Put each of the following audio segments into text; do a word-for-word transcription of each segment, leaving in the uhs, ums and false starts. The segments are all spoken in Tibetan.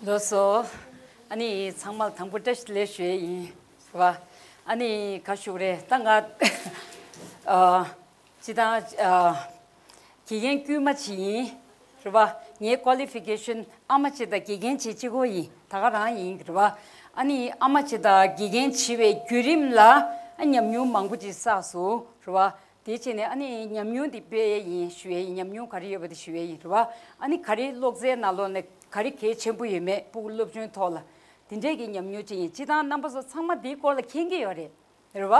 ལགས་སོ། ཨ་ནི་ཚང་མ་ལ་དང་པོ་བཀྲ་ཤིས་བདེ་ལེགས་ཞུ་ཡས་ཡིན། རེད་བ། ཨ་ནི་ག་ཞུ་གི་རེད། ད་ང་ཨ་སྤྱིར་བཏང་ཨ་དགེ་རྒན་དཀྱུས་མ་ཅིག་ཡིན། རེད་བ། ངའི་ཀོ་ལི་ཕི་ཀེ་ཤན་ཨ་མ་བྱས་དང་དགེ་རྒན་བྱས་གཅིག་པོ་ཡིན། ད་ག་རང་ཡིན། རེད་བ། ཨ་ནི་ཨ་མ་བྱས་དང་དགེ་རྒན་བྱས་པའི་བརྒྱུད་རིམ་ལ་ཨ་ཉམས་མྱོང་མང་པོ་ཅིག་བསགས་སོང་། རེད་བ། དེ་བྱས་ནས་ཨ་ནི་ཉམས་མྱོང་འདི་སྤེལ་ཡས་ཡིན་ཞུ་ཡས་ཡིན། ཉམས་མྱོང་ག་རེ་ཡོད་པ་དེ་ཞུ་ཡས་ཡིན། རེད་བ། ཨ་ནི་ག་རེ་ཀློག་རྩལ་ནང་ལོགས་ནས་ག་རེ་གལ་ཆེན་པོ་ཡོད་མེད་ཕྲུ་གུ་སློབ་སྦྱོང་ཐོག་ལ་དེ་འདྲས་ཀྱི་ཉམས་མྱོང་ཅིག་ཡིན། སྤྱིར་བཏང་རྣམ་པ་ཚོ་ཚང་མ་འདིའི་སྐོར་ལ་མཁྱེན་གྱི་ཡོད་རེད། རེད་བ།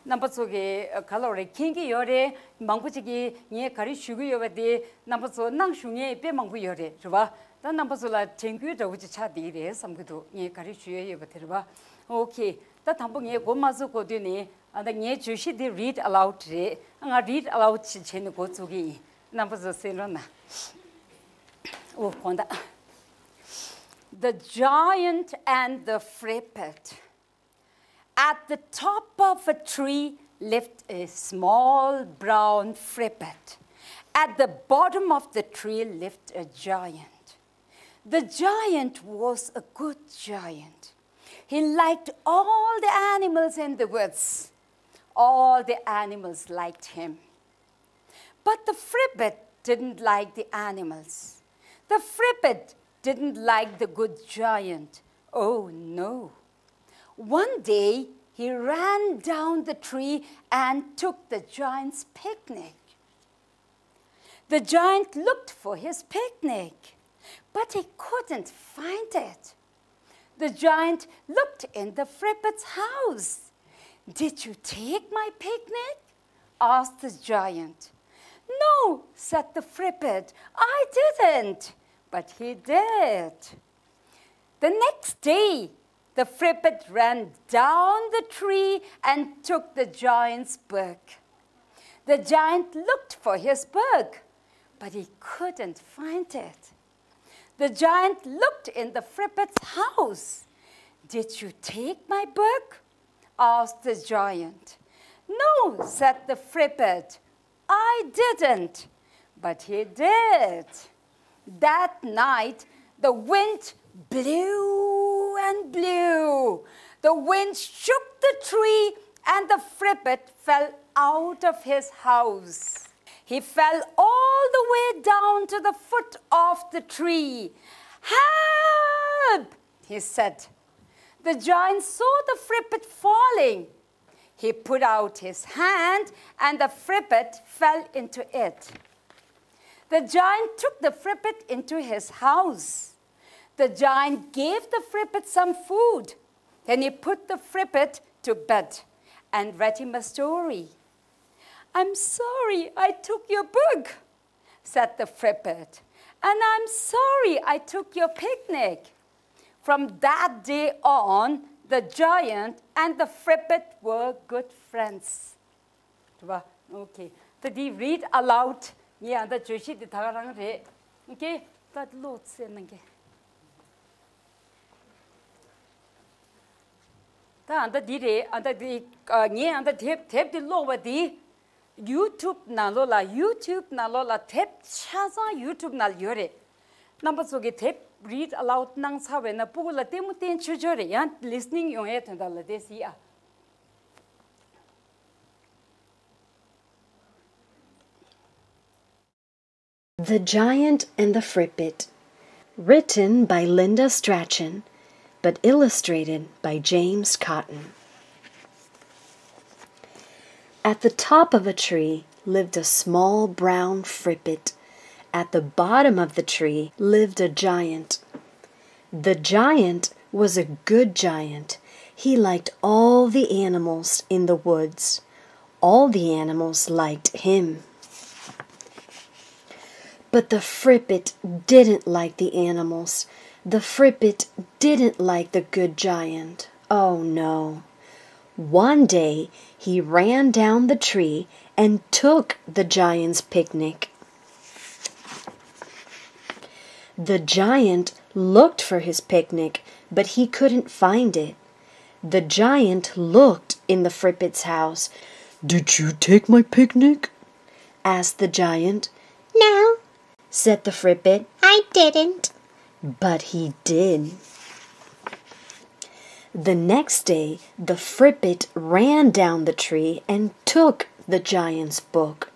རྣམ་པ་ཚོ་གི་ག་ལབ་རེད། མཁྱེན་གྱི་ཡོད་རེད། མང་པོ་ཅིག་གིས་ངས་ག་རེ་ཞུ་གི་ཡོད་པ་དེ་རྣམ་པ་ཚོ་གནང་ཞུ་མཁན་དཔེ་མང་པོ་ཡོད་རེད། རེད་བ། ད་རྣམ་པ་ཚོ་ལ་དྲན་སྐུལ་འདྲ་བོ་ཅིག་ཆགས་བསྡད་ཀྱི་རེད་བསམ་གྱི་འདུག་ངས་ག་རེ་ཞུ་ཡས་ཡོད་པ་དེ། རེད་བ། ཨོ་ཁེ། ད་དང་པོ་ངས་མགོ་མ་ཚོས་གོ་དུས་ནས་ཨ་ད་ངའི་བརྗོད་གཞི་འདི་read aloud རེད། ང་read aloud ཅིག་བྱས་ནས་འགོ་བཙུགས་ཀྱི་ཡིན། རྣམ་པ་ཚོ་གསན་རོགས་གནང་། ཨོ་དགོངས་དག The Giant and the Frippet. At the top of a tree lived a small brown frippet. At the bottom of the tree lived a giant. The giant was a good giant. He liked all the animals in the woods. All the animals liked him. But the Frippet didn't like the animals. The Frippet didn't like the good giant. Oh no. One day he ran down the tree and took the giant's picnic. The giant looked for his picnic, but he couldn't find it. The giant looked in the Frippet's house. "Did you take my picnic?" asked the giant. "No," said the Frippet, "I didn't." But he did. The next day, the Frippet ran down the tree and took the giant's book. The giant looked for his book, but he couldn't find it. The giant looked in the Frippet's house. "Did you take my book?" asked the giant. "No," said the Frippet, "I didn't." But he did. That night, the wind blew and blew. The wind shook the tree, and the Frippet fell out of his house. He fell all the way down to the foot of the tree. "Help!" he said. The giant saw the Frippet falling. He put out his hand, and the Frippet fell into it. The giant took the Frippet into his house. The giant gave the Frippet some food. Then he put the Frippet to bed and read him a story. "I'm sorry I took your book," said the Frippet, "and I'm sorry I took your picnic." From that day on, the giant and the Frippet were good friends. རེད་བ། ཨོ་ཁེ། ད་འདི་read aloud ངས་ཨ་ད་བརྗོད་གཞི་འདི་ད་ག་རང་རེད། ཨོ་ཁེ། ད་ཀློག་ཚེ་གནང་གི། ད་ཨ་ད་འདི་རེད། ཨ་ད་འདི་ཨ་ངས་ཨ་ད་དེབ་དེབ་འདི་ཀློག་པ་འདི་YouTube ནང་ལོགས་ལ། YouTube ནང་ལོགས་ལ་དེབ་ཆ་ཚང་YouTube ནང་ལ་ཡོད་རེད། རྣམ་པ་ཚོ་གིས་དེབ་read aloud གནང་ཚར་བས་ན་སྤུ་གུ་ལ་ལྟད་མོ་བསྟན་ཆོག་ཆོག་རེད། ཡང་listening ཡོང་ཡས་དོན་དག་ལ་དེ་སི་ཨ། The Giant and the Frippet. Written by Linda Strachan, but illustrated by James Cotton. At the top of a tree lived a small brown frippet. At the bottom of the tree lived a giant. The giant was a good giant. He liked all the animals in the woods. All the animals liked him. But the frippet didn't like the animals. The frippet didn't like the good giant. Oh no. One day he ran down the tree and took the giant's picnic. The giant looked for his picnic, but he couldn't find it. The giant looked in the frippet's house. "Did you take my picnic?" asked the giant. "No," said the frippet. "I didn't." But he did. The next day, the Fribbit ran down the tree and took the giant's book.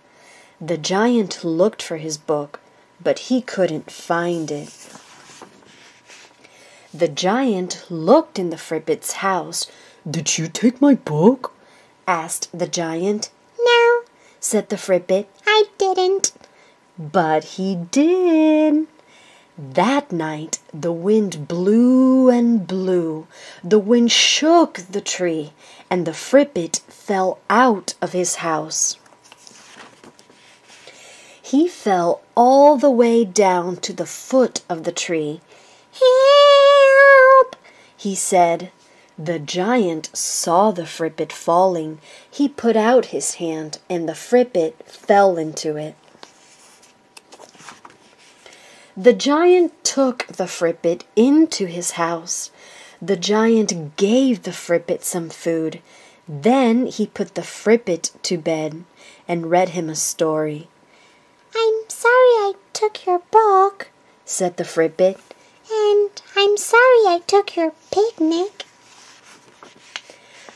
The giant looked for his book, but he couldn't find it. The giant looked in the Fribbit's house. "Did you take my book?" asked the giant. "No," said the Fribbit. "I didn't." But he did. That night, the wind blew and blew. The wind shook the tree, and the Fribbit fell out of his house. He fell all the way down to the foot of the tree. "Help!" he said. The giant saw the Fribbit falling. He put out his hand, and the Fribbit fell into it. The giant took the Fribbit into his house. The giant gave the Fribbit some food. Then he put the Fribbit to bed and read him a story. "I'm sorry I took your book," said the Fribbit, "and I'm sorry I took your picnic."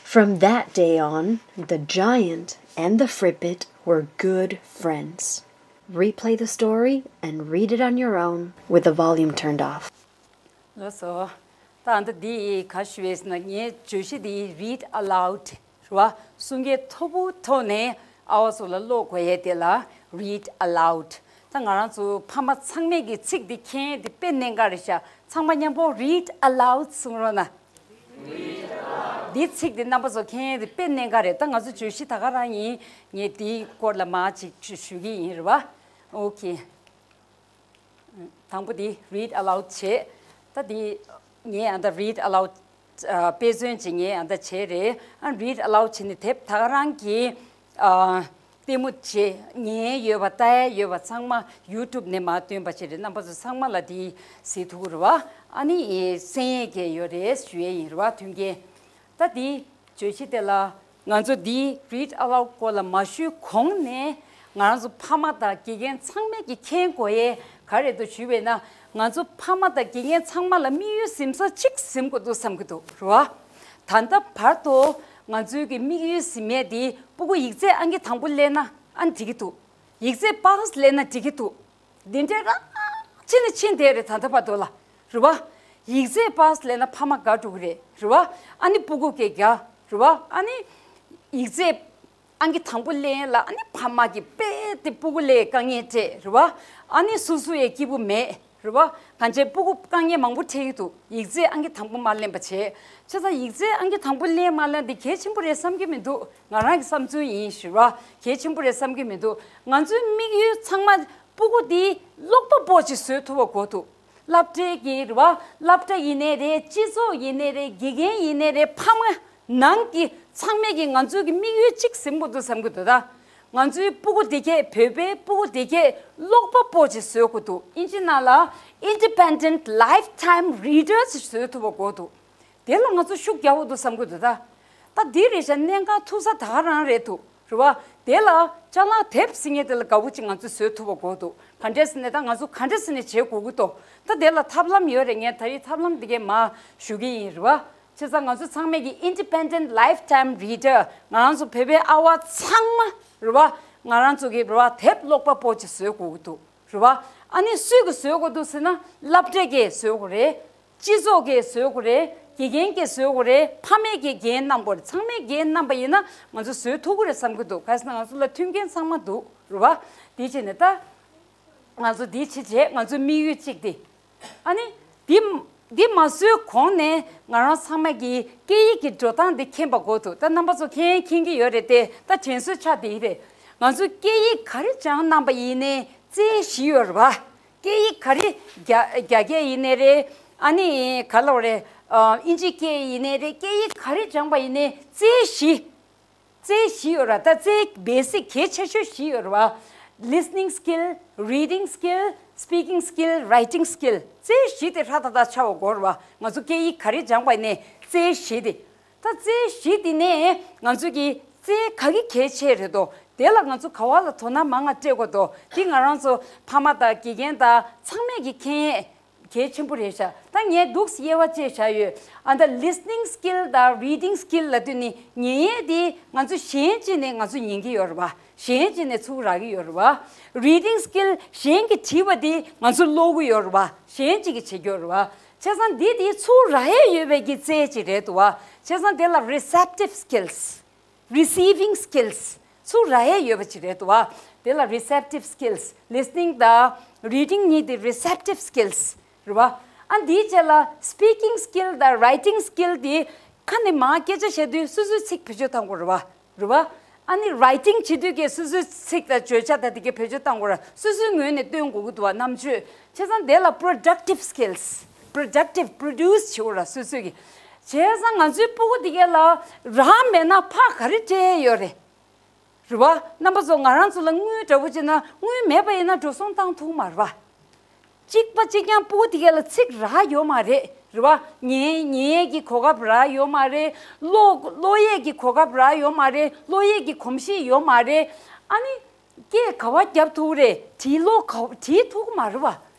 From that day on, the giant and the Fribbit were good friends. Replay the story and read it on your own with the volume turned off. ལགས་སོ། ད་ཨ་ནི་འདི་ག་ཞུ་བས་ན། ངའི་བརྗོད་གཞི་འདི་read aloud རེད་བ། གསུང་སྐད་མཐོ་པོ་ཐོག་ནས་ཨ་བ་ཚོ་ལ་ཀློག་དགོས་ཡས་དེ་ལ་read aloud། ད་ང་རང་ཚོ་ཕ་མ་ཚང་མས་ཀྱི་ཚིག་འདི་མཁྱེན་འདི་དཔེ་གནད་འགག་རེད་ཤག་ཚང་མ་མཉམ་པོ་read aloud གསུང་རོགས་གནང་། འདི་ཚིག་འདི་རྣམ་པ་ཚོ་མཁྱེན་འདི་དཔེ་གནད་འགག་རེད། ད་ང་ཚོ་བརྗོད་གཞི་ད་ག་རང་ཡིན། ངས་འདིའི་སྐོར་ལ་མར་ཅིག་ཞུ་གི་ཡིན་རེད་བ། ཨོ་ཁེ། དང་པོ་དེ་read aloud བྱེད། ད་དེ་ངས་ཨ་ད་read aloud ཨ་དཔེ་མཚོན་ཅིག་ངས་ཨ་ད་བྱས་རེད། ཨ་read aloud བྱས་ནས་དེབ་ད་ག་རང་གི་ཨ་ལྟད་མོ་བྱེད། ཉན་ཡོད་པ་ལྟ་ཡ་ཡོད་པ་ཚང་མ་YouTube ནས་མར་བཏོན་པ་བྱས་རེད། རྣམ་པ་ཚོ་ཚང་མ་ལ་དེ་གཟིགས་ཐུབ་ཀྱི་རེད་བ། ཨ་ནི་གསན་ཡས་ཀྱི་ཡོད་རེད་ཞུ་ཡས་ཡིན་རེད་བ། མཐུན་རྐྱེན། ད་དེ་བརྗོད་གཞི་དེ་ལ་ང་ཚོ་འདིའི་read aloud སྐོར་ལ་མ་ཞུས་གོང་ནས་ང་རང་ཚོ་ཕ་མ་དང་དགེ་རྒན་ཚང་མས་ཀྱི་མཁྱེན་དགོས་ཡས་ག་རེ་འདུག་ཞུས་པས་ན། ང་ཚོ་ཕ་མ་དང་དགེ་རྒན་ཚང་མ་ལ་དམིགས་ཡུལ་འཛིན་ས་གཅིག་འཛིན་དགོས་འདུག་བསམ་གྱི་འདུག་རེད་བ། ད་ལྟ་བར་དུ་ང་ཚོའི་གི་དམིགས་ཡུལ་འཛིན་ཡས་དེ་སྤུ་གུ་ཡིག་ཚད་ཨང་ཀི་དང་པོ་སླེབས་ན་ཨ་ནི་འགྲིག་གི་འདུག་ཡིག་ཚད་པཱ་སི་སླེབས་ན་འགྲིག་གི་འདུག་འདི་འདྲའི་རང་ཕྱིན་ནས་ཕྱིན་བསྡད་རེད། ད་ལྟ་བར་དུ་ལ་རེད་བ། ཡིག་ཚད་པཱ་སི་ལེན་ན་ཕ་མ་དགའ་འགྲོ་གི་རེད་རེད་བ། ཨ་ནི་སྤུ་གུ་གས་རྒྱ་རེད་བ། ཨ་ནི་ཡིག་ཚད་ཨང་ཀི་དང་པོ་ལེན་ལ་ཨ་ནི་ཕ་མ་གི་དཔེ་དེ་སྤུ་གུ་ལས་དཀའ་ངལ་སྤྲད་རེད་བ། ཨ་ནི་སོ་སོ་ཡི་སྐྱིད་པོ་མེད་རེད་བ། གང་བྱས་སྤུ་གུ་དཀའ་ངལ་མང་པོ་འཕྲད་ཀྱི་འདུག་ཡིག་ཚད་ཨང་ཀི་དང་པོ་མ་ལེན་པ་བྱས། བྱས་ཙང་ཡིག་ཚད་ཨང་ཀི་དང་པོ་ལེན་མ་ལེན་དེ་གལ་ཆེན་པོ་རེད་བསམ་གྱི་མི་འདུག་ང་རང་གི་བསམ་ཚུལ་ཡིན་ཞུ་བ། གལ་ཆེན་པོ་རེད་བསམ་གྱི་མི་འདུག་ང་ཚོའི་དམིགས་ཡུལ་ཚང་མ་སྤུ་གུ་དེ་ཀློག་པ་པོ་ཅིག་བཟོས་ཐུབ་པ་དགོས་འདུག་སློབ་གྲྭའི་གི་རེད་བ། སློབ་གྲྭ་ཡིན་ནའི་རེད། སྤྱི་ཚོགས་ཡིན་ནའི་རེད། དགེ་རྒན་ཡིན་ནའི་རེད། ཕ་མ་ནང་གི་ཚང་མས་ཀྱི་ང་ཚོའི་གི་དམིགས་ཡུལ་གཅིག་ཟིན་དགོས་འདུག་བསམ་གྱི་འདུག་ད་ང་ཚོའི་སྤུ་གུ་དེ་གས་བོད་པའི་སྤུ་གུ་དེ་གས་ཀློག་པ་པོ་ཅིག་བཟོ་དགོས་འདུག་ཨིན་ཇི་ནང་ལ་independent lifetime readers བཟོ་ཐུབ་པ་དགོས་འདུག་དེ་ལ་ང་ཚོ་ཤུགས་རྒྱག་དགོས་འདུག་བསམ་གྱི་འདུག་ད་ད་འདི་རེད་ཤག་གནད་འགག་ཐུག་ས་ད་ག་རང་རེད་འདུག་རེད་བ། དེ་ལ་ཅ་ལག་དེབ་ཟེར་མཁན་དེ་ལ་དགའ་པོ་ཅིག་ང་ཚོས་བཟོས་ཐུབ་པ་དགོས་འདུག་ག་འདྲས་ཟེར་ནས་ད་ང་ཚོ་ག་འདྲས་ཟེར་ནས་བྱེད་དགོས་ཀྱི་འདུག་ད་དེ་ལ་ཐབས་ལམ་ཡོད་རེད། ངས་ད་རེས་ཐབས་ལམ་དེ་གས་མར་ཞུ་གི་ཡིན་རེད་བ། བྱས་ཙང་ང་ཚོ་ཚང་མས་ཀྱི་independent lifetime reader ང་རང་ཚོ་བོད་པའི་ཨ་བ་ཚང་མ་རེད་བ། ང་རང་ཚོ་གི་རེད་བ། དེབ་ཀློག་པ་པོ་ཅིག་བཟོས་དགོས་ཀྱི་འདུག་རེད་བ། ཨ་ནི་སུས་ཀྱི་བཟོས་དགོས་འདུག་ཟེར་ན་སློབ་གྲྭས་ཀྱིས་བཟོས་དགོས་རེད། སྤྱི་ཚོགས་ཀྱིས་བཟོས་དགོས་རེད། དགེ་རྒན་གྱིས་བཟོས་དགོས་རེད། ཕ་མས་ཀྱིས་འགན་བསྣམས་དགོས་རེད། ཚང་མས་འགན་བསྣམས་པ་ཡིན་ན་ང་ཚོ་བཟོས་ཐུབ་ཀྱི་རེད་བསམ་གྱི་འདུག་གལ་སྲིད་ང་ཚོ་ལ་མཐུན་རྐྱེན་ཚང་མ་འདུག་རེད་བ། དེ་བྱས་ནས་ད་ང་ཚོ་འདི་བྱེད་བྱས་ང་ཚོའི་དམིགས་ཡུལ་གཅིག་དེ། ཨ་ནི་འདི་འདི་མ་བཟོས་གོང་ནས་ང་རང་ཚང་མ་གིས་སྐད་ཡིག་གི་འགྲོ་སྟངས་འདི་མཁྱེན་པ་དགོས་འདུག་ད་རྣམ་པ་ཚོ་མཁྱེན་མཁྱེན་གྱི་ཡོད་རེད་དེ། ད་དྲན་གསོའི་ཆ་དེ་རེད། ང་ཚོས་སྐད་ཡིག་ག་རེ་སྦྱངས་གནང་པ་ཡིན་ནའི་རྩལ་བཞི་ཡོད་རེད་བ། སྐད་ཡིག་ག་རེ་རྒྱ་རྒྱ་སྐད་ཡིན་ནའི་རེད། ཨ་ནི་ག་ལབ་རེད། ཨ་ཨིན་ཇི་སྐད་ཡིན་ནའི་རེད། སྐད་ཡིག་ག་རེ་སྦྱངས་པ་ཡིན་ནའི་རྩལ་བཞི། རྩལ་བཞི་ཡོད་ར། ད་རྩལ་བེ་སིག་གལ་ཆེ་ཤོས་བཞི་ཡོད་ར་བ། Listening skill, reading skill, speaking skill, writing skill. རྩལ་བཞི་དེ་ཧྲ་ཏག་ཏག་ཆགས་པ་དགོས་ར་བ། ང་ཚོ་སྐད་ཡིག་ག་རེ་སྦྱངས་པ་ཡིན་ནའི་རྩལ་བཞི་དེ། ད་རྩལ་བཞི་དེ་ནས་ང་ཚོ་གི་རྩལ་ག་གི་གལ་ཆེ་རེད་དོ། དེ་ལ་ང་ཚོ་ག་བ་ལ་དོ་སྣང་མང་ང་སྤྲད་དགོས་དོ། དེ་ང་རང་ཚོ་ཕ་མ་དང་དགེ་རྒན་དང་ཚང་མས་ཀྱི་མཁྱེན་ཡས་ གལ་ཆེན་པོ་རེད་ཤག་ད་ངས་འདུག་དབྱེ་བ་བཅད་བཞག་ཡོད། ཨ་ད་listening skill་དང་reading skill་ལབ་དུས་ནི་ཉན་ཡས་དེ་ང་ཚོ་གཞན་གཅིག་ནས་ང་ཚོ་ཉན་གྱི་ཡོད་རེད་བ། གཞན་གཅིག་ནས་ཚུར་རག་གི་ཡོད་རེད་བ། Reading skill་གཞན་གྱིས་བྲིས་པ་དེ་ང་ཚོ་ཀློག་གི་ཡོད་རེད་བ། གཞན་གཅིག་གིས་བྱེད་ཀྱི་ཡོད་རེད་བ། བྱས་ཙང་འདི་དེ་ཚུར་རག་ཡས་ཡོད་པའི་གི་རྩལ་ཅིག་རེད་འདུག་བ། བྱས་ཙང་དེ་ལ་receptive skills, receiving skills་ཚུར་རག་ཡས་ཡོད་པ་ཅིག་རེད་འདུག་བ། དེ་ལ་receptive skills, listening་དང་reading་གཉིས་དེ་receptive skills་རེད་བ། ཨ་འདིའི་རྗེས་ལ་speaking skill་དང་writing skill་དེ་ཁ་ནས་མར་སྐད་ཆ་བཤད་དུས་སོ་སོའི་ཚིག་བེད་སྤྱོད་གཏང་དགོས་རེད་བ། རེད་བ། ཨ་ནི་writing་བྱེད་དུས་ཀྱི་སོ་སོའི་ཚིག་དང་བརྗོད་བྱ་དང་དེ་གའི་བེད་སྤྱོད་གཏང་དགོས་ར། སོ་སོའི་ངོས་ནས་སྟོན་དགོས་ཀྱི་འདུག་བ། རྣམ་དཔྱོད། བྱས་ཙང་དེ་ལ་productive skills, productive, produce་བྱེད་དགོས་ར་སོ་སོའི་གི། བྱས་ཙང་ང་ཚོའི་སྤུ་གུ་དེ་གའི་ལ་རག་མེད་ན་ཕར་ག་རེ་སྤྲད་ཡོད་རེད། རེད་བ། རྣམ་པ་ཚོ་ང་རང་ཚོ་ལ་དངུལ་འདྲ་པོ་བྱས་ན་དངུལ་མེད་པ་ཡིན་ན་འགྲོ་སོང་བཏང་ཐུབ་མ་རེད་བ། གཅིག་པ་གཅིག་རྐྱང་སྤུ་གུ་དེ་ག་ལ་ཚིག་རག་ཡོད་མ་རེད། རེད་བ། ཉན་ཉན་ཡས་ཀྱི་གོ་སྐབས་རག་ཡོད་མ་རེད། ཀློག་ཀློག་ཡས་ཀྱི་གོ་སྐབས་རག་ཡོད་མ་རེད། ཀློག་ཡས་ཀྱི་གོམས་གཤིས་ཡོད་མ་རེད། ཨ་ནི། སྐད་ག་བ་རྒྱབ་ཐུབ་རེད། བྲིས་ཀློག་ག་བྲིས་ཐུབ་ཀྱི་མ་རེད་བ།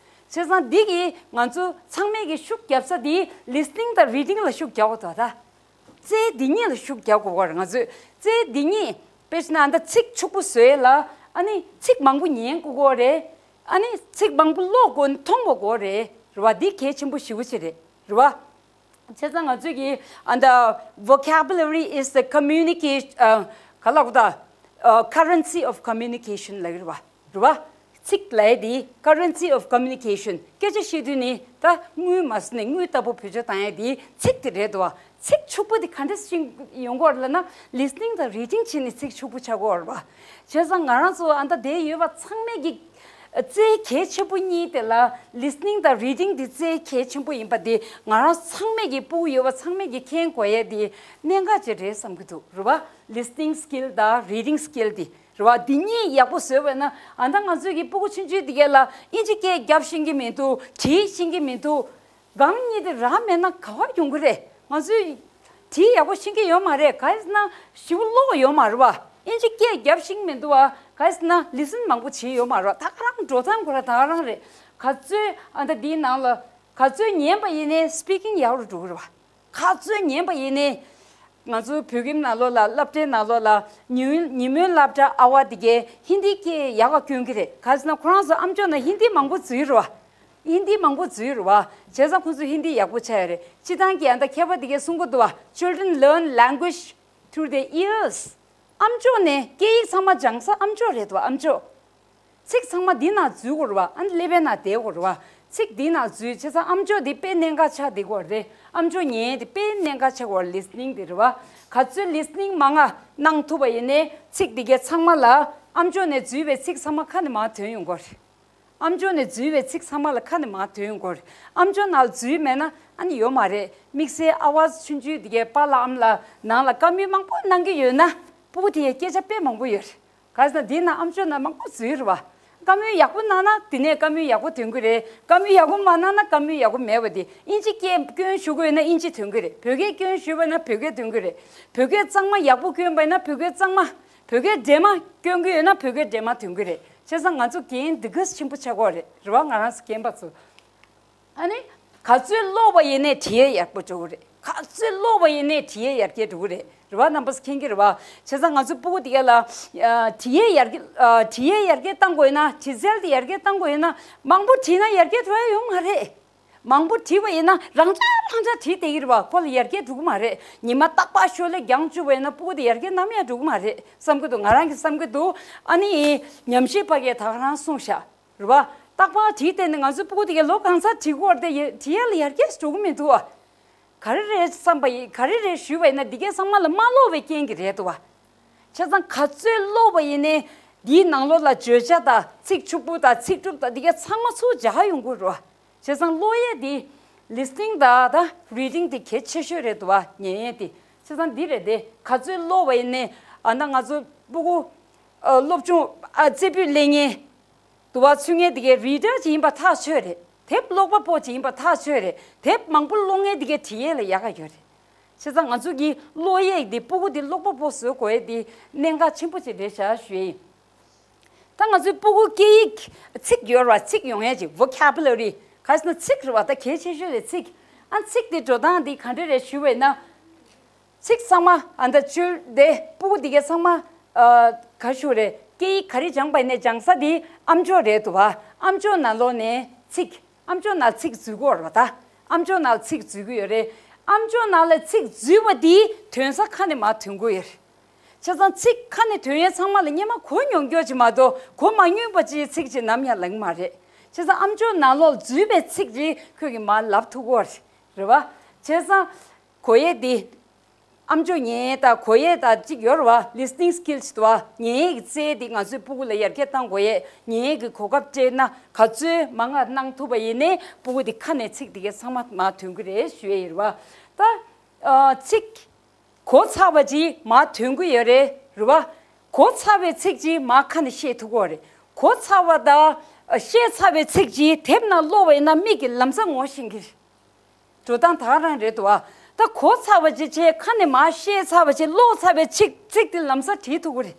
བྱས་ཙང་འདི་གིས་ང་ཚོ་ཚང་མས་ཀྱི་ཤུགས་རྒྱབ་ས་དེ་listening་དང་reading་ལ་ཤུགས་རྒྱག་དགོས་ད། རྩལ་འདི་གཉིས་ལ་ཤུགས་རྒྱག་དགོས་ཀྱི་རེད། ང་ཚོས་རྩལ་འདི་གཉིས་དཔེ་བྱས་ན་ད་ཚིག་ཕྱུག་པོ་བཟོ་ཡས་ལ་ཨ་ནི་ཚིག་མང་པོ་ཉན་དགོས་ཀྱི་རེད། ཨ་ནི་ཚིག་མང་པོ་ཀློག་དགོས་མཐོང་དགོས་ཀྱི་རེད། རེད་བ། འདི་གལ་ཆེན་པོ་ཞེ་པོ་ཅིག་རེད། རེད་བ། བྱས་ཙང་ང་ཚོས་ཀྱི་ཨ་ད་vocabulary is the communication ག་ལབ་དགོས་ད། currency of communication་ལབ་ཀྱི་རེད་བ། རེད་བ། ཚིག་ལབ་ཡས་དེ་currency of communication། སྐད་ཆ་བཤད་དུས་ནི་ད་དངུལ་མ་ཟེར་ནས་དངུལ་ལྟ་བུ་བེད་སྤྱོད་བཏང་ཡས་དེ་ཚིག་དེ་རེད་དོ། ཚིག་ཕྱུག་པོ་དེ་ག་འདྲ་ཞིག་ཡོང་གི་ཡོད་རེད་ལབ་ན། listening་དང་reading་བྱས་ནས་ཚིག་ཕྱུག་པོ་ཆགས་ཀྱི་ཡོད་རེད་བ། བྱས་ཙང་ང་རང་ཚོ་ཨ་ད་དེ་ཡོད་པ་ཚང་མས་ཀྱི་རྩལ་གལ་ཆེན་པོ་གཉིས་དེ་ལ་listening་དང་reading་དེ་རྩལ་གལ་ཆེན་པོ་ཡིན་པ་དེ་ང་རང་ཚང་མས་ཀྱི་སྤུ་གུ་ཡོད་པ་ཚང་མས་ཀྱི་མཁྱེན་དགོས་ཡས་དེ་གནད་འགག་ཅིག་རེད་བསམ་གྱི་འདུག་རེད་བ། listening skill་དང་reading skill་དེ། རེད་བ། འདི་གཉིས་ཡག་པོ་བཟོས་པ་ན་ཨ་ད་ང་ཚོའི་གི་སྤུ་གུ་ཆུང་ཆུང་དེ་གས་ལ་ཨིན་ཇི་སྐད་རྒྱབ་ཤེས་ཀྱི་མི་འདུག་བྲིས་ཤེས་ཀྱི་མི་འདུག་སྒང་གཉིས་དེ་རག་མེད་ན་ག་བ་ཡོང་གི་རེད། ང་ཚོས་བྲིས་ཡག་པོ་ཤེས་ཀྱི་ཡོད་མ་རེད། ག་རེ་ཟེར་ན་ཞེ་པོ་ཀློག་ཡོད་མ་རེད་བ། ཨིན་ཇི་སྐད་རྒྱབ་ཤེས་ཀྱི་མི་འདུག་བ། ག་རེ་ཟེར་ན་listen་མང་པོ་བྱས་ཡོད་མ་རེད་བ། ད་ག་རང་འགྲོ་སྟངས་ཁོ་རང་ད་ག་རང་རེད། ག་ཚོད་ཨ་ད་འདིའི་ནང་ལ་ག་ཚོད་ཉན་པ་ཡིན་ནའི་speaking་ཡག་རུ་འགྲོ་གི་རེད་བ། ག་ཚོད་ཉན་པ་ཡིན་ནའི། ང་ཚོའི་བོད་ཁྱིམ་ནང་ལོགས་ལ་སློབ་གྲྭའི་ནང་ལོགས་ལ་ཉི་ཉི་མོའི་སློབ་གྲྭ་ཨ་བ་དེ་གས་ཧིན་དི་སྐད་ཡག་ག་སྐྱོན་གི་རེད། ག་ཟེར་ན་ཁོ་རང་ཚོ་ཨམ་ཅོག་ནང་ཧིན་དི་མང་པོ་འཛུལ་རེད་བ། ཧིན་དི་མང་པོ་འཛུལ་རེད་བ། བྱས་ཙང་ཁོ་ཚོ་ཧིན་དི་ཡག་པོ་ཆགས་ཡོད་རེད། སྤྱི་བཏང་གི་ཨ་ད་མཁས་པ་དེ་གས་གསུང་གི་འདུག་བ། Children learn language through their ears. ཨམ་ཅོག་ནས་སྐད་ཡིག་ཚང་མ་སྦྱང་ས་ཨམ་ཅོག་རེད་འདུག་བ། ཨམ་ཅོག་ཚིག་ཚང་མ་འདི་ནང་འཛུལ་དགོས་རེད་བ། ཨ་ནི་ཀླད་པའི་ནང་བསྡད་དགོས་རེད་བ། ཚིག་འདི་ནང་འཛུལ་བྱས་ཙང་ཨམ་ཅོག་འདི་དཔེ་གནད་འགག་ཆགས་བསྡད་ཀྱི་ཡོད་རེད། ཨམ་ཅོག་ཉན་འདི་དཔེ་གནད་འགག་ཆགས་ཀྱི་ཡོད་རེད། listening་འདི་རེད་བ། ག་ཚོད་listening་མང་ང་གནང་ཐུབ་པ་ཡིན་ནའི་ཚིག་འདི་གའི་ཚང་མ་ལ་ཨམ་ཅོག་ནས་འཛུལ་བའི་ཚིག་ཚང་མ་ཁ་ནས་མར་ཐོན་ཡོང་གི་ཡོད་རེད། ཨམ་ཅོག་ནས་འཛུལ་བའི་ཚིག་ཚང་མ་ལ་ཁ་ནས་མར་ཐོན་ཡོང་གི་ཡོད་རེད། ཨམ་ཅོག་ནང་འཛུལ་མེད་ན་ཨ་ནི་ཡོད་མ་རེད། དམིགས་བསལ་ཨ་བ་ཆུང་ཆུང་འདི་གའི་པཱ་ལགས་ཨ་མ་ལགས་ནང་ལ་བཀའ་མོལ་མང་པོ་གནང་གི་ཡོད་ན་སྤུ་གུ་དེ་ཡའི་སྐད་ཆ་དཔེ་མང་པོ་ཡོད་རེད། ག་ཟེར་ན་འདི་ན་ཨམ་ཅོག་ནང་མང་པོ་འཛུལ་རེད་བ། བཀའ་མོལ་ཡག་པོ་གནང་ན་དེ་ནས་བཀའ་མོལ་ཡག་པོ་ཐོན་གི་རེད། བཀའ་མོལ་ཡག་པོ་མ་གནང་ན་བཀའ་མོལ་ཡག་པོ་མེད་པ་དེ། ཨིན་ཇི་སྐད་སྐྱོན་ཞུ་དགོས་ཡོད་ན་ཨིན་ཇི་ཐོན་གི་རེད། བོད་སྐད་སྐྱོན་ཞུ་དགོས་ན་བོད་སྐད་ཐོན་གི་རེད། བོད་སྐད་གཙང་མ་ཡག་པོ་སྐྱོན་པ་ཡིན་ན་བོད་སྐད་གཙང་མ། བོད་སྐད་འདྲེས་མ་སྐྱོན་གི་ཡོད་ན་བོད་སྐད་འདྲེས་མ་ཐོན་གི་རེད། བྱས་ཙང་ང་ཚོ་འགན་འདི་ག་ཆེན་པོ་ཆགས་ཀྱི་ཡོད་རེད། རེད་བ། ང་རང་ཚོ་རྒན་པ་ཚོ། ཨ་ནི། ག་ཚོད་ཀློག་པ་ཡིན་ནའི་བྲིས་ཡས་ཡག་པོ་འགྲོ་གི་རེད། ག་ཚོད་ཀློག་པ་ཡིན་ནའི་བྲིས་ཡས་ཡར་རྒྱས་འགྲོ་གི་རེད། རེད་བ། རྣམ་པ་ཚོ་མཁྱེན་གྱི་རེད་བ། བྱས་ཙང་ང་ཚོ་སྤུ་གུ་དེ་ག་ལ་ཨ་བྲིས་ཡས་ཡར་རྒྱས་ཨ་བྲིས་ཡས་ཡར་རྒྱས་གཏང་དགོས་ཡིན་ན། བྲིས་རྩལ་དེ་ཡར་རྒྱས་གཏང་དགོས་ཡིན་ན་མང་པོ་བྲིས་ན་ཡར་རྒྱས་འགྲོ་ཡ་ཡོད་མ་རེད། མང་པོ་བྲིས་པ་ཡིན་ན་རང་འཇགས་རང་འཇགས་བྲིས་བསྡད་ཀྱི་རེད་བ། ཁོ་ལ་ཡར་རྒྱས་འགྲོ་གི་མ་རེད། ཉི་མ་རྟག་པར་ཤོ་ལོ་ཀ་རྒྱག་བཅུག་པ་ཡིན་ན་སྤུ་གུ་དེ་ཡར་རྒྱས་ནམ་ཡང་འགྲོ་གི་མ་རེད་བསམ་གྱི་འདུག་ང་རང་གིས་བསམ་གྱི་འདུག་ཨ་ནི་ཉམས་ཞིབ་པ་གིས་ད་ག་རང་གསུངས་ཤག་རེད་བ། རྟག་པར་བྲིས་བསྡད་ནས་ང་ཚོའི་སྤུ་གུ་དེ་གས་ལོ་གང་ཚ་བྲིས་ཀྱི་ཡོད་རེད་དེ། ཡ་བྲིས་ཡ་ལ་ཡར་རྒྱས་འགྲོ་གི་མི་འདུག་ཨ། ག་རེ་རེད་བསམ་པ་ཡིན། ག་རེ་རེད་ཞུས་པ་ཡིན་ན་འདི་གས་ཚང་མ་ལ་མ་ཀློག་པའི་རྐྱེན་གྱིས་རེད་འདུག་བ། བྱས་ཙང་ག་ཚོད་ཀློག་པ་ཡིན་ནའི་འདིའི་ནང་ལོགས་ལ་བརྗོད་བྱ་དང་ཚིག་ཕྱུག་པོ་དང་ཚིག་གྲུབ་དང་འདི་གས་ཚང་མ་ཚུར་འཇགས་ཡོང་གི་རེད་བ། བྱས་ཙང་ཀློག་ཡས་འདི་listening་དང་ད་reading་འདི་གལ་ཆེ་ཤོས་རེད་འདུག་བ། ཉན་ཡས་འདི། བྱས་ཙང་འདི་རེད་དེ། ག་ཚོད་ཀློག་པ་ཡིན་ནའི་ཨ་ན་ང་ཚོ་སྤུ་གུ་ཨ་སློབ་ཆུང་ཨ་རྩེ་ཕུད་སླེབས་མཁན། དུ་བ་ཚུད་མཁན་དེ་གའི་reader་ཅིག་ཡིན་པ་ཐག་ཆོད་རེད། དེབ་ཀློག་པ་པོ་ཅིག་ཡིན་པ་ཐག་ཆོད་རེད། དེབ་མང་པོ་ཀློག་མཁན་དེ་གའི་བྲིས་ཡས་ལ་ཡག་ག་ཡོད་རེད། བྱས་ཙང་ང་ཚོ་གི་ཀློག་ཡས་དེ་སྤུ་གུ་དེ་ཀློག་པ་པོ་བཟོ་དགོས་ཡས་དེ་གནད་འགག་ཆེན་པོ་ཅིག་རེད་ཤག་ཞུ་ཡས་ཡིན། ད་ང་ཚོའི་སྤུ་གུ་སྐད་ཡིག་ཚིག་ཡོད་རེད་བ། ཚིག་ཡོང་ཡས་ཅིག་vocabulary། ག་ཟེར་ན་ཚིག་རེད་བ། ད་གལ་ཆེ་ཤོས་དེ་ཚིག་ཨ་ཚིག་དེ་འགྲོ་སྟངས་དེ་ག་འདྲ་རེད་ཞུ་བས་ན། ཚིག་ཚང་མ་ཨ་ད་བཅོལ་དེ་སྤུ་གུ་དེ་གའི་ཚང་མ་ཨ་ག་ཞུ་རེད། སྐད་ཡིག་ག་རེ་སྦྱངས་པ་ཡིན་ནའི་སྦྱང་ས་དེ་ཨམ་ཅོག་རེད་འདུག་བ། ཨམ་ཅོག་ནང་ལོགས་ནས་ཚིག་ཨམ་ཅོག་ནང་ཚིག་འཛུལ་གྱི་ཡོད་རེད་བ། ད་ཨམ་ཅོག་ནང་ཚིག་འཛུལ་གྱི་ཡོད་རེད། ཨམ་ཅོག་ནང་ལ་ཚིག་འཛུལ་བ་དེ་དོན་ས་ཁ་ནས་མར་ཐོན་གྱི་ཡོད་རེད། བྱས་ཙང་ཚིག་ཁ་ནས་ཐོན་ཡས་ཚང་མ་ལ་སྔོན་མ་གོ་མྱོང་རྒྱུ་ཅིག་མ་གཏོགས་གོ་མ་མྱོང་པ་ཅིག་ཚིག་ཅིག་ནམ་ཡང་ལེན་གྱི་མ་རེད། བྱས་ཙང་ཨམ་ཅོག་ནང་ལོགས་འཛུལ་བའི་ཚིག་ཅིག་ཁོས་ཀྱིས་མར་ལབ་ཐུབ་ཀྱི་ཡོད་རེད། རེད་བ། བྱས་ཙང་གོ་ཡས་འདི། ཨམ་ཅོག་ཉན་ཡས་དང་གོ་ཡས་དང་གཅིག་ཡོད་རེད་བ། Listening skill ཅིག་འདུག་བ། ཉན་ཡས་ཀྱི་རྩལ་འདི་ང་ཚོའི་སྤུ་གུ་ལ་ཡར་རྒྱས་གཏང་དགོས་ཡས། ཉན་ཡས་ཀྱི་གོ་སྐབས་སྤྲད་ན་ག་ཚོད་མང་ང་གནང་ཐུབ་པ་ཡིན་ནའི་སྤུ་གུ་འདི་ཁ་ནས་ཚིག་འདི་གའི་ཚང་མ་མར་ཐོན་གྱི་རེད་ཞུ་ཡས་ཡིན་རེད་བ། ད་ཨ་ཚིག་གོ་ཚར་བ་ཅིག་མར་ཐོན་གྱི་ཡོད་རེད། རེད་བ། གོ་ཚར་བའི་ཚིག་ཅིག་མར་ཁ་ནས་བཤད་ཐུབ་ཀྱི་ཡོད་རེད། གོ་ཚར་བ་དང་ཨ་བཤད་ཚར་བའི་ཚིག་ཅིག་དེབ་ནང་ཀློག་པ་ཡིན་ན་མིག་གིས་ལམ་སང་ངོ་ཤེས་ཀྱི་རེད། འགྲོ་སྟངས་ད་ག་རང་རེད་འདུག་བ། ད་གོ་ཚར་བ་ཅིག་བྱས་ཁ་ནས་མར་བཤད་ཚར་བ་ཅིག་ཀློག་ཚར་བའི་ཚིག་ཚིག་དེ་ལམ་སང་བྲིས་ཐུབ་ཀྱི་རེད།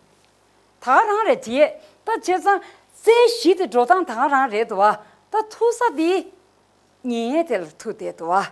ད་ག་རང་རེད་བྲིས་ཡས། ད་བྱས་ཙང་རྩལ་བཞི་དེ་འགྲོ་སྟངས་ད་ག་རང་རེད་འདུག་བ། ད་ཐུག་ས་དེ་ཉན་ཡས་དེ་ལ་ཐུག་བསྡད་འདུག་བ།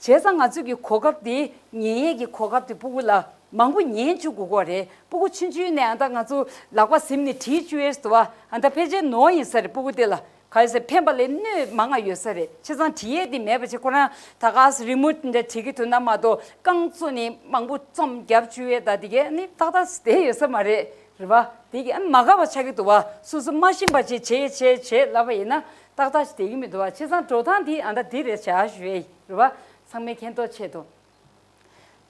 བྱས་ཙང་ང་ཚོས་ཀྱི་གོ་སྐབས་དེ་ཉན་ཡས་ཀྱི་གོ་སྐབས་དེ་སྤུ་གུ་ལ་མང་པོ་ཉན་བཅུག་དགོས་ཀྱི་རེད། སྤུ་གུ་ཆུང་ཆུང་ནས་ཨ་ད་ང་ཚོ་ལག་པ་ཟིམ་ནས་བྲིས་བཅུག་ཡས་འདུག་བ། ཨ་ད་ཕལ་ཆེར་ནོར་ཡིན་ས་རེད། སྤུ་གུ་དེ་ལ་ག་རེ་ཟེར་ཕན་པ་ལས་གནོད་མང་ང་ཡོད་ས་རེད། བྱས་ཙང་བྲིས་ཡས་དེ་མེད་པ་བྱས་ཁོ་རང་ད་ག་སེ་རི་མོ་འདྲ་བྲིས་ཀྱི་འདུག་ན་མ་གཏོགས་རྐང་བཙུགས་ནས་མང་པོ་རྩོམ་རྒྱབ་བཅུག་ཡས་ད་དེ་གས་ནི་ཏག་ཏག་བསྡད་ཡོད་ས་མ་རེད། རེད་བ། དེ་གི་ཨ་མ་དགའ་བ་ཆགས་ཀྱི་འདུག་བ། སོ་སོ་མ་ཤེས་པ་ཅིག་བྱེད་བྱེད་བྱེད་ལབ་པ་ཡིན་ན་ཏག་ཏག་ཞིག་བསྡད་ཀྱི་མི་འདུག་བ། བྱས་ཙང་འགྲོ་སྟངས་དེ་ཨ་ད་འདི་རེད་བྱ་ཞུ་ཡས་རེད་བ། ཚང་མས་མཁྱེན་རྟོགས་ཆེད་དུ།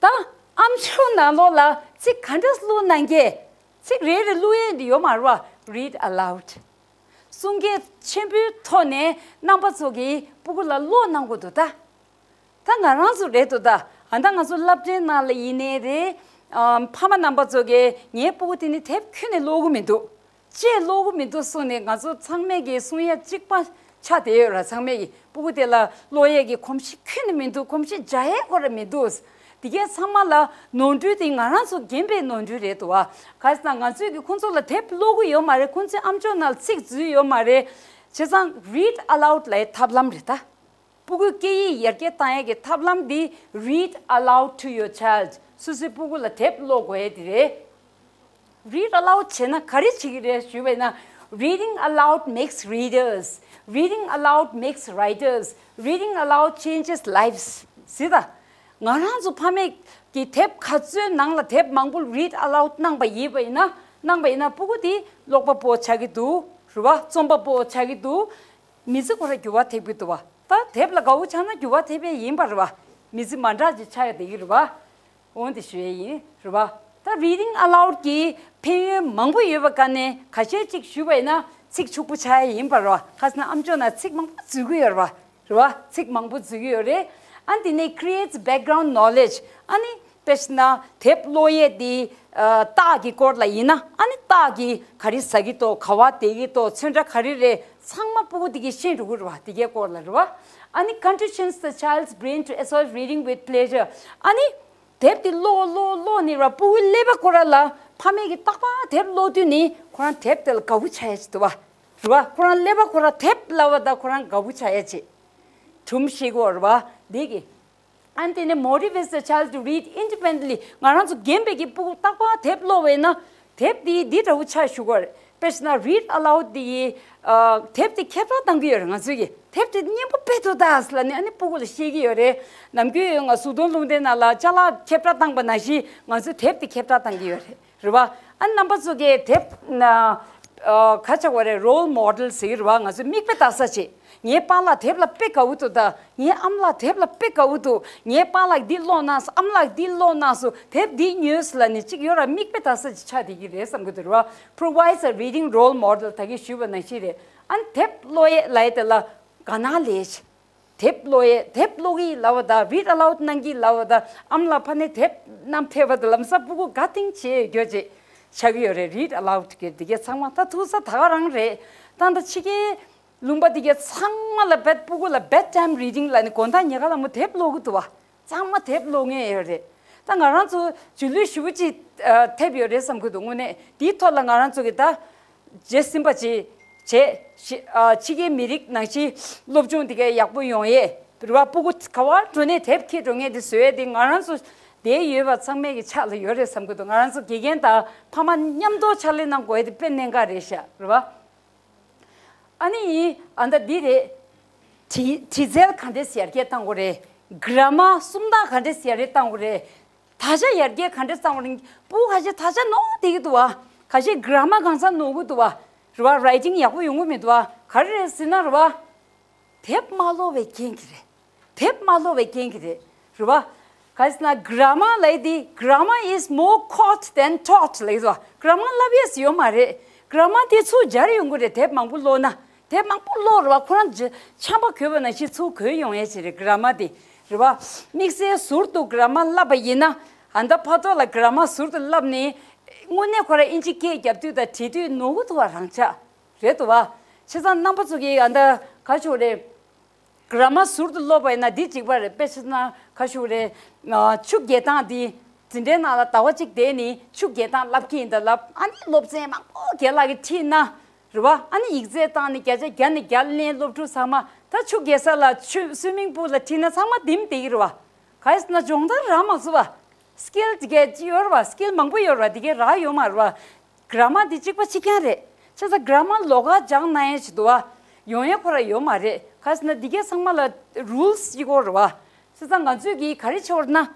ད་ཨམ་ཅོག་ནང་ལོགས་ལ་ཚིག་ག་འདྲ་བླུགས་གནང་གས། ཚིག་རེ་རེ་བླུགས་ཡས་འདི་ཡོད་མ་རེད་བ། Read aloud. གསུང་སྐད་ཆེན་པོའི་ཐོག་ནས་རྣམ་པ་ཚོ་གིས་སྤུ་གུ་ལ་ཀློག་གནང་དགོས་འདུག་ད། ད་ང་རང་ཚོ་རེད་འདུག་ད། ཨ་ད་ང་ཚོ་སློབ་གྲྭའི་ནང་ལ་ཡིན་ནའི་རེད། ཨ་ཕ་མ་རྣམ་པ་ཚོ་གིས་ངའི་སྤུ་གུ་དེ་ནི་དེབ་ཁྱོན་ནས་ཀློག་གི་མི་འདུག་ཅེས་ཀློག་གི་མི་འདུག་གསུངས་ནས་ང་ཚོ་ཚང་མས་ཀྱི་གསུང་ཡ་གཅིག་པ་ཆགས་བསྡད་ཡོད་ར། ཚང་མས་ཀྱི་སྤུ་གུ་དེ་ལ་ཀློག་ཡས་ཀྱི་གོམས་གཤིས་ཁྱོན་ནས་མི་འདུག་གོམས་གཤིས་འཇགས་ཡས་ཁོ་ར་མི་འདུག་དེ་གས་ཚང་མ་ལ་ནོར་འཁྲུལ་དེ་ང་རང་ཚོ་རྒན་པའི་ནོར་འཁྲུལ་རེད་འདུག་བ། ག་རེ་ཟེར་ན་ང་ཚོས་ཀྱི་ཁོང་ཚོ་ལ་དེབ་ཀློག་གི་ཡོད་མ་རེད། ཁོང་ཚོའི་ཨམ་ཅོག་ནང་ལ་ཚིག་འཛུལ་ཡོད་མ་རེད། བྱས་ཙང་read aloud ལབ་ཡའི་ཐབས་ལམ་རེད་ད། སྤུ་གུའི་སྐད་ཡིག་ཡར་རྒྱས་བཏང་ཡས་ཀྱི་ཐབས་ལམ་འདི་read aloud to your child. སོ་སོའི་སྤུ་གུ་ལ་དེབ་ཀློག་དགོས་ཡས་དེ་རེད། Read aloud བྱས་ན་ག་རེ་བྱེད་ཀྱི་རེད་ཞུས་པ་ཡིན་ན། Reading aloud makes readers. Reading aloud makes writers. Reading aloud changes lives. ཟེར་ད། ང་རང་ཚོ་ཕ་མས་ཀྱི་དེབ་ག་ཚོད་ནང་ལ་དེབ་མང་པོ་read aloud གནང་པ་ཡིན་པ་ཡིན་ན། གནང་པ་ཡིན་ན་སྤུ་གུ་དེ་ཀློག་པ་པོ་ཆགས་ཀྱི་འདུག་རེད་བ། རྩོམ་པ་པོ་ཆགས་ཀྱི་འདུག་མི་ཚེ་ཁོ་ར་འགྱུར་བ་ཐེབས་ཀྱི་འདུག་བ། ད་དེབ་ལ་དགའ་བོ་ཆགས་ན་འགྱུར་བ་ཐེབས་ཡས་ཡིན་པ་རེད་བ། མི་ཚེ་མ་འདྲ་ཅིག་ཆགས་ཡ་དེ་གི་རེད་བ། འོང་དེ་ཞུ་ཡས་ཡིན་རེད་བ། ད་reading aloud གི་ཕན་ཡོན་མང་པོ་ཡོད་པ་ག་ནས་ཁ་ཤས་ཅིག་ཞུས་པ་ཡིན་ན་ཚིག་ཕྱུག་པོ་ཆགས་ཡས་ཡིན་པ་རེད་བ། ག་ཟེར་ན་ཨམ་ཅོག་ནང་ཚིག་མང་པོ་འཛུལ་གི་ཡོད་རེད་བ། རེད་བ། ཚིག་མང་པོ་འཛུལ་གི་ཡོད་རེད། ཨ་ནི་དེ་ནས་creates background knowledge. ཨ་ནི་དཔེར་ན་དེབ་ཀློག་ཡས་དེ་ཨ་རྟགས་ཀྱི་སྐོར་ལ་ཡིན་ན། ཨ་ནི་རྟགས་ཀྱི་ག་རེ་ཟ་གི་འདུག་ག་པར་བསྡད་ཀྱི་འདུག་ཚོན་ཁྲ་ག་རེ་རེད། ཚང་མ་སྤུ་གུ་དེ་གིས་ཤེས་འགྲོ་གི་རེད་བ། དེ་གའི་སྐོར་ལ་རེད་བ། ཨ་ནི་conditions the child's brain to associate reading with pleasure. ཨ་ནི་དེབ་དེ་ཀློག་ཀློག་ཀློག་ནི་ར་སྤུ་གུའི་ཀླད་པ་ཁོ་ར་ལ་ཕ་མས་ཀྱི་རྟག་པར་དེབ་ཀློག་དུས་ནི་ཁོ་རང་དེབ་དེ་ལ་དགའ་བོ་ཆགས་ཡ་ཅིག་འདུག་བ། རེད་བ། ཁོ་རང་ཀླད་པ་ཁོ་ར་དེབ་ལབ་པ་དང་ཁོ་རང་དགའ་བོ་ཆགས་ཡ་ཅིག་སྒྲུང་ཤེས་གོ་རེད་བ། འདི་གི། And then it motivates the child to read independently. ང་རང་ཚོ་རྒན་པའི་གི་སྤུ་གུ་རྟག་པར་དེབ་ཀློག་པ་ཡིན་ན་དེབ་འདི་འདི་འདྲ་བོ་ཆགས་ཞུ་གོ་རེད། དཔེར་ན་read aloud འདི་ཡི་ཨ་དེབ་འདི་ཁྱབ་བསྒྲགས་བཏང་གི་ཡོད་རེད། ང་ཚོའི་གི་དེབ་འདི་སྙན་པོ་དཔེ་འདུག་ད་ལབ་ནས་ཨ་ནི་སྤུ་གུ་ལ་བཤད་ཀྱི་ཡོད་རེད། ནམ་རྒྱུན་ང་གཟུགས་མཐོང་རླུང་རྟའི་ནང་ལ་ཅ་ལག་ཁྱབ་བསྒྲགས་བཏང་པ་ནང་བཞིན་ང་ཚོས་དེབ་འདི་ཁྱབ་བསྒྲགས་བཏང་གི་ཡོད་རེད། རེད་བ། ཨ་རྣམ་པ་ཚོ་གིས་དེབ་ན་ཨ་ག་ཆགས་པ་རེད། role model ཟེར་གྱི་རེད་བ། ང་ཚོའི་མིག་དཔེ་ལྟ་ས་ཅིག་ངའི་པཱ་ལགས་དེབ་ལ་དཔེ་དགའ་བོ་འདུག་ད་ངའི་ཨ་མ་ལགས་དེབ་ལ་དཔེ་དགའ་བོ་འདུག་ངའི་པཱ་ལགས་འདི་ཀློག་གནང་སོང་། ཨ་མ་ལགས་འདི་ཀློག་གནང་སོང་། དེབ་འདི་ཉོས་སོང་ལབ་ནས་ཅིག་ཡོད་ར། མིག་དཔེ་ལྟ་ས་ཅིག་ཆགས་བསྡད་ཀྱི་རེད་བསམ་གྱི་འདུག་རེད་བ། Provides a reading role model. ད་གིན་ཞུས་པ་ནང་བཞིན་རེད། ཨ་ནི་དེབ་ཀློག་ཡས་ལབ་ཡས་དེ་ལ་དགའ་སྣང་སླེབས་ཤག་དེབ་ཀློག་ཡས། དེབ་ཀློག་གི་ལབ་པ་དང་read aloud གནང་གི་ལབ་པ་དང་ཨ་མ་ལགས་ཕ་ནས་དེབ་བསྣམས་ཕེབས་པ་དང་ལམ་སང་སྤུ་གུ་དགའ་ཐིང་བྱེད་ཡོད་རྒྱུ་ཅིག་ཆགས་ཀྱི་ཡོད་རེད། Read aloud གི་འདི་གས་ཚང་མ་ད་ཐུག་ས་ད་ག་རང་རེད། ད་ད་ཕྱི་རྒྱལ་ལུང་པ་འདི་གས་ཚང་མ་ལ་བེད་སྤུ་གུ་ལ་bedtime reading ལབ་ནས་དགོང་དག་ཉལ་ཁ་ལ་མོ་དེབ་ཀློག་གི་འདུག་བ། ཚང་མ་དེབ་ཀློག་མཁན་ཡོད་རེད། ད་ང་རང་ཚོ་སྒྱུ་ལུས་ཞེ་པོ་ཅིག་ཨ་ཐེབས་ཡོད་རེད་བསམ་གྱི་འདུག་དངོས་གནས་དེའི་ཐོག་ལ་ང་རང་ཚོ་གི་ད་རྗེས་ཟིན་པ་ཅིག་ བྱས་ཤི་ཨ་ཕྱི་རྒྱལ་མི་རིགས་ནང་བཞིན་སློབ་སྦྱོང་དེ་གའི་ཡག་པོ་ཡོང་ཡས་རེད་བ། སྤུ་གུ་ག་བར་འགྲོ་ནས་དེབ་འཁྱེར་འགྲོ་མཁན་དེ་བཟོ་ཡས་དེ་ང་རང་ཚོ་དེ་ཡོད་པ་ཚང་མའི་གི་ཕྱག་ལ་ཡོད་རེད་བསམ་གི་འདུག་ང་རང་ཚོ་དགེ་རྒན་དང་ཕ་མ་མཉམ་དུ་ཕྱག་ལས་གནང་དགོས་ཡས་དེ་དཔེ་གནད་འགག་རེད་ཤག་རེད་བ། ཨ་ནི་ཡིན་ཨ་ད་འདི་རེད། དྲི་དྲི་རྩལ་ག་འདྲས་ཡར་རྒྱས་གཏང་དགོས་རེད། གྷི་ར་མར་སུམ་རྟགས་ག་འདྲས་ཡར་རྒྱས་གཏང་དགོས་རེད། དག་ཆ་ཡར་རྒྱས་ག་འདྲས་གཏང་དགོས་རེད། སྤུ་གུ་ཁ་ཤས་དག་ཆ་ནོར་བསྡད་ཀྱི་འདུག་བ། ཁ་ཤས་གྷི་ར་མར་གང་ས་ནོར་གི་འདུག་བ། རེད་བ། རའི་ཊིང་ཡག་པོ་ཡོང་གི་མི་འདུག་བ། ག་རེ་རེད་ཟེར་ན་རེད་བ། དེབ་མ་ཀློག་པའི་རྐྱེན་གྱིས་རེད། དེབ་མ་ཀློག་པའི་རྐྱེན་གྱིས་རེད། རེད་བ། ག་རེ་ཟེར་ན་གྷི་ར་མར་ལབ་ཡས་དེ། Grammar is more caught than taught ལབ་ཡས་དེ་བ། གྷི་ར་མར་བསླབ་ཡས་ཡོད་མ་རེད། གྷི་ར་མར་དེ་ཚུར་སྦྱར་ཡོང་གི་རེད། དེབ་མང་པོ་ཀློག་ན། དེབ་མང་པོ་ཀློག་རེད་བ། ཁོ་རང་ཇ་ཆམ་པ་གོས་པ་ནང་བཞིན་ཚུར་གོན་ཡོང་ཡས་ཅིག་རེད། གྷི་ར་མར་དེ་རེད་བ། དམིགས་བསལ་ཟུར་དུ་གྷི་ར་མར་བསླབ་པ་ཡིན་ན། ཨ་ད་ཕ་ཐོག་ལ་གྷི་ར་མར་ཟུར་དུ་བསླབ་ནས་དངོས་གནས་ཁོ་རང་ཨིན་ཇི་སྐད་རྒྱབ་དུས་དང་བྲིས་དུས་ནོར་གི་འདུག་བ། རང་ཆ་རེད་འདུག་བ། བྱས་ཙང་རྣམ་པ་ཚོ་གིས་ཨ་ད་ག་ཞུ་རེད། གྷི་ར་མར་ཟུར་དུ་ཀློག་པ་ཡིན་ན་འདི་གཅིག་པ་རེད། དཔེ་བྱས་ན་ག་ཞུ་རེད། ཆུ་རྐྱལ་སྟངས་འདི་འཛིན་གྲྭའི་ནང་ལ་ཟླ་བ་གཅིག་བསྡད་ནས་ཆུ་རྐྱལ་སྟངས་བསླབ་ཀྱི་ཡིན་ད་ལབ། ཨ་ནི་སློབ་ཚན་མང་པོ་རྒན་ལགས་ཀྱིས་ཁྲིད་ན་རེད་བ། ཨ་ནི་ཡིག་ཚད་བཏང་ནས་བརྒྱ་ཆ་བརྒྱ་ནས་བརྒྱ་ལེན། སློབ་ཕྲུག་ཚང་མ་ད་ཆུ་རྐྱལ་ས་ལ་ཆུ་སུའི་མིང་པུལ་ལ་ཁྲིད་ན་ཚང་མ་འདེམས་བསྡད་ཀྱི་རེད་བ། ག་རེ་ཟེར་ན་སྦྱོང་བརྡར་རག་མ་ཚུགས་བ། སི་ཀིལ་དེ་གས་ཅི་ཡོད་རེད་བ། སི་ཀིལ་མང་པོ་ཡོད་རེད་བ། དེ་གས་རག་ཡོད་མ་རེད་བ། གྷི་ར་མར་འདི་གཅིག་པ་གཅིག་རྐྱང་རེད། བྱས་ཙང་གྷི་ར་མར་ལོགས་ཀ་སྦྱང་གནང་ཡས་ཅིག་འདུག་བ། ཡོང་ཡས་ཁོ་རང་ཡོད་མ་རེད། ག་རེ་ཟེར་ན་འདི་གས་ཚང་མ་ལ་རུལ་སི་གཅིག་པོ་རེད་བ། བྱས་ཙང་ང་ཚོས་ཀྱིས་ག་རེ་བྱེད་དགོས་རེད་ན།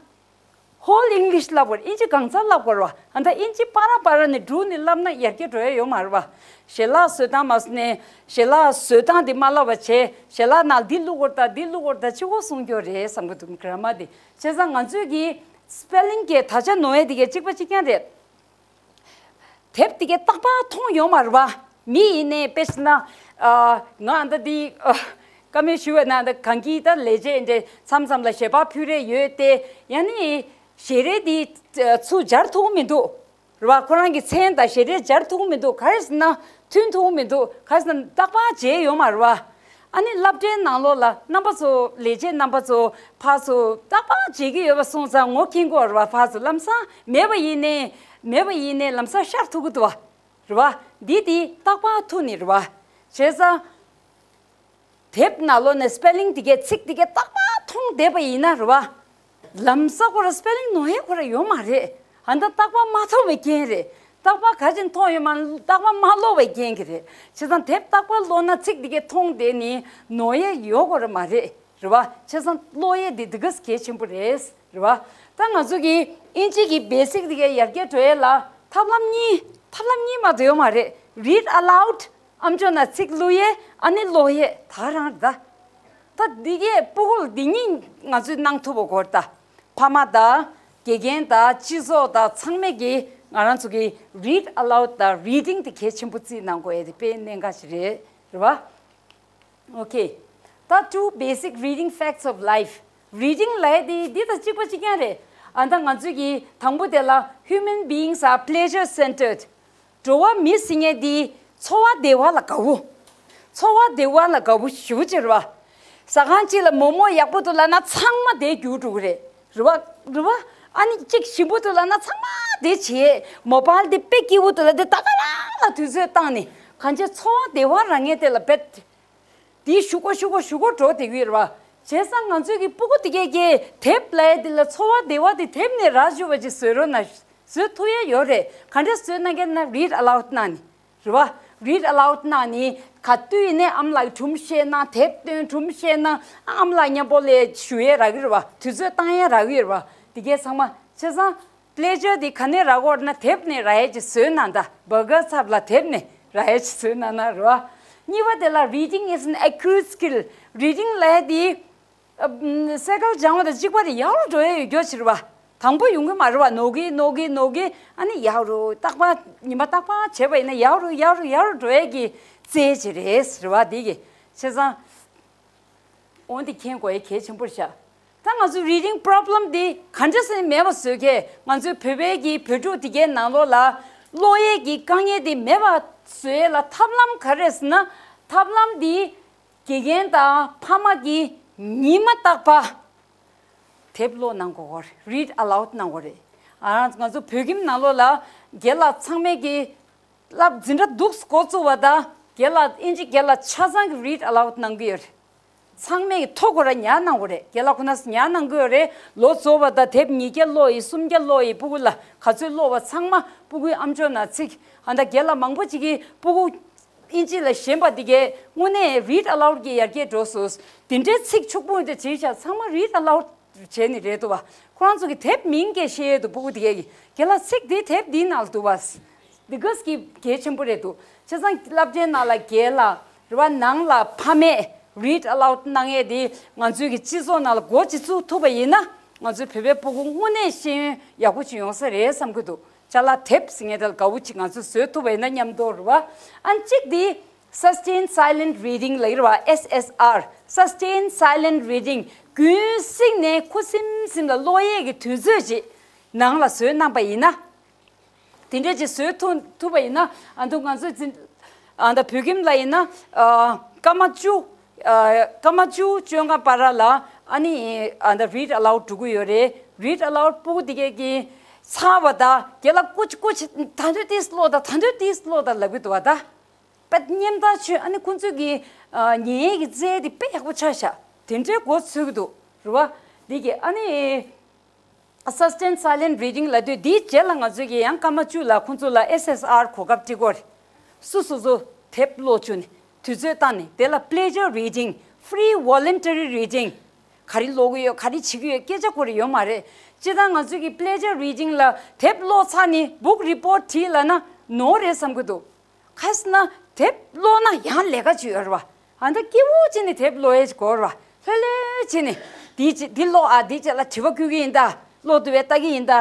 ཧོལ་ཨིང་ལིཤ་བསླབ་དགོས་རེད། ཨིན་ཇི་གང་ཚར་བསླབ་དགོས་རེད་བ། ཨ་ད་ཨིན་ཇི་པ་ར་པ་ར་ནས་འབྲུ་ནས་བསླབ་ན་ཡར་རྒྱས་འགྲོ་ཡས་ཡོད་མ་རེད་བ། ཞལ་ལག་བཟོ་སྟངས་མ་བཟོས་ནས་ཞལ་ལག་བཟོ་སྟངས་འདི་མ་བསླབ་པ་བྱས། ཞལ་ལག་ནང་འདི་བླུག་དགོས་རེད་ད། འདི་བླུག་དགོས་རེད་ད་གཅིག་པོ་གསུང་རྒྱུ་རེད་བསམ་གི་འདུག་གྷི་ར་མར་འདི། བྱས་ཙང་ང་ཚོས་ཀྱིས་སི་པེ་ལིང་གི་དག་ཆ་ནོར་ཡས་དེ་གས་གཅིག་པ་གཅིག་རྐྱང་རེད། དེབ་དེ་གས་རྟག་པར་མཐོང་ཡོད་མ་རེད་བ། མི་ཡིན་ནའི་དཔེ་བྱས་ན། ཨ་ང་ཨ་ད་འདི་ཨ་བཀའ་མོལ་ཞུ་བ་ན་ཨ་ད་གང་གི་ད་ལས་བྱེད་འདྲ་མཚམས་མཚམས་ལ་ཞལ་པར་ཕུལ་རེས་ཡོད་དེ། ཡང་ནི་ཞལ་རས་འདི་ཚུར་སྦྱར་ཐུབ་མི་འདུག་རེད་བ། ཁོ་རང་གི་མཚན་དང་ཞལ་རས་སྦྱར་ཐུབ་མི་འདུག་ག་རེ་ཟེར་ན་མཐུན་ཐུབ་མི་འདུག་ག་རེ་ཟེར་ན་རྟག་པར་མཇལ་ཡོད་མ་རེད་བ། ཨ་ནི་སློབ་གྲྭའི་ནང་ལོགས་ལ་རྣམ་པ་ཚོ་ལས་བྱེད་རྣམ་པ་ཚོ་ཕར་ཚུར་རྟག་པར་མཇལ་གྱི་ཡོད་པ་སོང་ཙང་ངོ་མཁྱེན་གྱི་ཡོད་རེད་བ། ཕར་ཚུར་ལམ་སང་མེད་པ་ཡིན་ནའི་མེད་པ་ཡིན་ནའི་ལམ་སང་ཤར་ཐུབ་ཀྱི་འདུག་བ། རེད་བ། འདི་དེ་རྟག་པར་ཐུག་ནི་རེད་བ། བྱས་ཙང་། དེབ་ནང་ལོགས་ནས་སི་པེ་ལིང་དེ་གས་ཚིག་དེ་གས་རྟག་པར་མཐོང་བསྡད་པ་ཡིན་ན་རེད་བ། ལམ་སང་ཁོ་རང་སི་པེ་ལིང་ནོར་ཡས་ཁོ་རང་ཡོད་མ་རེད། ཨ་ད་རྟག་པར་མ་མཐོང་བའི་རྐྱེན་རེད། རྟག་པར་ག་ཅིག་མཐོང་ཡོད་མ་རེད། རྟག་པར་མ་ཀློག་པའི་རྐྱེན་གྱིས་རེད། བྱས་ཙང་དེབ་རྟག་པར་ཀློག་ན་ཚིག་དེ་གས་མཐོང་བསྡད་ནི་ནོར་ཡས་ཡོད་ཁོ་རང་མ་རེད། རེད་བ། བྱས་ཙང་ཀློག་ཡས་དེ་དེ་གས་གལ་ཆེན་པོ་རེད། རེད་བ། ད་ང་ཚོ་གི་ཨིན་ཇི་གི་བེ་སིག་དེ་གས་ཡར་རྒྱས་འགྲོ་ཡས་ལ་ཐབས་ལམ་གཉིས། ཐབས་ལམ་གཉིས་མ་གཏོགས་ཡོད་མ་རེད། Read aloud། ཨམ་ཅོག་ནང་ཚིག་བླུག་ཡས། ཨ་ནི་ཀློག་ཡས་ད་རང་རེད་ད། ད་འདི་གས་སྤུ་གུ་ལ་འདི་གཉིས་ང་ཚོས་གནང་ཐུབ་པ་དགོས་རེད་ད། ཕ་མ་དང་དགེ་རྒན་དང་སྤྱི་ཚོགས་དང་ཚང་མས་ཀྱིས་ང་རང་ཚོ་གི་Read aloud དང་reading དེ་གལ་ཆེན་པོ་བརྩིས་གནང་དགོས་ཡས་དེ་དཔེ་གནད་འགག་ཞིག་རེད། རེད་བ། Okay. ད་two basic reading facts of life. Reading ལབ་ཡས་དེ་འདི་དང་གཅིག་པ་གཅིག་རྐྱང་རེད། ཨ་ད་ང་ཚོས་ཀྱི་དང་པོ་དེ་ལ་Human beings are pleasure centered. འགྲོ་བ་མི་ཟེར་མཁན་དེ་ཚོར་བ་བདེ་བ་ལ་དགའ་བོ། ཚོར་བ་བདེ་བ་ལ་དགའ་བོ་ཞེ་པོ་ཅིག་རེད་བ། ཟ་ཁང་གཅིག་ལ་མོག་མོག་ཡག་པོ་འདུག་ལབ་ན་ཚང་མ་དེ་རྒྱུགས་འགྲོ་གི་རེད། རེད་བ། རེད་བ། ཨ་ནི་གཅིག་ཞིམ་པོ་འདུག་ལབ་ན་ཚང་མ་དེ་བྱེད། མོ་བྷལ་དེ་དཔེ་སྐྱིད་པོ་འདུག་ལབ་དེ་ད་ག་རང་ལ་དུས་ཚོད་བཏང་ནས་གང་ཅི་ཚོར་བ་བདེ་བ་རག་མཁན་དེ་ལ་དཔེ། དེའི་ཤུགས་ཀོ་ཤུགས་ཀོ་ཤུགས་ཀོ་འགྲོ་བསྡད་ཀྱི་ཡོད་རེད་བ། བྱས་ཙང་ང་ཚོས་ཀྱི་སྤུ་གུ་དེ་གས་ཀྱིས་དེབ་ལབ་ཡས་དེ་ལ་ཚོར་བ་བདེ་བ་དེ་དེབ་ནས་རག་བཅུག་པ་ཅིག་བཟོ་རོགས་གནང་། བཟོ་ཐུབ་ཡས་ཡོད་རེད། ག་འདྲས་བཟོས་གནང་མཁན་ན་Read aloud གནང་ནི་རེད་བ། Read aloud གནང་ནི་ག་དུས་ཡིན་ནའི་ཨ་མ་ལགས་ཀྱིས་སྒྲུང་བཤད་ན་དེབ་སྟོན། སྒྲུང་བཤད་ན་ཨ་མ་ལགས་མཉམ་པོ་ལ་ཞུ་ཡས་རག་གི་རེད་བ། དུས་ཚོད་བཏང་ཡས་རག་གི་ཡོད་རེད་བ། དེ་གས་ཚང་མ་བྱས་ཙང་། Pleasure དེ་ག་ནས་རག་གོ་ན་དེབ་ནས་རག་ཡས་ཅིག་བཟོས་གནང་ད། བར་གར་ཚབ་ལ་དེབ་ནས་རག་ཡས་ཅིག་བཟོས་གནང་ན་རེད་བ། གཉིས་པ་དེ་ལ་Reading is an acute skill. Reading ལབ་ཡས་དེ་ཨ་སེ་ཀལ་སྦྱང་བ་དང་གཅིག་པ་རེད། ཡག་རུ་འགྲོ་ཡས་ཡོད་རྒྱུ་ཅིག་རེད་བ། དང་པོ་ཡོང་གི་མ་རེད་བ། ནོར་གི་ནོར་གི་ནོར་གི། ཨ་ནི་ཡག་རུ་རྟག་པར་ཉི་མ་རྟག་པར་བྱས་པ་ཡིན་ན་ཡག་རུ་ཡག་རུ་ཡག་རུ་འགྲོ་ཡས་ཀྱི་རྩལ་ཅིག་རེད་ཟེར་བ་དེ་གི། བྱས་ཙང་། འོ་འདི་མཁྱེན་དགོས་ཡས་གལ་ཆེན་པོ་རེད་ཤག་ད་ང་ཚོ་reading problem འདི་ག་འདྲ་སེ་མེད་པ་བཟོ་གས། ང་ཚོའི་བོད་པའི་གི་བོད་ཕྲུག་དེ་གའི་ནང་ལོགས་ལ་ཀློག་ཡས་ཀྱི་དཀའ་ངལ་འདི་མེད་པ་བཟོ་ཡས་ལ་ཐབས་ལམ་ག་རེ་རེད་ཟེར་ན། ཐབས་ལམ་འདི་དགེ་རྒན་དང་ཕ་མ་གིས་ཉི་མ་རྟག་པར་དེབ་ཀློག་གནང་དགོས་གོ་རེད། Read aloud གནང་དགོས་རེད། ཨ་ང་ཚོ་བོད་ཁྱིམ་ནང་ལོགས་ལ་རྒན་ལགས་ཚང་མས་ཀྱི་སློབ་འཛིན་གྲྭ་འདུག་འགོ་བཙུགས་པ་དང་ རྒན་ལགས་ཨིན་ཇི་རྒན་ལགས་ཆ་ཚང་གི་read aloud གནང་གི་ཡོད་རེད། ཚང་མས་ཀྱི་ཐོ་ཁོ་ར་ཉར་གནང་དགོས་རེད། རྒན་ལགས་ཁོ་ན་ཉར་གནང་གི་ཡོད་རེད། ལོ་རྫོགས་པ་དང་དེབ་ཉིས་བརྒྱ་ཀློག་ཡིན། སུམ་བརྒྱ་ཀློག་ཡིན། སྤུ་གུ་ལ་ག་ཚོད་ཀློག་པ་ཚང་མ་སྤུ་གུའི་ཨམ་ཅོག་ནང་ཚིག་ཨ་ད་རྒན་ལགས་མང་པོ་ཅིག་གིས་སྤུ་གུ་ཨིན་ཇི་ལ་ཞེན་པ་འདི་གས་དངོས་གནས་read aloud གི་ཡར་རྒྱས་འགྲོ་སོང་། དེ་འདྲའི་ཚིག་ཕྱུག་པོ་འདི་བྱས་ཤག་ཚང་མ་read aloud བྱས་ནི་རེད་འདུག་བ། ཁོ་རང་ཚོ་གི་དེབ་མིང་སྐད་བཤད་ཡས་འདུག་སྤུ་གུ་དེ་གས་ཀྱི་རྒན་ལགས་ཚིག་འདི་དེབ་འདིའི་ནང་ལ་འདུག་བ། འདི་གས་ཀྱི་གལ་ཆེན་པོ་རེད་འདུག་བྱས་ཙང་སློབ་གྲྭའི་ནང་ལ་རྒན་ལགས་རེད་བ། ནང་ལ་ཕ་མས་read aloud གནང་ཡས་འདི་ང་ཚོའི་གི་སྤྱི་ཚོགས་ནང་ལ་འགོ་ཅིག་ཚུགས་ཐུབ་པ་ཡིན་ན། ང་ཚོའི་བོད་པའི་སྤུ་གུ་དངོས་གནས་ཤེས་ཡོན་ཡག་པོ་ཅིག་ཡོང་ས་རེད་བསམ་གི་འདུག་ཅ་ལག་དེབ་ཟེར་མཁན་དེ་ལ་དགའ་བོ་ཅིག་ང་ཚོས་བཟོས་ཐུབ་པ་ཡིན་ན་སྙམ་དོ་རེད་བ། ཨ་གཅིག་འདི་Sustained Silent Reading ལབ་ཀྱི་རེད་བ། S S R, Sustained Silent Reading རྒྱུན་བསྲིངས་ནས་ཁུ་སིམ་སིམ་ལ་ཀློག་ཡས་ཀྱི་དུས་ཚོད་ཅིག་ནང་ལ་བཟོས་གནང་པ་ཡིན་ན། དེ་འདྲས་ཅིག་བཟོས་ཐུབ་ཐུབ་པ་ཡིན་ན། ཨ་འདུག་ང་ཚོས་འཛིན་ཨ་ད་བོད་ཁྱིམ་ལ་ཡིན་ན། ཨ་སྐར་མ་བཅུ། ཨ་སྐར་མ་བཅུ་བཅོ་ལྔ་བར་ལ་ཨ་ནི་ཨ་ད་read aloud འགྲོ་གི་ཡོད་རེད། Read aloud སྤུ་གུ་དེ་གས་ཀྱི་ཚར་བ་ད་རྒན་ལགས་སྐུ་མཁྱེན་སྐུ་མཁྱེན་ད་དུང་ཏིས་ཀློག་དང་ད་དུང་ཏིས་ཀློག་དང་ལབ་གི་འདུག་བ་ད། པད་སྙེམས་ཐག་ཆོད། ཨ་ནི་ཁོང་ཚོས་ཀྱི་ཨ་ཉན་ཡས་ཀྱི་རྩལ་དེ་དཔེ་ཡག་པོ་ཆགས་ཤག་དེ་འདྲའི་མགོ་ཚོད་ཀྱི་འདུག་རེད་བ། འདི་གི་ཨ་ནི་Sustained Silent Reading ལབ་དུས་འདིའི་རྗེས་ལ་ང་ཚོས་ཀྱི་ཡང་སྐར་མ་བཅུ་ལ་ཁོང་ཚོ་ལ་S S R གོ་སྐབས་སྤྲད་དགོས་རེད། སུ་སུ་སུ་དེབ་ཀློག་བཅུག་ནས་དུས་ཚོད་བཏང་ནས། དེ་ལ་pleasure reading, free voluntary reading ག་རེ་ཀློག་གི་ཡོད། ག་རེ་བྱེད་ཀྱི་ཡོད། སྐད་ཆ་གོ་རེ་ཡོད་མ་རེད། སྤྱིར་བཏང་ང་ཚོས་ཀྱི་pleasure reading ལ་དེབ་ཀློག་ཚར་ནས་book report བྲིས་ལབ་ན་ནོར་རེད་བསམ་གྱི་འདུག་ག་ཟེར་ན་དེབ་ཀློག་ན་ཡང་ལས་ཀ་ཅིག་ཡོད་རེད་བ། ཨ་ད་སྐྱིད་པོ་བྱས་ནས་དེབ་ཀློག་ཡས་ཅིག་དགོས་རེད་བ། ལྷོད་ལྷོད་བྱས་ནས་འདི་ཅི་འདི་ཀློག་ཨ་འདི་ཅི་ལ་དྲི་བ་བཀོད་ཀྱི་ཡིན་ད། ཀློག་དུས་བས་ལྟ་གི་ཡིན་ད།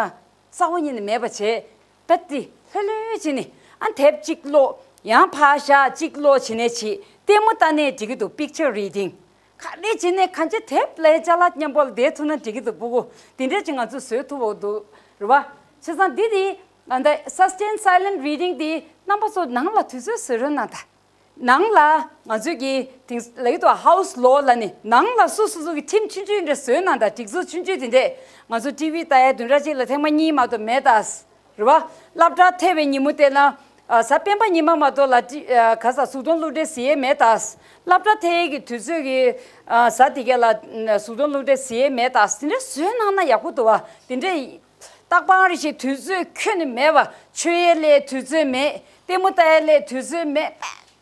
གསལ་པོ་ཉིད་ནས་མེད་པ་བྱས། རྦད་དེ་ལྷོད་ལྷོད་བྱས་ནས་ཨ་དེབ་གཅིག་ཀློག་ཡང་ཕར་བཞག་གཅིག་ཀློག་བྱས་ནས་བྱེད། ལྟད་མོ་ལྟ་ནས་འགྲིག་གི་འདུག picture reading ག་རེ་བྱས་ནས་གང་ཅི་དེབ་ལ་ཅ་ལག་མཉམ་པོ་ལ་བསྡད་ཐུབ་ན་འགྲིག་གི་འདུག་སྤུ་གུ་དེ་འདྲས་ཅིག་ང་ཚོས་བཟོས་ཐུབ་པ་འདུག་རེད་བ། བྱས་ཙང་འདི་དེ་ཨ་ད་Sustained Silent Reading དེ་རྣམ་པ་ཚོ་ནང་ལ་དུས་ཚོད་བཟོ་རོགས་གནང་ད། ནང་ལ་ང་ཚོས་ཀྱི་དེང་ལ་ཡོད་དོ་house law ལ་ནི་ནང་ལ་སོ་སོ་སོ་གི་ཁྲིམས་ཆུང་ཆུང་འདྲ་བཟོས་གནང་ད། སྒྲིག་འཛུགས་ཆུང་ཆུང་དེ་འདྲས་ང་ཚོ་TV ལྟ་ཡ་བདུན་ཕྲག་གཅིག་ལ་ཐེངས་མ་གཉིས་མ་གཏོགས་མེད་ད། རེད་བ། སློབ་གྲྭ་ཐེ་བའི་ཉིན་མོ་དེ་ལ་ཨ་གཟའ་སྤེན་པ་ཉི་མ་མ་གཏོགས་ལ་ཊི་ཨ་ག་ས་གཟུགས་མཐོང་སློབ་གྲྭའི་ཟེར་ཡས་མེད་ད། སློབ་གྲྭ་ཐེ་ཡས་ཀྱི་དུས་ཚོད་ཀྱི་ཨ་གཟའ་དེ་ག་ལ་གཟུགས་མཐོང་སློབ་གྲྭའི་ཟེར་ཡས་མེད་ད། དེ་འདྲས་བཟོས་གནང་ན་ཡག་པོ་འདུག་བ། དེ་འདྲས་རྟག་པར་རེ་ཞིག་དུས་ཚོད་ཁྱོན་ནས་མེད་པ། མཆོད་ཡས་ལ་དུས་ཚོད་མེད། ལྟད་མོ་ལྟ་ཡས་ལ་དུས་ཚོད་མེད།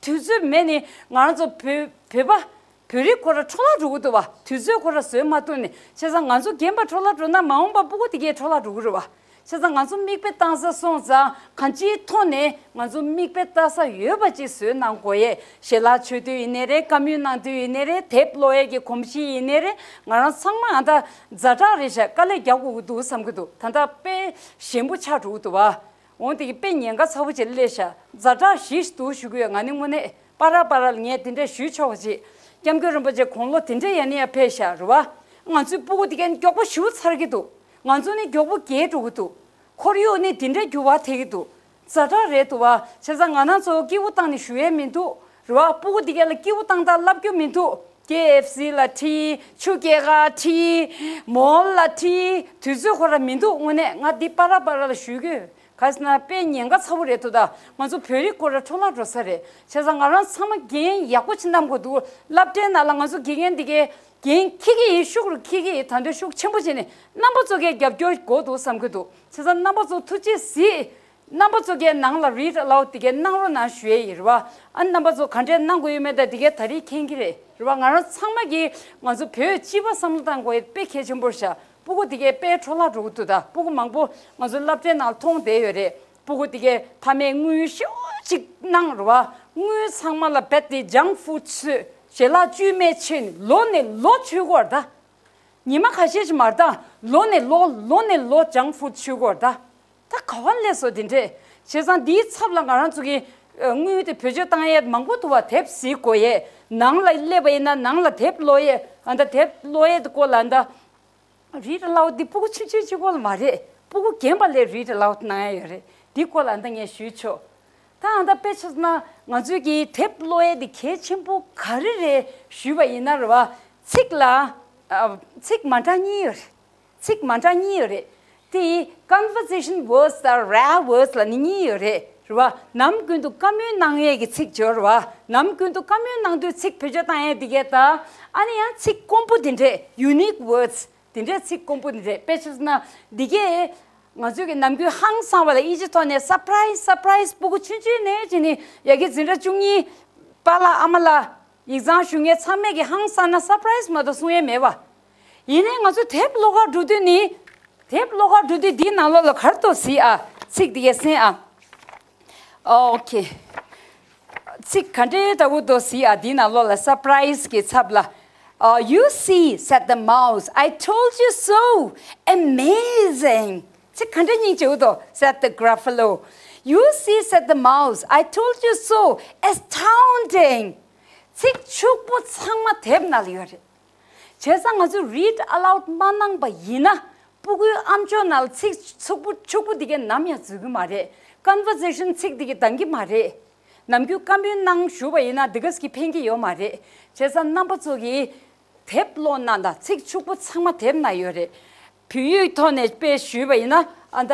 དུས་ཚོད་མེད་ནི་ང་རང་ཚོ་བོད་བོད་པ་བོད་རིགས་ཁོ་ར་འཕྲོ་བརླག་འགྲོ་གི་འདུག་བ། དུས་ཚོད་ཁོ་ར་བཟོས་མ་ཐུབ་ནི་བྱས་ཙང་ང་ཚོ་རྒན་པ་འཕྲོ་བརླག་འགྲོ་ན་མ་འོངས་པ་སྤུ་གུ་དེ་གས་འཕྲོ་བརླག་འགྲོ་གི་རེད་བ། བྱས་ཙང་ང་ཚོ་མིག་དཔེ་བལྟ་ས་སོང་ཙང་གང་ཅིའི་ཐོག་ནས་ང་ཚོ་མིག་དཔེ་བལྟ་ས་ཡོད་པ་ཅིག་བཟོས་གནང་དགོས་ཡས། ཞལ་ལག་མཆོད་དུས་ཡིན་ནའི་རེད། བཀའ་མོལ་གནང་དུས་ཡིན་ནའི་རེད། དེབ་ཀློག་ཡས་ཀྱི་གོམས་གཤིས་ཡིན་ནའི་རེད། ང་རང་ཚང་མ་ཨ་ད་ཛ་དྲག་རེད་ཤག་དཀའ་ལས་རྒྱག་དགོས་ཀྱི་འདུག་བསམ་གྱི་འདུག་ད་ལྟ་དཔེ་ཞན་པོ་ཆགས་འགྲོ་གི་འདུག་བ། འོང་དེ་གི་དཔེ་ཉེན་ཁ་ཚ་པོ་ཅིག་སླེབས་ཤག་ཛ་དྲག་ཞེ་ཞིག་འདུག་ཞུ་གི་ཡོད། ང་ནི་དངོས་གནས་པ་ར་པ་ར་ལ་ངས་དེ་འདྲས་ཞུས་ཆོག་པ་ཅིག་སྐྱབས་མགོན་རིན་པོ་ཆེ་དགུང་ལོ་དེ་འདྲས་ཡང་ནས་ཡང་ཕེབས་ཤག་རེད་བ། ང་ཚོའི་སྤུ་གུ་དེ་གས་མགྱོགས་པོ་ཞེ་པོ་ཚར་གྱི་འདུག་ང་ཚོ་ནི་མགྱོགས་པོ་རྒས་འགྲོ་གི་འདུག་ཁོར་ཡུག་ནི་དེ་འདྲས་འགྱུར་བ་ཐེབས་ཀྱི་འདུག་ཛ་དྲག་རེད་འདུག་བ། བྱས་ཙང་ང་རང་ཚོ་སྐྱིད་པོ་བཏང་ནས་བཞུགས་ཡས་མི་འདུག་རེད་བ། སྤུ་གུ་དེ་གས་ལ་སྐྱིད་པོ་བཏང་སྟངས་བསླབ་རྒྱུ་མི་འདུག་ཀེ་ཨེཕ་སི་ལ་ཁྲིད། ཆུ་སྐྱེལ་ག་ཁྲིད། མོལ་ལ་ཁྲིད། དུས་ཚོད་ཁོ་ར་མི་འདུག་དངོས་གནས་ང་འདི་པ་ར་པ་ར་ལ་ཞུ་གི་ཡོད། ག་ཟེར་ན་དཔེ་ཉེན་ཁ་ཚ་པོ་རེད་འདུག་ད་ང་ཚོ་བོད་རིགས་ཁོ་ར་འཕྲོ་བརླག་འགྲོ་ས་རེད། བྱས་ཙང་ང་རང་ཚང་མ་འགན་ཡག་པོ་ཅིག་བསྣམས་དགོས་འདུག་སློབ་གྲྭའི་ནང་ལ་ང་ཚོ་དགེ་རྒན་འདི་གས་འགན་འཁྱེར་གྱི་ཡིན། ཤུགས་རུ་འཁྱེར་གྱི་ཡིན། ད་དུང་ཤུགས་ཆེན་པོ་བྱས་ནས་རྣམ་པ་ཚོ་གས་རྒྱབ་སྐྱོར་དགོས་འདུག་བསམ་གྱི་འདུག་བྱས་ཙང་རྣམ་པ་ཚོ་ཐུགས་རྗེ་གཟིགས། རྣམ་པ་ཚོ་གས་ནང་ལ་read aloud དེ་གས་གནང་རོགས་གནང་ཞུ་ཡས་ཡིན་རེད་བ། ཨ་རྣམ་པ་ཚོ་ག་འདྲས་གནང་དགོས་ཡོད་མེད་ད་དེ་གས་ད་རེས་མཁྱེན་གྱི་རེད་རེད་བ། ང་རང་ཚང་མ་གིས་ང་ཚོ་བོད་སྤྱི་པ་བསམ་བློ་བཏང་དགོས་ཡས་དཔེ་གལ་ཆེན་པོ་རེད་ཤག་སྤུ་གུ་དེ་གས་དཔེ་འཕྲོ་བརླག་འགྲོ་གི་འདུག་ད་སྤུ་གུ་མང་པོ་ང་ཚོ་སློབ་གྲྭའི་ནང་མཐོང་བསྡད་ཡོད་རེད། སྤུ་གུ་དེ་གས་ཕ་མས་དངུལ་ཞེ་པོ་ཅིག་གནང་རེད་བ། དངུལ་ཚང་མ་ལ་རྦད་དེ་junk food ཚོས་ཞལ་ལག་བཅུད་མེད་མཆོད་ནས་ལོ་ནས་ལོ་མཆོད་ཀྱི་ཡོད་རེད་ད། ཉི་མ་ཁ་ཤས་ཤིག་མ་རེད་ད། ལོ་ནས་ལོ་ལོ་ནས་ལོ་junk food མཆོད་ཀྱི་ཡོད་རེད་ད། ད་ག་བ་སླེབས་སོང་དེ་འདྲས། བྱས་ཙང་འདིའི་ཚབ་ལ་ང་རང་ཚོ་གི་ཨ་དངུལ་དེ་བེད་སྤྱོད་བཏང་ཡས་མང་པོ་འདུག་བ། དེབ་གཟིགས་དགོས་ཡས། ནང་ལ་སླེབས་པ་ཡིན་ན་ནང་ལ་དེབ་ཀློག་ཡས། ཨ་ད་དེབ་ཀློག་ཡས་དེ་སྐོར་ལ་ཨ་ད་read aloud འདི་སྤུ་གུ་ཆུང་ཆུང་གཅིག་པོ་ལ་མ་རེད། སྤུ་གུ་རྒན་པ་ལ་read aloud གནང་ཡས་ཡོད་རེད། འདི་སྐོར་ལ་ཨ་ད་ངས་ཞུས་ཆོག་ད་ཨ་ད་དཔེ་ཆ་ན་ང་ཚོས་ཀྱི་དེབ་ཀློག་ཡས་དེ་གལ་ཆེན་པོ་ག་རེ་རེད་ཞུས་པ་ཡིན་ན་རེད་བ། ཚིག་ལ་ཨ་ཚིག་མ་འདྲ་གཉིས་ཡོད་རེད། ཚིག་མ་འདྲ་གཉིས་ཡོད་རེད། དེ་conversation words དང་rap words ལབ་ནི་གཉིས་ཡོད་རེད། རེད་བ། ནམ་རྒྱུན་དུ་བཀའ་མོལ་གནང་ཡས་ཀྱི་ཚིག་སྦྱོར་བ། ནམ་རྒྱུན་དུ་བཀའ་མོལ་གནང་དུས་ཚིག་བེད་སྤྱོད་བཏང་ཡས་འདི་གས་ད། ཨ་ནི་ཡང་ཚིག་དཀོན་པོ་འདི་འདྲས། unique words འདི་འདྲས་ཚིག་དཀོན་པོ་འདི་འདྲས། དཔེ་ཆ་བཞག་ན་འདི་གས་ང་ཚོས་ཀྱི་ནམ་རྒྱུན་ཧང་སང་བ་ལ་དབྱིན་ཇི་ཐོག་ནས་surprise surprise སྤུ་གུ་ཆུང་ཆུང་ནས་བྱས་ནས་ཡ་གི་འཛིན་གྲྭ་བཅུ་གཉིས་པཱ་ལགས་ཨ་མ་ལགས་ཡིག་ཚང་ཞུགས་མཁན་ཚང་མས་ཀྱི་ཧང་སང་ན་surprise མ་གཏོགས་གསུང་ཡས་མེད་བ། ཡིན་ནའི་ང་ཚོ་དེབ་ཀློག་གར་འགྲོ་དུས་ནི། དེབ་ཀློག་གར་འགྲོ་དུས་འདིའི་ནང་ལོགས་ལ་ག་རེ་འདུག་གཟིགས་ཨ། ཚིག་འདི་གས་གསན་ཨ། ཨོ་ཁེ། ཚིག་ག་འདྲའི་འདྲ་བོ་འདུག་གཟིགས་ཨ། འདིའི་ནང་ལོགས་ལ་surprise གི་ཚབ་ལ། Uh, you see, said the mouse, I told you so. Amazing. ཚིག་ག་འདྲ་སྙིང་རྗེ་པོ་འདུག said the gruffalo. You see, said the mouse, I told you so. Astounding. ཚིག་ཕྱུག་པོ་ཚང་མ་དེབ་ནང་ལ་ཡོད་རེད། བྱས་ཙང་ང་ཚོས་read aloud མ་གནང་པ་ཡིན་ན། སྤུ་གུའི་ཨམ་ཅོག་ནང་ལ་ཚིག་ཕྱུག་པོ་ཕྱུག་པོ་འདི་གས་ནམ་ཡང་འཛུལ་གི་མ་རེད། conversation ཚིག་འདི་གས་འདང་གི་མ་རེད། ནམ་རྒྱུན་བཀའ་མོལ་གནང་ཞུ་བ་ཡིན་ན་འདི་གས་ཀྱི་ཕན་གི་ཡོད་མ་རེད། བྱས་ཙང་རྣམ་པ་ཚོ་གིས་དེབ་ཀློག་གནང་དང་། ཚིག་ཕྱུག་པོ་ཚང་མ་དེབ་ནང་ཡོད་རེད། བོད་ཡིག་ཐོག་ནས་དཔེ་ཞུས་པ་ཡིན་ན་ཨ་ད།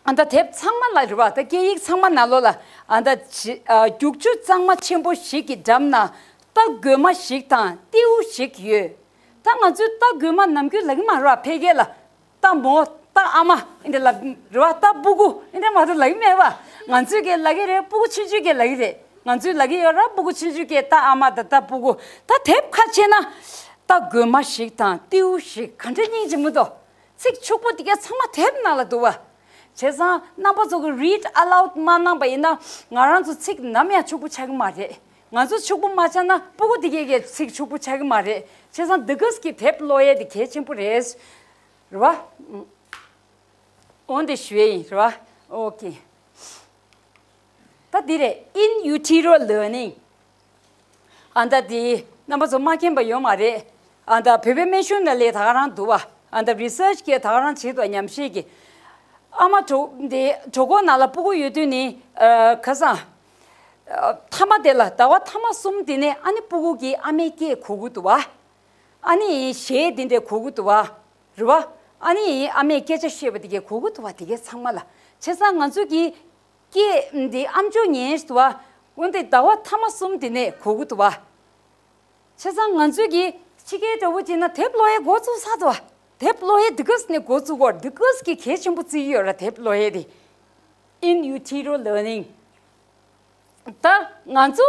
ཨ་ད་དེབ་ཚང་མ་ལ་རེད་བ། ད་སྐད་ཡིག་ཚང་མ་ནང་ལོགས་ལ་ཨ་ད་ཇི་ཨ་རྒྱུག་ཆུ་གཙང་མ་ཆེན་པོ་ཞིག་གི་འགྲམ་ན་རྟ་རྒོད་མ་ཞིག་དང་ཏེའུ་ཞིག་ཡོད། ད་ང་ཚོས་རྟ་རྒོད་མ་ནམ་རྒྱུན་ལབ་ཀྱི་མ་རེད་བ། ཕལ་སྐད་ལ་རྟ་མོ། རྟ་ཨ་མ། ཨེ་འདྲ་ལབ་རེད་བ། རྟ་སྤུ་གུ། ཨེ་འདྲ་མ་གཏོགས་ལབ་ཀྱི་མེད་བ། ང་ཚོས་སྐད་ལབ་ཀྱི་རེད། སྤུ་གུ་ཆུང་ཆུང་སྐད་ལབ་ཀྱི་རེད། ང་ཚོས་ལབ་ཀྱི་ཡོད་ར། སྤུ་གུ་ཆུང་ཆུང་སྐད། རྟ་ཨ་མ་དང་རྟ་སྤུ་གུ། ད་དེབ་ཁ་ཕྱེ་ན་རྟ་རྒོད་མ་ཞིག་དང་ཏེའུ་ཞིག་ག་འདྲ་སྙིང་རྗེ་མོ་འདུག་ཚིག་ཕྱུག་པོ་དེ་གས་ཚང་མ་དེབ་ནང་ལ་འདུག་བ། བྱས་ཙང་རྣམ་པ་ཚོ་གིས་read aloud མ་གནང་པ་ཡིན་ན་ང་རང་ཚོ་ཚིག་ནམ་ཡང་ཕྱུག་པོ་ཆགས་ཀྱི་མ་རེད། ང་ཚོ་ཕྱུག་པོ་མ་ཆགས་ན་སྤུ་གུ་དེ་གས་ཀྱིས་ཚིག་ཕྱུག་པོ་ཆགས་ཀྱི་མ་རེད། བྱས་ཙང་འདི་གས་ཀྱི་དེབ་ཀློག་ཡས་དེ་གལ་ཆེན་པོ་རེད། རེད་བ། འོན་ཏེ་ཞུ་ཡས་ཡིན། རེད་བ། ཨོ་ཁེ། ད་འདི་རེད། In utero learning. ཨ་ད་འདི་རྣམ་པ་ཚོ་མ་མཁྱེན་པ་ཡོད་མ་རེད། ཨ་ད་བོད་པའི་སྨན་གཞུང་ནང་ལ་ད་ག་རང་འདུག་བ། ཨ་ད་research གི་ད་ག་རང་བྱེད་འདུག་ཉམས་ཞིབ་ཀྱི། ཨ་མ་གྲོད་འདི་གྲོད་ཁོག་ནང་ལ་སྤུ་གུ་ཡོད་དུས་ནི་ཨ་ཁ་སང་ཨ་མཐའ་མ་དེ་ལ་ཟླ་བ་མཐའ་མ་གསུམ་དེ་ནས་ཨ་ནི་སྤུ་གུ་གིས་ཨ་མའི་སྐད་གོ་གི་འདུག་བ། ཨ་ནི་གཞས་འདི་འདྲ་གོ་གི་འདུག་བ། རེད་བ། ཨ་ནི་ཨ་མས་སྐད་ཆ་བཤད་པ་དེ་གས་གོ་གི་འདུག་བ། དེ་གས་ཚང་མ་ལ། བྱས་ཙང་ང་ཚོ་གིས་སྐད་འདི་ཨམ་ཅོག་ཉན་འདུག་བ། འོན་ཏེ་ཟླ་བ་མཐའ་མ་གསུམ་དེ་ནས་གོ་གི་འདུག་བ། བྱས་ཙང་ང་ཚོས་ཀྱིས་ཕྱི་རྒྱལ་འདྲ་བོ་བྱས་ན་དེབ་ཀློག་ཡས་འགོ་བཙུགས་ཚར་འདུག་བ། དེབ་ཀློག་ཡས་འདི་གས་ནས་འགོ་བཙུགས་དགོས། འདི་གས་ཀྱིས་གལ་ཆེན་པོ་བརྩི་གི་ཡོད་ར། དེབ་ཀློག་ཡས་དེ། In utero learning. ད་ང་ཚོ་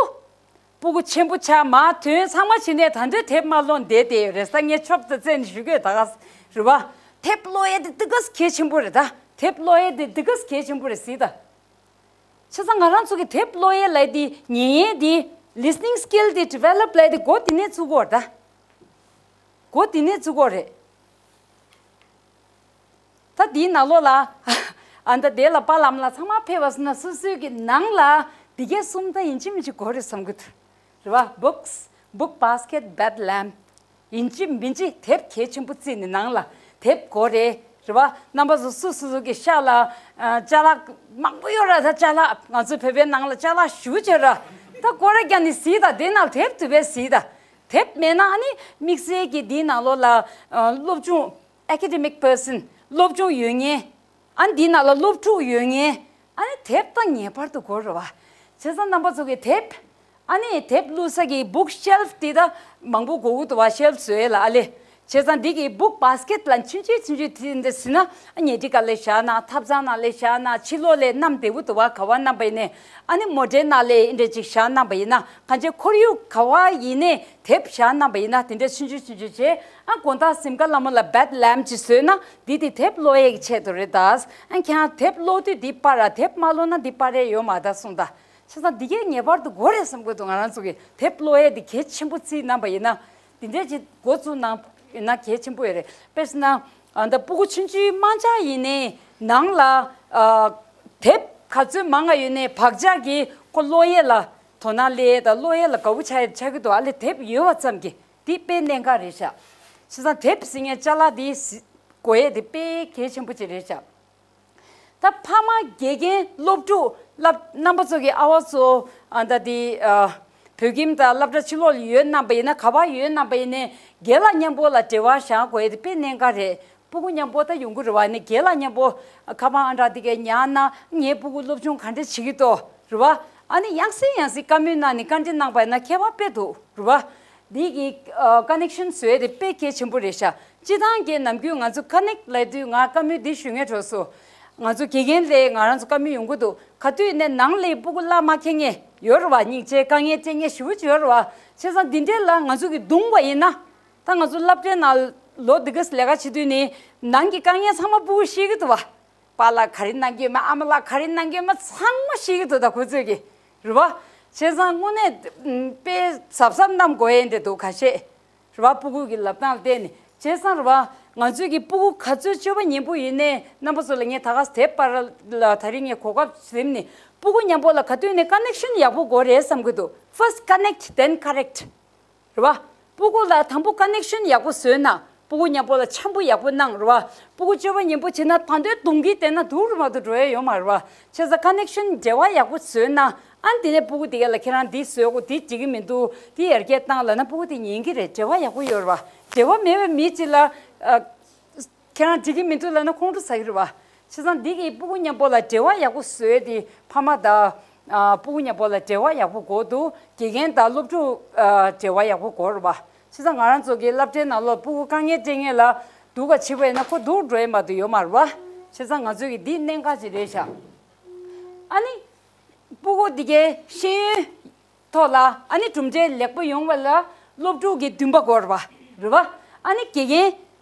སྤུ་གུ་ཆེན་པོ་ཆགས་མ་ཐོན་ཚང་མ་བྱས་ནས་ད་འདྲའི་དེབ་མ་ཀློག་བསྡད་དེ་ཡོད་རེད། ས་ངས་ཆོབ་ཏུ་བཙལ་ནས་ཞུ་གི་ཡོད། ད་ག་རེད་བ། དེབ་ཀློག་ཡས་དེ་འདི་གས་གལ་ཆེན་པོ་རེད། ད་དེབ་ཀློག་ཡས་དེ་འདི་གས་གལ་ཆེན་པོ་རེད་ཟེར་ད། བྱས་ཙང་ང་རང་ཚོ་གི་དེབ་ཀློག་ཡས་ལབ་དེ་ཉན་ཡས་དེ་listening skill དེ་develop ལབ་དེ་འགོ་དེ་ནས་བཙུགས་དགོས་རེད་ད། འགོ་དེ་ནས་བཙུགས་དགོས་རེད། ད་འདིའི་ནང་ལོགས་ལ་ཨ་ད་དེ་ལ་པཱ་ལགས་ཨ་མ་ལགས་ཚང་མ་ཕེབས་པ་སོང་ན་སོ་སོའི་གི་ནང་ལ་འདི་གས་གསུམ་ད་ཡིན་གཅིག་མིན་གཅིག་དགོས་རེད་བསམ་གི་འདུག་རེད་བ། books, book basket, bed lamp. ཡིན་གཅིག་མིན་གཅིག་དེབ་གལ་ཆེན་པོ་བརྩིས་ནས་ནང་ལ་དེབ་དགོས་རེད། རེད་བ། རྣམ་པ་ཚོ་སོ་སོ་སོ་གི་ཤག་ལ་ཨ་ཅ་ལག་མང་པོ་ཡོད་ར། ད་ཅ་ལག་ང་ཚོ་བོད་པའི་ནང་ལ་ཅ་ལག་ཞེ་པོ་ཅིག་ཡོད་ར། ད་སྐོར་ར་རྒྱག་ནས་གཟིགས་དང་། དེ་ནང་དེབ་དེ་བས་གཟིགས་དང་། དེབ་མེད་ན་ཨ་ནི་དམིགས་བསལ་གྱི་འདིའི་ནང་ལོགས་ལ་ཨ་སློབ་སྦྱོང་academic person སློབ་སྦྱོང་ཡོད་མཁན། ཨ་ནི་འདིའི་ནང་ལ་སློབ་ཕྲུག་ཡོད་མཁན། ཨ་ནི་དེབ་ད་ངེས་པར་དུ་དགོས་རེད་བ། བྱས་ཙང་རྣམ་པ་ཚོ་གིས་དེབ། ཨ་ནི་དེབ་བླུགས་ས་གི་book shelf དེ་ད་མང་པོ་དགོས་ཀྱི་འདུག་བ། shelf བཟོ་ཡས་ལ་ཨ་ལེ། བྱས་ཙང་འདི་གི་book basket ལ་ཆུང་ཆུང་ཆུང་ཆུང་དེ་འདྲ་ཟིན་ན་ཨ་ཉལ་ཁྲི་ཀ་ལ་བཞག་ན། ཐབ་ཚང་ནང་ལ་བཞག་ན། ཕྱི་ལོགས་ལ་གནམ་བདེ་པོ་འདུག་བ། ག་བ་གནང་པ་ཡིན་ནའི། ཨ་ནི་མོ་ཊའི་ནང་ལ་འདི་འདྲ་ཅིག་བཞག་གནང་པ་ཡིན་ན། གང་ཅི་ཁོར་ཡུག་ག་བ་ཡིན་ནའི་དེབ་བཞག་གནང་པ་ཡིན་ན་དེ་འདྲ་ཆུང་ཆུང་ཆུང་ཆུང་བྱས། ཨ་དགོང་དག་གཟིམ་ཁ་ལ་མོ་ལ་bed lamp ཅིག་བཟོས་ན་འདི་དེ་དེབ་ཀློག་ཡས་ཀྱི་ཆེད་དུ་རེད་ད། ཨ་ཁྱེད་རང་དེབ་ཀློག་དུས་འདི་པར་ར། དེབ་མ་ཀློག་ན་འདི་པར་ཡས་ཡོད་མ་རེད་ད་གསུངས་ད། བྱས་ཙང་འདི་གས་ངེས་པར་དུ་དགོས་རེད་བསམ་གྱི་འདུག་ང་རང་ཚོ་གི་དེབ་ཀློག་ཡས་འདི་གལ་ཆེན་པོ་བརྩིས་གནང་པ་ཡིན་ན། འདི་འདྲས་ཅིག་འགོ་བཙུགས་གནང་ཡིན་ན་གལ་ཆེན་པོ་ཡོད་རེད། དཔེར་ན་ཨ་ད་སྤུ་གུ་ཆུང་ཆུང་དམར་འབྱར་ཡིན་ནའི་ནང་ལ་ཨ་དེབ་ག་ཚོད་མང་ང་ཡོད་ནའི་བག་ཆགས་ཀྱིས་ཁོ་ཀློག་ཡས་ལ་དོ་སྣང་སླེབས་དང་། ཀློག་ཡས་ལ་དགའ་བོ་ཆགས་ཆགས་ཀྱི་འདུག་ཨ་ལེ་དེབ་ཡོད་པ་ཙམ་གྱིས་འདི་དཔེ་གནད་འགག་རེད་ཤག་བྱས་ཙང་དེབ་ཟེར་མཁན་ཅ་ལག་འདི་དགོས་ཡས་འདི་དཔེ་གལ་ཆེན་པོ་ཅིག་རེད་ཤག་ད་ཕ་མ་དགེ་རྒན་སློབ་ཕྲུག་སློབ་རྣམ་པ་ཚོ་གི་ཨ་བ་ཚོ་ཨ་ད་དེ་ཨ་བོད་ཁྱིམ་དང་སློབ་གྲྭ་ཕྱི་ལོགས་ལ་ཡོད་གནང་པ་ཡིན་ན། ག་པར་ཡོད་གནང་པ་ཡིན་ནའི་སྒེར་ལ་མཉམ་པོ་ལ་འབྲེལ་བ་བཞག་དགོས་ཡས་དེ་དཔེ་གནད་འགག་རེད། སྤུ་གུ་མཉམ་པོ་ད་ཡོང་གི་རེད་བ། ཨ་ནི་རྒན་ལགས་མཉམ་པོ་ཁ་པར་ཨང་གྲངས་དེ་གས་ཉར་ན་ངའི་སྤུ་གུ་སློབ་སྦྱོང་ག་འདྲ་བྱེད་ཀྱི་འདུག་རེད་བ། ཨ་ནི་ཡང་སེ་ཡང་སེ་བཀའ་མོལ་གནང་ནས་བཀའ་འདྲི་གནང་པ་ཡིན་ན་ཁྱད་པར་དཔེ་འདུག་རེད་བ། འདི་གི་ཀ་ནེག་ཤན་བཟོས་དེ་དཔེ་གལ་ཆེན་པོ་རེད་ཤག་སྤྱི་བཏང་གི་ནམ་རྒྱུན་ང་ཚོ་ཀ་ནེག་ལབ་དུས་ང་བཀའ་མོལ་འདི་ཞུ་ངེས་འགྲོ་སོང་། ང་ཚོ་དགེ་རྒན་ལས་ང་རང་ཚོ་བཀའ་མོལ་ཡོང་གི་འདུག་ག་དུས་ནས་ནང་ལས་སྤུ་གུ་བརླག་མ་ཁེལ་མཁན་ཡོད་རེད་བ། སྙིང་རྗེ་དཀའ་ངལ་སྤྲད་མཁན་ཞེ་པོ་ཅིག་ཡོད་རེད་བ། བྱས་ཙང་འདི་འདྲས་ལ་ང་ཚོ་གི་བརྡུངས་པ་ཡིན་ན། ད་ང་ཚོ་སློབ་གྲྭའི་ནང་ལོ་འདི་ག་ལས་ཀ་བྱེད་དུས་ནི་ནང་གི་དཀའ་ངལ་ཚང་མ་སྤུ་གུ་ཤེས་ཀྱི་འདུག་བ། པཱ་ལགས་ག་རེ་གནང་གི་ཡོད་མེད། ཨ་མ་ལགས་ག་རེ་གནང་གི་ཡོད་མེད་ཚང་མ་ཤེས་ཀྱི་འདུག་ད་ཁོ་ཚོས་ཀྱི་རེད་བ། བྱས་ཙང་དངོས་གནས་དཔེ་གཟབ་གཟབ་གནང་དགོས་ཡས་འདྲ་འདུག་ཁ་ཤས། རེད་བ། སྤུ་གུ་གི་ལབ་སྟངས་ལ་བལྟས་ནས། བྱས་ཙང་རེད་བ། ང་ཚོས་ཀྱི་སྤུ་གུ་ག་ཚོད་སྤྱོད་པ་ཉེ་པོ་ཡིན་ནའི་རྣམ་པ་ཚོ་ལ་ངས་ད་ག་དེབ་པར་ལ་ད་རིང་ངས་གོ་སྐབས་ཟིན་ནས་སྤུ་གུ་མཉམ་པོ་ལ་ག་དུས་ནས་ཀ་ནེག་ཤན་ཡག་པོ་དགོས་རེད་བསམ་གྱི་འདུག First connect, then correct. རེད་བ། སྤུ་གུ་ལ་དང་པོ་ཀ་ནེག་ཤན་ཡག་པོ་བཟོས་ན་སྤུ་གུ་མཉམ་པོ་ལ་འཆམ་པོ་ཡག་པོ་གནང་རེད་བ། སྤུ་གུ་སྤྱོད་པ་ཉེ་པོ་བྱེད་ན་ད་འདོད་གདོང་གིས་བལྟས་ན་སྡུག་རུ་མ་གཏོགས་འགྲོ་ཡ་ཡོད་མ་རེད་བ། བྱས་ཙང་ཀ་ནེག་ཤན་འབྲེལ་བ་ཡག་པོ་བཟོས་ན་ཨ་ནི་དེ་ནས་སྤུ་གུ་དེ་ག་ལ་ཁྱེད་རང་འདི་བཟོས་གོ་འདི་འགྲིག་གི་མི་འདུག་འདི་ཡར་རྒྱས་བཏང་ལབ་ན་སྤུ་གུ་དེ་ཉན་གི་རེད། འབྲེལ་བ་ཡག་པོ་ཡོད་རེད་བ། འབྲེལ་བ་མེད་པའི་མི་གཅིག་ལ་ཨ། ཁྱེད་རང་འགྲིག་གི་མི་འདུག་ལབ་ན་ཁོང་ཁྲོ་ཟ་གི་རེད་བ། བྱས་ཙང་འདི་གི་སྤུ་གུ་མཉམ་པོ་ལ་འབྲེལ་བ་ཡག་པོ་བཟོས་ཏེ་ཕ་མ་དང་ཨ་སྤུ་གུ་མཉམ་པོ་ལ་འབྲེལ་བ་ཡག་པོ་དགོས་འདུག་དགེ་རྒན་དང་སློབ་ཕྲུག་ཨ་འབྲེལ་བ་ཡག་པོ་དགོས་རེད་བ། བྱས་ཙང་ང་རང་ཚོ་གི་སློབ་གྲྭའི་ནང་ལོགས་སྤུ་གུ་དཀའ་ངལ་འཕྲད་མཁན་ལ་སྡུག་ག་བྱེད་པ་ཡིན་ན་ཁོ་སྡུག་འགྲོ་ཡི་མ་གཏོགས་ཡོད་མ་རེད་བ། བྱས་ཙང་ང་ཚོ་གི་འདི་གནད་འགག་ཅིག་རེད་ཤག་ཨ་ནི། སྤུ་གུ་འདི་གའི་ཤེས་ཡོན་ཐོག་ལ་ཨ་ནི་གྲུབ་འབྲས་ལེགས་པོ་ཡོང་བ་ལ་སློབ་ཕྲུག་གི་འདུན་པ་དགོས་རེད་བ། རེད་བ། ཨ་ནི་དགེ་རྒན་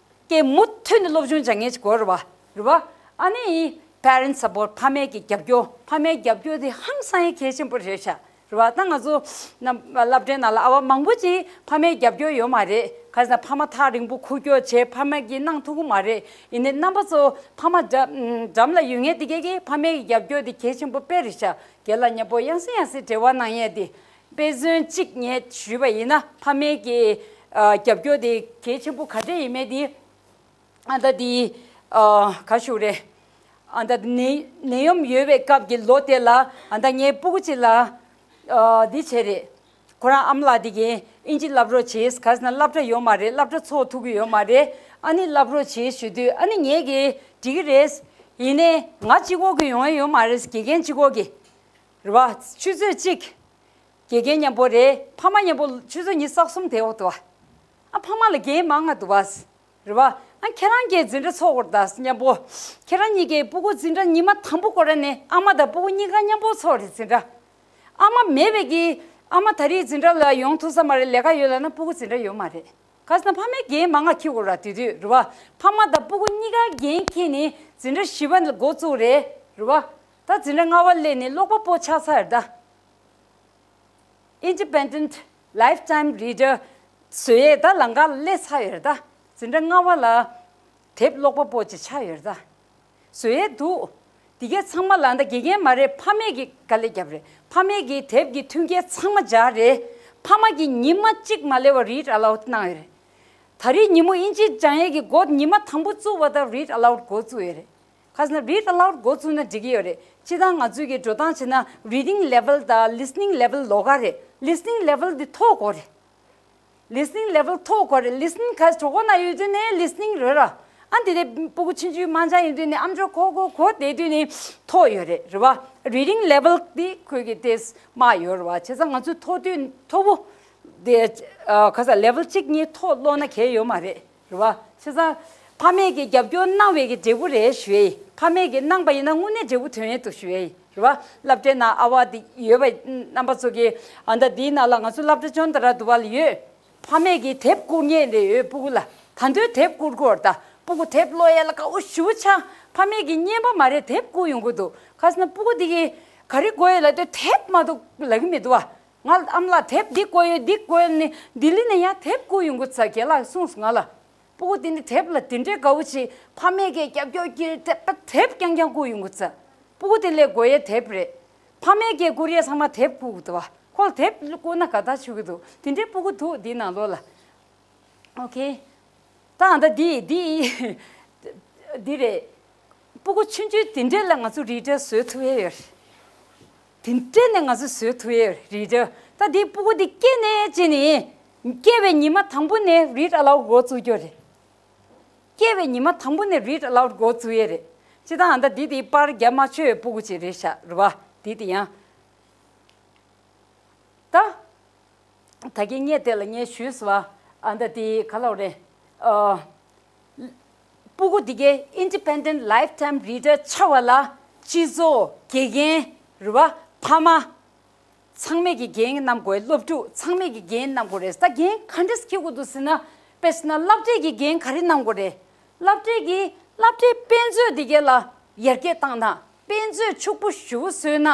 གྱིས་མུ་མཐུད་ནས་སློབ་སྦྱོང་སྦྱང་མཁན་ཞིག་དགོས་རེད་བ། རེད་བ། ཨ་ནི་parent support ཕ་མའི་གི་རྒྱབ་སྐྱོར། ཕ་མའི་རྒྱབ་སྐྱོར་དེ་ཧང་སང་ཡ་གལ་ཆེན་པོ་རེད་ཤག་རེད་བ། ད་ང་ཚོ་རྣམ་སློབ་གྲྭའི་ནང་ལ་ཨ་བ་མང་པོ་ཅིག་ཕ་མའི་རྒྱབ་སྐྱོར་ཡོད་མ་རེད། ག་ཟེར་ན་ཕ་མ་ཐག་རིང་པོ་འཁུར་སྐྱོར་བྱས་ཕ་མ་གིས་གནང་ཐུབ་ཀྱི་མ་རེད། ཡིན་ནའི་རྣམ་པ་ཚོ་ཕ་མ་འགྲམ་འགྲམ་ལ་ཡོད་མཁན་དེ་གས་ཀྱིས་ཕ་མའི་རྒྱབ་སྐྱོར་དེ་གལ་ཆེན་པོ་དཔེ་རེད་ཤག་རྒན་ལགས་མཉམ་པོ་ཡང་སེ་ཡང་སེ་འབྲེལ་བ་གནང་ཡས་དེ། དཔེ་མཚོན་གཅིག་ངས་ཞུས་པ་ཡིན་ན་ཕ་མའི་གི་ཨ་རྒྱབ་སྐྱོར་དེ་གལ་ཆེན་པོ་ག་འདྲས་ཡིན་མེད་དེ། ཨ་ད་དེ་ཨ་ག་ཞུ་རེད། ཨ་ད་ནད་ནད་ཡམས་ཡོད་པའི་སྐབས་ཀྱི་ལོ་དེ་ལ་ཨ་ད་ངའི་སྤུ་གུ་གཅིག་ལ་ཨ་འདི་བྱས་རེད། ཁོ་རང་ཨ་མ་ལགས་དེ་གིས་ཨིན་ཇི་བསླབ་རོགས་བྱེད། ག་ཟེར་ན་སློབ་གྲྭ་ཡོད་མ་རེད། སློབ་གྲྭ་ཚུགས་ཐུབ་ཀྱི་ཡོད་མ་རེད། ཨ་ནི་བསླབ་རོགས་བྱེད་ཞུ་དུས་ཨ་ནི་ངས་ཀྱིས་འགྲིག་གི་རེད། ཡིན་ནའི་ང་གཅིག་པོ་གིས་ཡོང་ཡ་ཡོད་མ་རེད། དགེ་རྒན་གཅིག་པོ་གིས། རེད་བ། ཆུ་ཚོད་གཅིག་དགེ་རྒན་མཉམ་པོ་རེད། ཕ་མ་མཉམ་པོ་ཆུ་ཚོད་ཉི་ཤུ་རྩ་གསུམ་བསྡད་འོ་འདུག་བ། ཨ་ཕ་མ་ལ་འགན་མང་ང་འདུག་བ། རེད་བ། ཨ་ཁྱེད་རང་གིས་འཛིན་གྲྭ་ཚོགས་དགོས་རེད་ད་མཉམ་པོ། ཁྱེད་རང་གཉིས་ཀས་སྤུ་གུ་འཛིན་གྲྭ་ཉི་མ་དང་པོ་སྐོར་ར་ནས་ཨ་མ་དང་སྤུ་གུ་གཉིས་ཀ་མཉམ་པོ་ཚོགས་རེད་འཛིན་གྲྭ། ཨ་མ་མེད་པའི་གི་ཨ་མ་ད་རེས་འཛིན་གྲྭ་ལ་ཡོང་ཐུབ་ས་མ་རེད། ལས་ཀ་ཡོད་ལབ་ན་སྤུ་གུ་འཛིན་གྲྭ་ཡོད་མ་རེད། ག་ཟེར་ན་ཕ་མའི་འགན་མང་ང་འཁྱེར་དགོས་ར། དེ་དུས་རེད་བ། ཕ་མ་དང་སྤུ་གུ་གཉིས་ཀ་འགན་འཁྱེར་ནས་འཛིན་གྲྭ་བཞི་པ་ལ་འགོ་བཙུགས་རེད། རེད་བ། ད་འཛིན་གྲྭ་ལྔ་པ་སླེབས་ནས་ཀློག་པ་པོ་ཆགས་ཚར་རེད་ད། Independent Lifetime Reader བཟོ་ཡས་ད་ལམ་ཁ་ལ་སླེབས་ཚར་ཡོད་རེད་ད། འཛིན་གྲྭ་ལྔ་པ་ལ་དེབ་ཀློག་པ་པོ་ཅིག་ཆགས་ཡོད་རེད་ད། བཟོ་ཡས་འདུག་དེ་གས་ཚང་མ་ལ་ད་དགེ་རྒན་མ་རེད། ཕ་མས་ཀྱིས་དཀའ་ལས་བརྒྱབ་རེད། ཕ་མས་ཀྱིས་དེབ་ཀྱི་མཐུན་རྐྱེན་ཚང་མ་སྦྱར་རེད། ཕ་མ་གིས་ཉི་མ་གཅིག་མ་ལས་པ་read aloud གནང་ཡོད་རེད། ད་རེས་ཉིན་མོ་ཨིན་ཇི་སྦྱང་ཡས་ཀྱི་འགོ་ཉི་མ་དང་པོ་བཙུགས་པ་དང་read aloud འགོ་བཙུགས་ཡོད་རེད། ག་ཟེར་ན་read aloud འགོ་བཙུགས་ན་འགྲིག་གི་ཡོད་རེད། སྤྱིར་བཏང་ང་ཚོས་ཀྱི་འགྲོ་སྟངས་བྱས་ན་reading level དང་listening level ལོགས་ཀ་རེད། Listening level འདི་མཐོ་དགོས་རེད། Listening level མཐོ་དགོས་རེད། Listening ག་གྲོད་ཁོག་ན་ཡོད་དུས་ནས་listening རེད་ར། ཨ་འདི་ནས་སྤུ་གུ་ཆུང་ཆུང་དམར་འབྱར་ཡིན་དུས་ནས་ཨམ་ཅོག་གོ་གོ་གོ་བསྡད་དུས་ནས་མཐོ་ཡོད་རེད། རེད་བ། Reading level འདི་ཁོས་ཀྱི་དེས་དམའ་ཡོད་རེད་བ། བྱས་ཙང་ང་ཚོས་མཐོ་དུས་མཐོ་པོ་དེ་ཨ་ག་ས་level གཅིག་གཉིས་མཐོ་ཀློག་ན་གལ་ཡོད་མ་རེད། རེད་བ། བྱས་ཙང་ཕ་མས་ཀྱི་རྒྱབ་སྐྱོར་གནང་བའི་གི་འབྲས་བུ་རེད་ཞུ་ཡས་ཡིན། ཕ་མས་ཀྱི་གནང་པ་ཡིན་ན་དངོས་གནས་འབྲས་བུ་ཐོན་ཡས་འདུག་ཞུ་ཡས་ཡིན། རེད་བ། སློབ་གྲྭའི་ནང་ཨ་བ་དེ་ཡོད་པ་རྣམ་པ་ཚོ་གིས་ཨ་ད་དེའི་ནང་ལ་ང་ཚོ་སློབ་གྲྭ་ཅོན་ཏ་ར་དུ་བ་ལ་ཡོད། ཕ་མས་ཀྱི་དེབ་བསྐུར་མཁན་རེ་ཡོད་སྤུ་གུ་ལ། ད་དུང་དེབ་བསྐུར་དགོས་རེད་ད། སྤུ་གུ་དེབ་ཀློག་ཡས་ལ་དགའ་བོ་ཞེ་པོ་ཆགས། ཕ་མས་ཀྱི་རྔན་པ་མ་རེད་དེབ་བསྐུར་ཡོང་གི་འདུག་ག་ཟེར་ན་སྤུ་གུ་དེ་གིས་ག་རེ་དགོས་ཡོད་ལབ་དུས་དེབ་མ་གཏོགས་ལབ་ཀྱི་མི་འདུག་བ། ང་ལ་ཨ་མ་ལགས་དེབ་འདི་དགོས་ཡོད་འདི་དགོས་ཡོད་ནི་ལྡི་ལི་ནས་ཡང་དེབ་བསྐུར་ཡོང་གི་ཚ་རྒན་ལགས་གསུངས་སོང་ང་ལ། སྤུ་གུ་དེ་ནི་དེབ་ལ་དེ་འདྲའི་དགའ་བོ་བྱེད། ཕ་མས་ཀྱི་རྒྱབ་སྐྱོར་གྱིས་དེབ་དེབ་རྐྱང་རྐྱང་བསྐུར་ཡོང་གི་ཚ། སྤུ་གུ་དེ་ལས་དགོས་ཡས་དེབ་རེད། ཕ་མས་ཀྱི་བསྐུར་ཡས་ཚང་མ་དེབ་བསྐུར་གི་འདུག་བ། ཁོ་ལ་དེབ་བསྐུར་ན་དགའ་ཐག་ཆོད་ཀྱི་འདུག་དེ་འདྲའི་སྤུ་གུ་འདུག་འདི་ནང་ལོགས་ལ། ཨོ་ཁེ། ད་ཨ་ད་འདི་འདི་འདི་རེད། སྤུ་གུ་ཆུང་ཆུང་དེ་འདྲས་ལ་ང་ཚོ་རི་ཊར་བཟོ་ཐུབ་ཡས་ཡོད་རེད། དེ་འདྲས་ནས་ང་ཚོ་བཟོ་ཐུབ་ཡས་ཡོད་རེད་རི་ཊར། ད་འདི་སྤུ་གུ་འདི་སྐྱེས་ནས་ཅི་ནས། སྐྱེས་པའི་ཉི་མ་དང་པོ་ནས་read aloud འགོ་བཙུགས་རྒྱུ་རེད། སྐྱེས་པའི་ཉི་མ་དང་པོ་ནས་read aloud འགོ་བཙུགས་ཡས་རེད། སྤྱིར་བཏང་ཨ་ད་འདི་དེ་པར་རྒྱབ་མ་ཆོད་པའི་སྤུ་གུ་ཅིག་རེད་ཤག་རེད་བ། འདི་དེ་ཡང་། ད། ད་གིན་ངས་དེ་ལ་ངས་ཞུས་སོང་བ། ཨ་ད་དེ་ག་ལབ་རེད། ཨ། སྤུ་གུ་འདི་གའི་independent lifetime reader ཆགས་པ་ལ་སྤྱི་ཚོགས་དགེ་རྒན་རེད་བ། ཕ་མ། ཚང་མས་ཀྱི་འགན་བསྣམས་དགོས། སློབ་ཕྲུག་ཚང་མས་ཀྱི་འགན་བསྣམས་དགོས་རེད། ད་འགན་ག་འདྲས་འཁྱེར་དགོས་འདུག་ཟེར་ན། དཔེར་ན་སློབ་གྲྭས་ཀྱི་འགན་ག་རེ་གནང་དགོས་རེད། སློབ་གྲྭས་ཀྱི་སློབ་གྲྭའི་དཔེ་མཛོད་འདི་གའི་ལ་ཡར་རྒྱས་བཏང་ན། དཔེ་མཛོད་ཕྱུག་པོ་ཞེ་པོ་བཟོས་ན།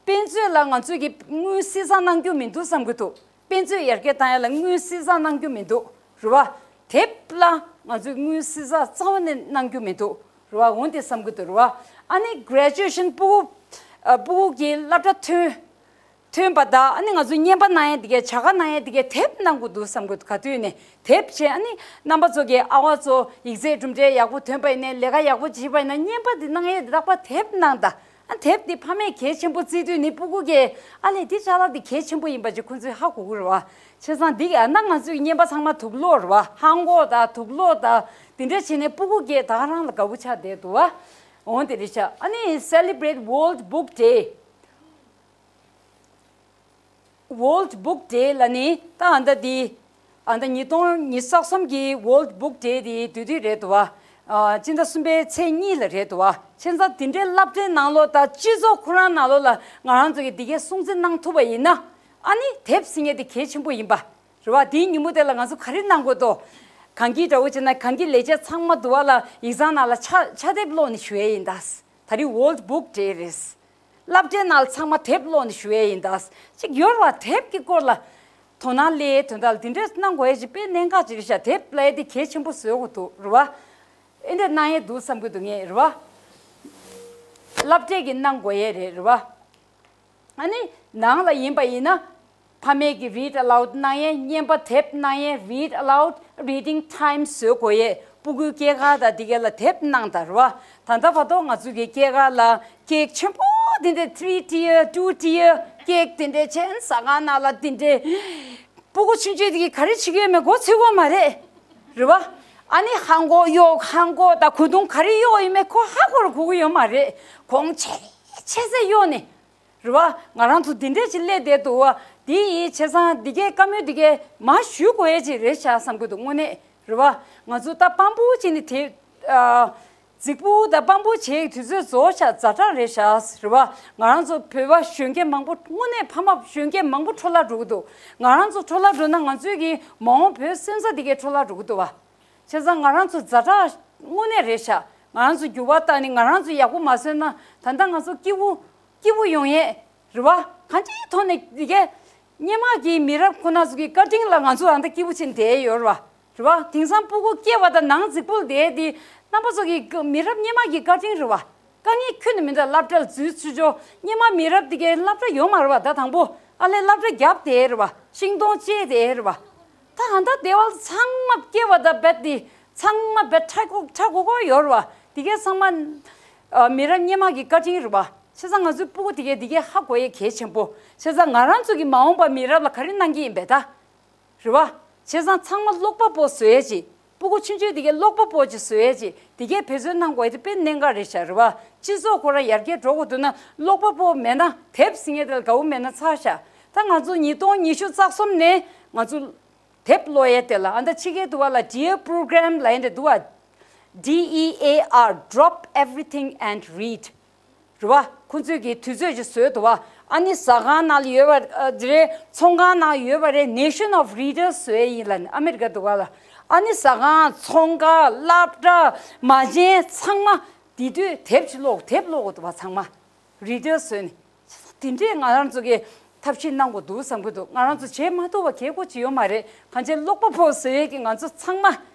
དཔེ་མཛོད་ལ་ང་ཚོས་ཀྱི་དངུལ་བསྲི་ས་གནང་རྒྱུ་མི་འདུག་བསམ་གྱི་འདུག་དཔེ་མཛོད་ཡར་རྒྱས་བཏང་ཡ་ལ་དངུལ་བསྲི་ས་གནང་རྒྱུ་མི་འདུག་རེད་བ། དེབ་ལ་ང་ཚོས་དངུལ་བསྲི་ས་རྩ་བ་ནས་གནང་རྒྱུ་མི་འདུག་རེད་བ། འོན་ཏེ་བསམ་གྱི་འདུག་རེད་བ། ཨ་ནི་graduation སྤུ་གུ། ཨ། སྤུ་གུ་གི་སློབ་གྲྭ་ཐོན། ཐོན་པ་དང་ཨ་ནི་ང་ཚོས་བརྙན་པར་གནང་ཡས་དེ་གའི་བྱ་དགའ་གནང་ཡས་དེ་གའི་དེབ་གནང་དགོས་འདུག་བསམ་གྱི་འདུག་ག་དུས་ནས་དེབ་བྱས། ཨ་ནི་རྣམ་པ་ཚོ་གི་ཨ་ཝ་ཚོ་ཡིག་ཚད་གྲུབ་འབྲས་ཡག་པོ་ཐོན་པ་ཡིན་ནའི་ལས་ཀ་ཡག་པོ་བྱས་པ་ཡིན་ན་བརྙན་པར་དེ་གནང་ཡས་དེ་རག་པ་དེབ་གནང་ད། ཨ། དེབ་འདི་ཕ་མས་གལ་ཆེན་པོ་བརྩི་དུས་ནི་སྤུ་གུ་གིས་ཨ་ལས་འདི་ཅ་ལག་འདི་གལ་ཆེན་པོ་ཡིན་པ་ཅིག་ཁོང་ཚོས་ཧ་གོ་གི་རེད་བ། བྱས་ཙང་འདི་ག་ན་ང་ཚོའི་བརྙན་པ་ཚང་མ་དུག་ལོག་རེད་བ། ཧང་གོག་དང་དུག་ལོག་དང་འདི་འདྲ་བྱས་ནས་སྤུ་གུ་གིས་ད་ག་རང་ལ་དགའ་པོ་ཆགས་བསྡད་འདུག་བ། འོ་དེ་རེད་ཤག་ཨ་ནི་celebrate World Book Day། World Book Day ལ་ནི་ད་ཨ་ད་འདི། ཨ་ད་ཉིས་སྟོང་ཉི་ཤུ་རྩ་གསུམ་གྱི་World Book Day དེ་དུས་དུས་རེད་འདུག་བ། ཨ། སྤྱི་ཟླ་གསུམ་པའི་ཚེས་གཉིས་ལ་རེད་འདུག་བ། བྱས་ཙང་དེ་འདྲའི་སློབ་གྲྭའི་ནང་ལོགས་དང་སྤྱི་ཚོགས་ཁོ་རང་ནང་ལོགས་ལ་ང་རང་ཚོ་གིས་འདི་གའི་སྲུང་བརྩི་གནང་ཐུབ་པ་ཡིན་ན། ཨ་ནི་དེབ་ཟེར་མཁན་དེ་གལ་ཆེན་པོ་ཡིན་པ། རེད་བ། དེའི་ཉིན་མོ་དེ་ལ་ང་ཚོ་ག་རེ་གནང་དགོས་འདུག་གང་གི་འདྲ་བོ་བྱས་ན་གང་གི་ལས་བྱེད་ཚང་མ་འདུག་བ་ལ་ཡིག་ཚང་ནང་ལ་ཕྱག་ཕྱག་དེབ་ཀློག་ནས་བཞུགས་ཡས་ཡིན་ད། ད་རེས་World Book Day རེད། སློབ་གྲྭའི་ནང་ཚང་མ་དེབ་ཀློག་ནས་བཞུགས་ཡས་ཡིན་ད། གཅིག་ཡོད་རེད་བ། དེབ་ཀྱི་སྐོར་ལ་དོ་སྣང་སླེབས་དོན་དག་ལ་འདི་འདྲས་གནང་དགོས་ཡས་ཅིག་དཔེ་གནད་འགག་ཅིག་རེད་ཤག་དེབ་ལབ་ཡས་དེ་གལ་ཆེན་པོ་བཟོ་དགོས་འདུག་རེད་བ། ཨེ་འདྲས་གནང་ཡས་འདུག་བསམ་གྱི་འདུག་ངས། རེད་བ། སློབ་གྲྭས་ཀྱིས་གནང་དགོས་ཡས་རེད། རེད་བ། ཨ་ནི་ནང་ལ་ཡིན་པ་ཡིན་ན། ཕ་མས་ཀྱིས་read aloud གནང་ཡས། བརྙན་པར་དེབ་གནང་ཡས། Read aloud, reading time བཟོ་དགོས་ཡས། སྤུ་གུའི་སྐྱེས་སྐར་དང་འདི་ག་ལ་དེབ་གནང་ད་རེད་བ། ད་ལྟ་བར་དུ་ང་ཚོ་གི་སྐྱེས་སྐར་ལ་ཀེག་ཆེན་པོ་འདི་འདྲས་three tier, two tier ཀེག་འདི་འདྲས་བྱས། ཟ་ཁང་ནང་ལ་འདི་འདྲས། སྤུ་གུ་ཆུང་ཆུང་འདི་གིས་ག་རེ་བྱེད་ཀྱི་ཡོད་མེད་མགོ་ཚོས་ཀྱི་ཡོད་མ་རེད། རེད་བ། ཨ་ནི་ཧང་གོ་གཡོག་ཧང་གོ་དང་གོས་ཐུང་ག་རེ་གཡོག་ཡོད་མེད་ཁོ་ཧ་གོ་རུ་གོ་གི་ཡོད་མ་རེད། གོང་ཆེ་ཆེ་ཚད་གཡོག་ནས། རེད་བ། ང་རང་ཚོ་འདི་འདྲས་ཅིག་སླེབས་བསྡད་འདུག་བ། འདི་ཡི་བྱས་ཙང་འདི་གའི་བཀའ་མོལ་འདི་གའི་མར་ཞུ་དགོས་ཡས་ཅིག་རེད་ཤག་བསམ་གྱི་འདུག་དངོས་གནས། རེད་བ། ང་ཚོ་ད་དཔང་པོ་བྱས་ནས་དེ། ཨ། རྫིག་པོ་དང་དཔང་པོ་བྱེད་དུས་ཚོད་རྫོགས་ཤག་ཛ་དྲག་རེད་ཤག་རེད་བ། ང་རང་ཚོ་བོད་པ་གཞོན་སྐྱེས་མང་པོ། དངོས་གནས་ཕ་མ་གཞོན་སྐྱེས་མང་པོ་འཕྲོ་བརླག་འགྲོ་གི་འདུག་ང་རང་ཚོ་འཕྲོ་བརླག་འགྲོ་ན་ང་ཚོའི་གི་མ་འོངས་བོད་སོན་རྩ་འདི་གའི་འཕྲོ་བརླག་འགྲོ་གི་འདུག་བ། བྱས་ཙང་ང་རང་ཚོ་ཛ་དྲག་དངོས་གནས་རེད་ཤག་ང་རང་ཚོ་འགྱུར་བ་བཏང་ནས་ང་རང་ཚོ་ཡག་པོ་མ་བཟོས་ན་ད་ལྟ་ང་ཚོ་སྐྱིད་པོ་སྐྱིད་པོ་ཡོང་ཡས་རེད་བ། གང་ཅིའི་ཐོག་ནས་འདི་གའི་སྔོན་མ་གི་མི་རབས་ཁོ་ན་ཚོ་གི་བཀའ་དྲིན་ལ་ང་ཚོ་ད་ལྟ་སྐྱིད་པོ་བྱས་ནས་བསྡད་ཡོད་རེད་བ། རེད་བ། དེང་སང་སྤུ་གུ་སྐྱེ་བ་དང་ནང་རྫིག་པོ་ལ་བསྡད་དེ་རྣམ་པ་ཚོ་གི་མི་རབས་སྔོན་མ་གི་བཀའ་དྲིན་རེད་བ། དཀའ་ངལ་ཁྱོན་ནས་མི་འདུག་སློབ་གྲྭ་ལ་འཛུལ་ཚུལ་ཆོག་སྔོན་མ་མི་རབས་དེ་གའི་སློབ་གྲྭ་ཡོད་མ་རེད་བ། ད་དང་པོ་ཨ་ལས་སློབ་གྲྭ་བརྒྱབ་བསྡད་རེད་བ། ཤིང་སྡོང་བཅད་བསྡད་རེད་བ། ད་ཨ་ད་སྡེ་བ་ཚང་མ་སྐྱེ་བ་དང་རྦད་དེ་ཚང་མ་རྦད་ཁྲ་ཁོ་ཁྲ་གོ་གོ་ཡོད་རེད་བ། དེ་གའི་ཚང་མ་ཨ་མི་རབས་སྔོན་མ་གི་བཀའ་དྲིན་རེད་བ། བྱས་ཙང་ང་ཚོའི་སྤུ་གུ་དེ་གའི་དེ་གའི་ཧ་གོ་ཡས་གལ་ཆེན་པོ། བྱས་ཙང་ང་རང་ཚོ་གི་མ་འོངས་པ་མི་རབས་ལ་ག་རེ་གནང་གི་ཡིན་པས་ད། རེད་བ། བྱས་ཙང་ཚང་མ་ཀློག་པ་པོ་བཟོ་ཡས་ཅིག་སྤུ་གུ་ཆུང་ཆུང་དེ་གའི་ཀློག་པ་པོ་ཅིག་བཟོ་ཡས་ཅིག་དེ་གའི་འབད་བརྩོན་གནང་དགོས་ཡས་དེ་དཔེ་གནད་འགག་རེད་ཤག་རེད་བ། སྤྱི་ཚོགས་ཁོ་རང་ཡར་རྒྱས་འགྲོ་དགོས་འདུག་ན་ཀློག་པ་པོ་མེད་ན་དེབ་ཟེར་མཁན་དེ་ལ་དགའ་བོ་མེད་ན་ཚར་ཤག་ད་ང་ཚོ་ཉིས་སྟོང་ཉི་ཤུ་རྩ་གསུམ་ནས་ང་ཚོ་དེབ་ཀློག་ཡས་དེ་ལ་ཨ་ད་ཕྱི་རྒྱལ་དུ་བ་ལ་Dear Program ལབ་ཡས་འདྲ་འདུག་བ། D E A R, drop everything and read. རེད་བ། ཁོང་ཚོས་ཀྱི་དུས་ཚོད་ཅིག་བཟོས་འདུག་བ། ཨ་ནི་ཟ་ཁང་ནང་ལ་ཡོད་པ་རེད། ཚོང་ཁང་ནང་ཡོད་པ་རེད། Nation of Readers བཟོས་ཡིན་ལ་ནི་ཨ་མེ་རི་ཀ་འདུག་བ་ལ། ཨ་ནི་ཟ་ཁང་ཚོང་ཁང་སློབ་གྲྭ་མ་བྱན་ཚང་མ་དེ་དུས་དེབ་ཅིག་ཀློག་དེབ་ཀློག་དགོས་འདུག་བ་ཚང་མ། Readers བཟོས་ནས། དེ་འདྲས་ང་རང་ཚོ་གི་ཐབས་ཤེས་གནང་དགོས་འདུག་བསམ་གྱི་འདུག་ང་རང་ཚོ་བྱེད་མ་ཐུབ་པ་གལ་ཁོ་ཅི་ཡོད་མ་རེད། གང་ཅི་ཀློག་པ་པོ་བཟོ་ཡས་ཀྱི་ང་ཚོ་ཚང་མ་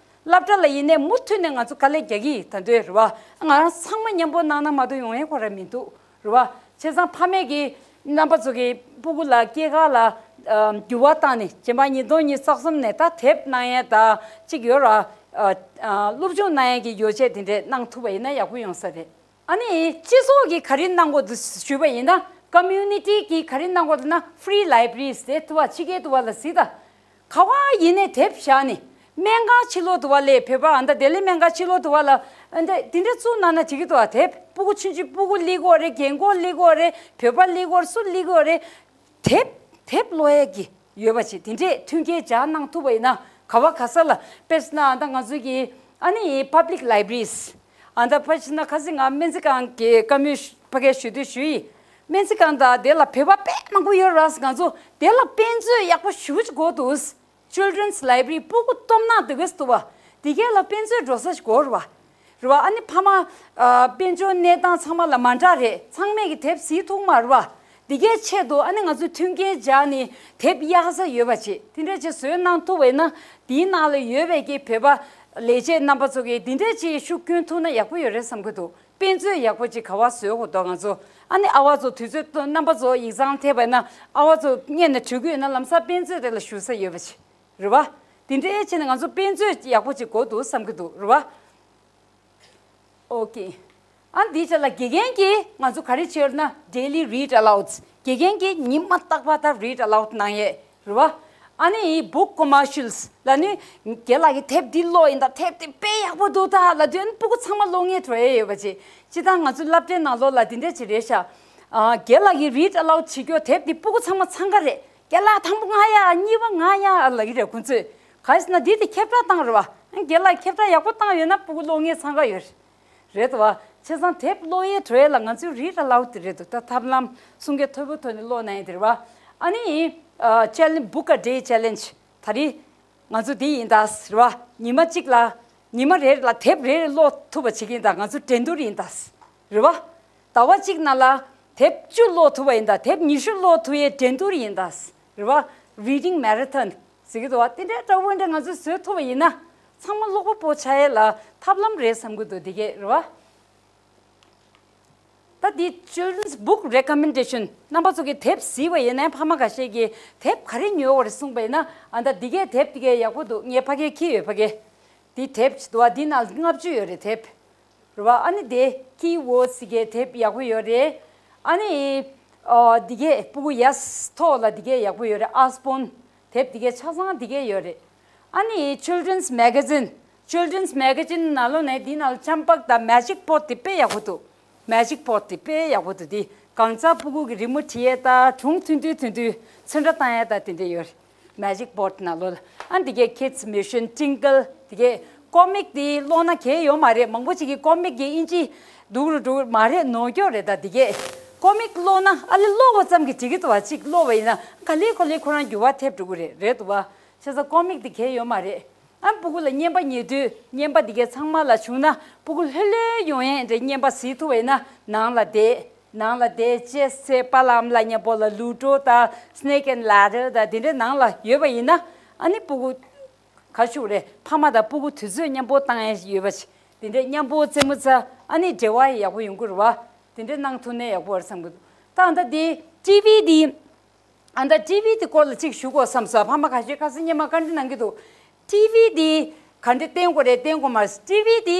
སློབ་གྲྭ་ལ་ཡིན་ནའི་མུ་མཐུད་ནས་ང་ཚོ་དཀའ་ལས་རྒྱག་གི་ཡིན། ད་འདོད་རེད་བ། ང་རང་ཚང་མ་མཉམ་པོ་གནང་ན་མ་གཏོགས་ཡོང་ཡས་ཁོ་རང་མི་འདུག་རེད་བ། བྱས་ཙང་ཕ་མས་ཀྱི་རྣམ་པ་ཚོ་གི་སྤུ་གུ་ལ་སྐྱེས་སྐར་ལ་འགྱུར་བ་བཏང་ནས་རྗེས་མ་ཉིས་སྟོང་ཉི་ཤུ་རྩ་གསུམ་ནས་ད་དེབ་གནང་ཡས་ད་གཅིག་ཡོད་ར། སློབ་སྦྱོང་གནང་ཡས་ཀྱི་ཡོ་བྱད་དེ་འདྲས་གནང་ཐུབ་པ་ཡིན་ན་ཡག་པོ་ཡོང་ས་རེད། ཨ་ནི་སྤྱི་ཚོགས་ཀྱིས་ག་རེ་གནང་དགོས་འདུག་ཞུས་པ་ཡིན་ན། Community གིས་ག་རེ་གནང་དགོས་འདུག་ན་free libraries དེ་ཐུ་བ་ཕྱི་རྒྱལ་དུ་བ་ལ་གཟིགས་དང་། ག་བ་ཡིན་ནའི་དེབ་བཞག་ནས་ སྨན་ཁང་ཕྱི་ལོགས་དུ་བ་ལས་བོད་པ་ཨ་ད་དེ་ལས་སྨན་ཁང་ཕྱི་ལོགས་དུ་བ་ལ་ཨ་ད་དེ་འདྲ་བཙུགས་གནང་ན་བྱེད་ཀྱི་འདུག་ཨ། དེབ་སྤུ་གུ་ཆུང་ཆུང་སྤུ་གུ་ལི་གོ་རེད། རྒན་གོག་ལི་གོ་རེད། བོད་པ་ལི་གོ་རེད། སུ་ལི་གོ་རེད། དེབ་དེབ་ཀློག་ཡས་ཀྱི་ཡོད་པ་ཅིག་དེ་འདྲས་མཐུན་རྐྱེན་སྦྱར་གནང་ཐུབ་པ་ཡིན་ན་ག་བ་ག་ས་ལ་དཔེར་ན་ཨ་ད་ང་ཚོ་གི་ཨ་ནི་public libraries ཨ་ད་ཕ་ཕྱི་ན་ཁ་སང་ང་སྨན་རྩིས་ཁང་གི་བཀའ་མོལ་ཕ་གིར་ཞུ་དུས་ཞུ་ཡིན། སྨན་རྩིས་ཁང་དང་དེ་ལ་བོད་པ་དཔེ་མང་པོ་ཡོད་རེད། ང་ཚོ་དེ་ལ་དཔེ་མཛོད་ཡག་པོ་ཞེ་པོ་ཅིག་དགོས་འདུག Children's Library སྤུ་གུ་སྟོབས་ན་འདི་གས་འདུག་བ། འདི་གས་ལ་དཔེ་མཛོད་འགྲོ་ས་ཞིག་དགོས་རེད་བ། རེད་བ། ཨ་ནི་ཕ་མ་ཨ་དཔལ་འབྱོར་གནས་སྟངས་ཚང་མ་ལ་མ་འདྲ་རེད། ཚང་མས་ཀྱི་དེབ་གཟིགས་ཐུབ་མ་རེད་བ། འདི་གས་ཆེད་དུ་ཨ་ནི་ང་ཚོས་མཐུན་རྐྱེན་སྦྱར་ནས་དེབ་གཡར་ས་ཡོད་པ་བྱེད། དེ་འདྲ་ཅིག་བཟོས་གནང་ཐུབ་པ་ཡིན་ན་འདིའི་ནང་ལ་ཡོད་པའི་གི་བོད་པ་ལས་བྱེད་རྣམ་པ་ཚོ་གིས་འདི་འདྲ་ཅིག་ཤུགས་སྐྱོན་ཐུབ་ན་ཡག་པོ་ཡོད་རེད་བསམ་གྱི་འདུག་དཔེ་མཛོད་ཡག་པོ་ཅིག་ག་བ་བཟོས་དགོས་འདུག་ང་ཚོ་ཨ་ནི་ཨ་བ་ཚོ་དུས་ཚོད་རྣམ་པ་ཚོ་ཡིག་ཚང་ཐེབས་པ་ཡིན་ན་ཨ་བ་ཚོ་སྔོན་ནས་གྲོས་ཀྱི་ཡོད་ན་ལམ་སང་དཔེ་མཛོད་དེ་ལ་ཞུགས་ས་ཡོད་པ་ཅིག་རེད་བ། དེ་འདྲའི་བྱས་ནས་ང་ཚོ་དཔེ་མཛོད་ཡག་པོ་ཅིག་དགོས་འདུག་བསམ་གྱི་འདུག་རེད་བ། ཨོ་ཀེ། ཨ་འདིའི་ཆ་ལ་དགེ་རྒན་གྱིས་ང་ཚོ་ག་རེ་བྱས་ཡོད་ན་daily read alouds དགེ་རྒན་གྱིས་ཉི་མ་རྟག་པར་ད་read aloud གནང་ཡས་རེད་བ། ཨ་ནི་book commercials ལ་ནི་རྒན་ལགས་ཀྱིས་དེབ་འདི་ཀློག་ཡིན་ད། དེབ་འདི་དཔེ་ཡག་པོ་འདུག་ད་ལབ་དུས་ཨ་ནི་སྤུ་གུ་ཚང་མ་ཀློག་ངེས་འགྲོ་ཡས་ཡོད་པ་ཅིག་སྤྱིར་བཏང་ང་ཚོ་སློབ་གྲྭའི་ནང་ལོགས་ལ་འདི་འདྲ་ཅིག་རེད་ཤག་ཨ་རྒན་ལགས་ཀྱིས་read aloud བྱེད་རྒྱུ་དེབ་འདི་སྤུ་གུ་ཚང་མ་འཚང་ཀ་རེད། རྒན་ལགས་དང་པོ་ང་ཡ། གཉིས་པ་ང་ཡ་ལབ་ཀྱི་རེད་ཁོང་ཚོས། གང་ཡིན་ཟེར་ན་འདི་དེ་ཁྱབ་བསྒྲགས་བཏང་རེད་བ། རྒན་ལགས་ཁྱབ་བསྒྲགས་ཡག་པོ་བཏང་ཡོད་ན་སྤུ་གུ་ཀློག་མཁན་ཚང་ག་ཡོད་རེད། རེད་དོ་བ། བྱས་ཙང་དེབ་ཀློག་ཡས་འགྲོ་ཡས་ལ་ང་ཚོས་read aloud དེ་རེད་འདུག་ད་ཐབས་ལམ་གསུང་སྐད་མཐོ་པོ་ཐོག་ནས་ཀློག་གནང་ཡས་དེ་རེད་བ། ཨ་ནི་ཨ་challenge book a day challenge ད་རེས་ང་ཚོ་འདི་ཡིན་ད་རེད་བ། ཉི་མ་གཅིག་ལ་ཉི་མ་རེ་ལ་དེབ་རེ་རེ་ཀློག་ཐུབ་པ་བྱེད་ཀྱི་ཡིན་ད། ང་ཚོ་འགྲན་བསྡུར་ཡིན་ད་རེད་བ། ཟླ་བ་གཅིག་ནང་ལ་དེབ་བཅུ་ཀློག་ཐུབ་པ་ཡིན་ད། དེབ་ཉི་ཤུ་ཀློག་ཐུབ་ཡས་འགྲན་བསྡུར་ཡིན་ད། རེད་བ། Reading marathon ཟེར་གྱི་འདུག་བ། དེ་འདྲའི་འདྲ་བོ་འདྲ་ང་ཚོས་བཟོས་ཐུབ་པ་ཡིན་ན་ཚང་མ་ཀློག་པ་པོ་ཆགས་ཡས་ལ་ཐབས་ལམ་རེད་བསམ་གྱི་འདུག་དེ་གས་རེད་བ། ད་འདི་children's book recommendation རྣམ་པ་ཚོ་གིས་དེབ་གཟིགས་པ་ཡིན་ན་ཕ་མ་ཁ་ཤས་ཀྱིས་དེབ་ག་རེ་ཉོས་པ་རེད་གསུངས་པ་ཡིན་ན་ཨ་ད་འདི་གས་དེབ་འདི་གས་ཡག་པོ་འདུག་ངའི་ཕ་གིར་འཁྱེར་ཡོད་ཕ་གིར། འདི་དེབ་ཅིག་འདུག་བ། འདི་ནང་ལྔ་བཅུ་ཡོད་རེད་དེབ། རེད་བ། ཨ་ནི་དེ་Key Words ཟེར་གྱི་དེབ་ཡག་པོ་ཡོད་རེད། ཨ་ནི་ཨ་འདི་གས་སྤུ་གུ་ཡས་ཐོག་ལ་འདི་གས་ཡག་པོ་ཡོད་རེད། Usborne དེབ་འདི་གས་ཆ་ཚང་འདི་གས་ཡོད་རེད། ཨ་ནི་Children's Magazine Children's Magazine ནང་ལོགས་ནས་འདི་ནང་ལ་ལྕམ་པག་དང་Magic Pot དེ་དཔེ་ཡག་པོ་འདུག Magic Pot དེ་དཔེ་ཡག་པོ་འདུག་འདི་གང་ཚ་སྤུ་གུ་གི་རི་མོ་བྲིས་ཡས་དང་སྒྲུང་ཐུང་ཐུང་ཐུང་ཐུང་ཚོན་ཁྲ་བཏང་ཡས་དང་དེ་འདྲ་ཡོད་རེད། Magic Pot ནང་ལོགས་ལ། ཨ་འདི་གས་Kids Mission Tingle དེ་གས་ཀོ་མིག་དེ་ཀློག་ན་གལ་ཡོད་མ་རེད། མང་པོ་ཅིག་གིས་ཀོ་མིག་གི་ཨིན་ཇི་སྡུག་རུ་འགྲོ་གི་མ་རེད། ནོར་སྐྱོ་རེད། ད་འདི་གས་ཀོ་མིག་ཀློག་ན་ཨ་ལེ་ཀློག་པ་ཙམ་གྱིས་འགྲིག་གི་འདུག་བ། ཅིག་ཀློག་པ་ཡིན་ན་ག་ལེ་ག་ལེ་ཁོ་རང་འགྱུར་བ་ཐེབས་འགྲོ་གི་རེད། རེད་འདུག་བ། བྱས་ཙང་ཀོ་མིག་དེ་གལ་ཡོད་མ་རེད། ཨ་སྤུ་གུ་ལ་རྔན་པ་ཉོ་དུས་རྔན་པ་འདི་གས་ཚང་མ་ལ་བྱུང་ན་སྤུ་གུ་ལྷོད་ལྷོད་ཡོང་ཡས་འདྲ་རྔན་པ་གཟིགས་ཐུབ་པ་ཡིན་ན་ནང་ལ་བསྡད། ནང་ལ་བསྡད་ཅེས་ཚེ་པཱ་ལགས་ཨ་མ་ལགས་མཉམ་པོ་ལ་Ludo དང་Snake and Ladder དང་དེ་འདྲའི་ནང་ལ་ཡོད་པ་ཡིན་ན་ཨ་ནི་སྤུ་གུ་ག་ཞུ་རེད། ཕ་མ་དང་སྤུ་གུ་དུས་ཚོད་མཉམ་པོ་བཏང་ཡས་ཡོད་པ་ཞིག་དེ་འདྲའི་མཉམ་པོ་རྩེད་མོ་རྩེ་ཨ་ནི་འབྲེལ་བ་ཡག་པོ་ཡོང་གི་རེད་བ། དེ་འདྲའི་གནང་ཐུབ་ན་ཡག་པོ་རེད་བསམ་གི་འདུག་ད་ཨ་ད་དེ་ཊི་ཝི་དེ། ཨ་ད་ཊི་ཝི་དེ་སྐོར་ལ་ཅིག་ཞུ་དགོས་བསམ་སོང་། ཕ་མ་ཁ་ཤས་ཁ་སང་སྔོན་མ་བཀའ་འདྲི་གནང་གི་འདུག་ཊི་ཝི་དེ་ག་འདྲ་བསྟན་དགོས་རེད། བསྟན་དགོས་མ་རེད། ཊི་ཝི་དེ་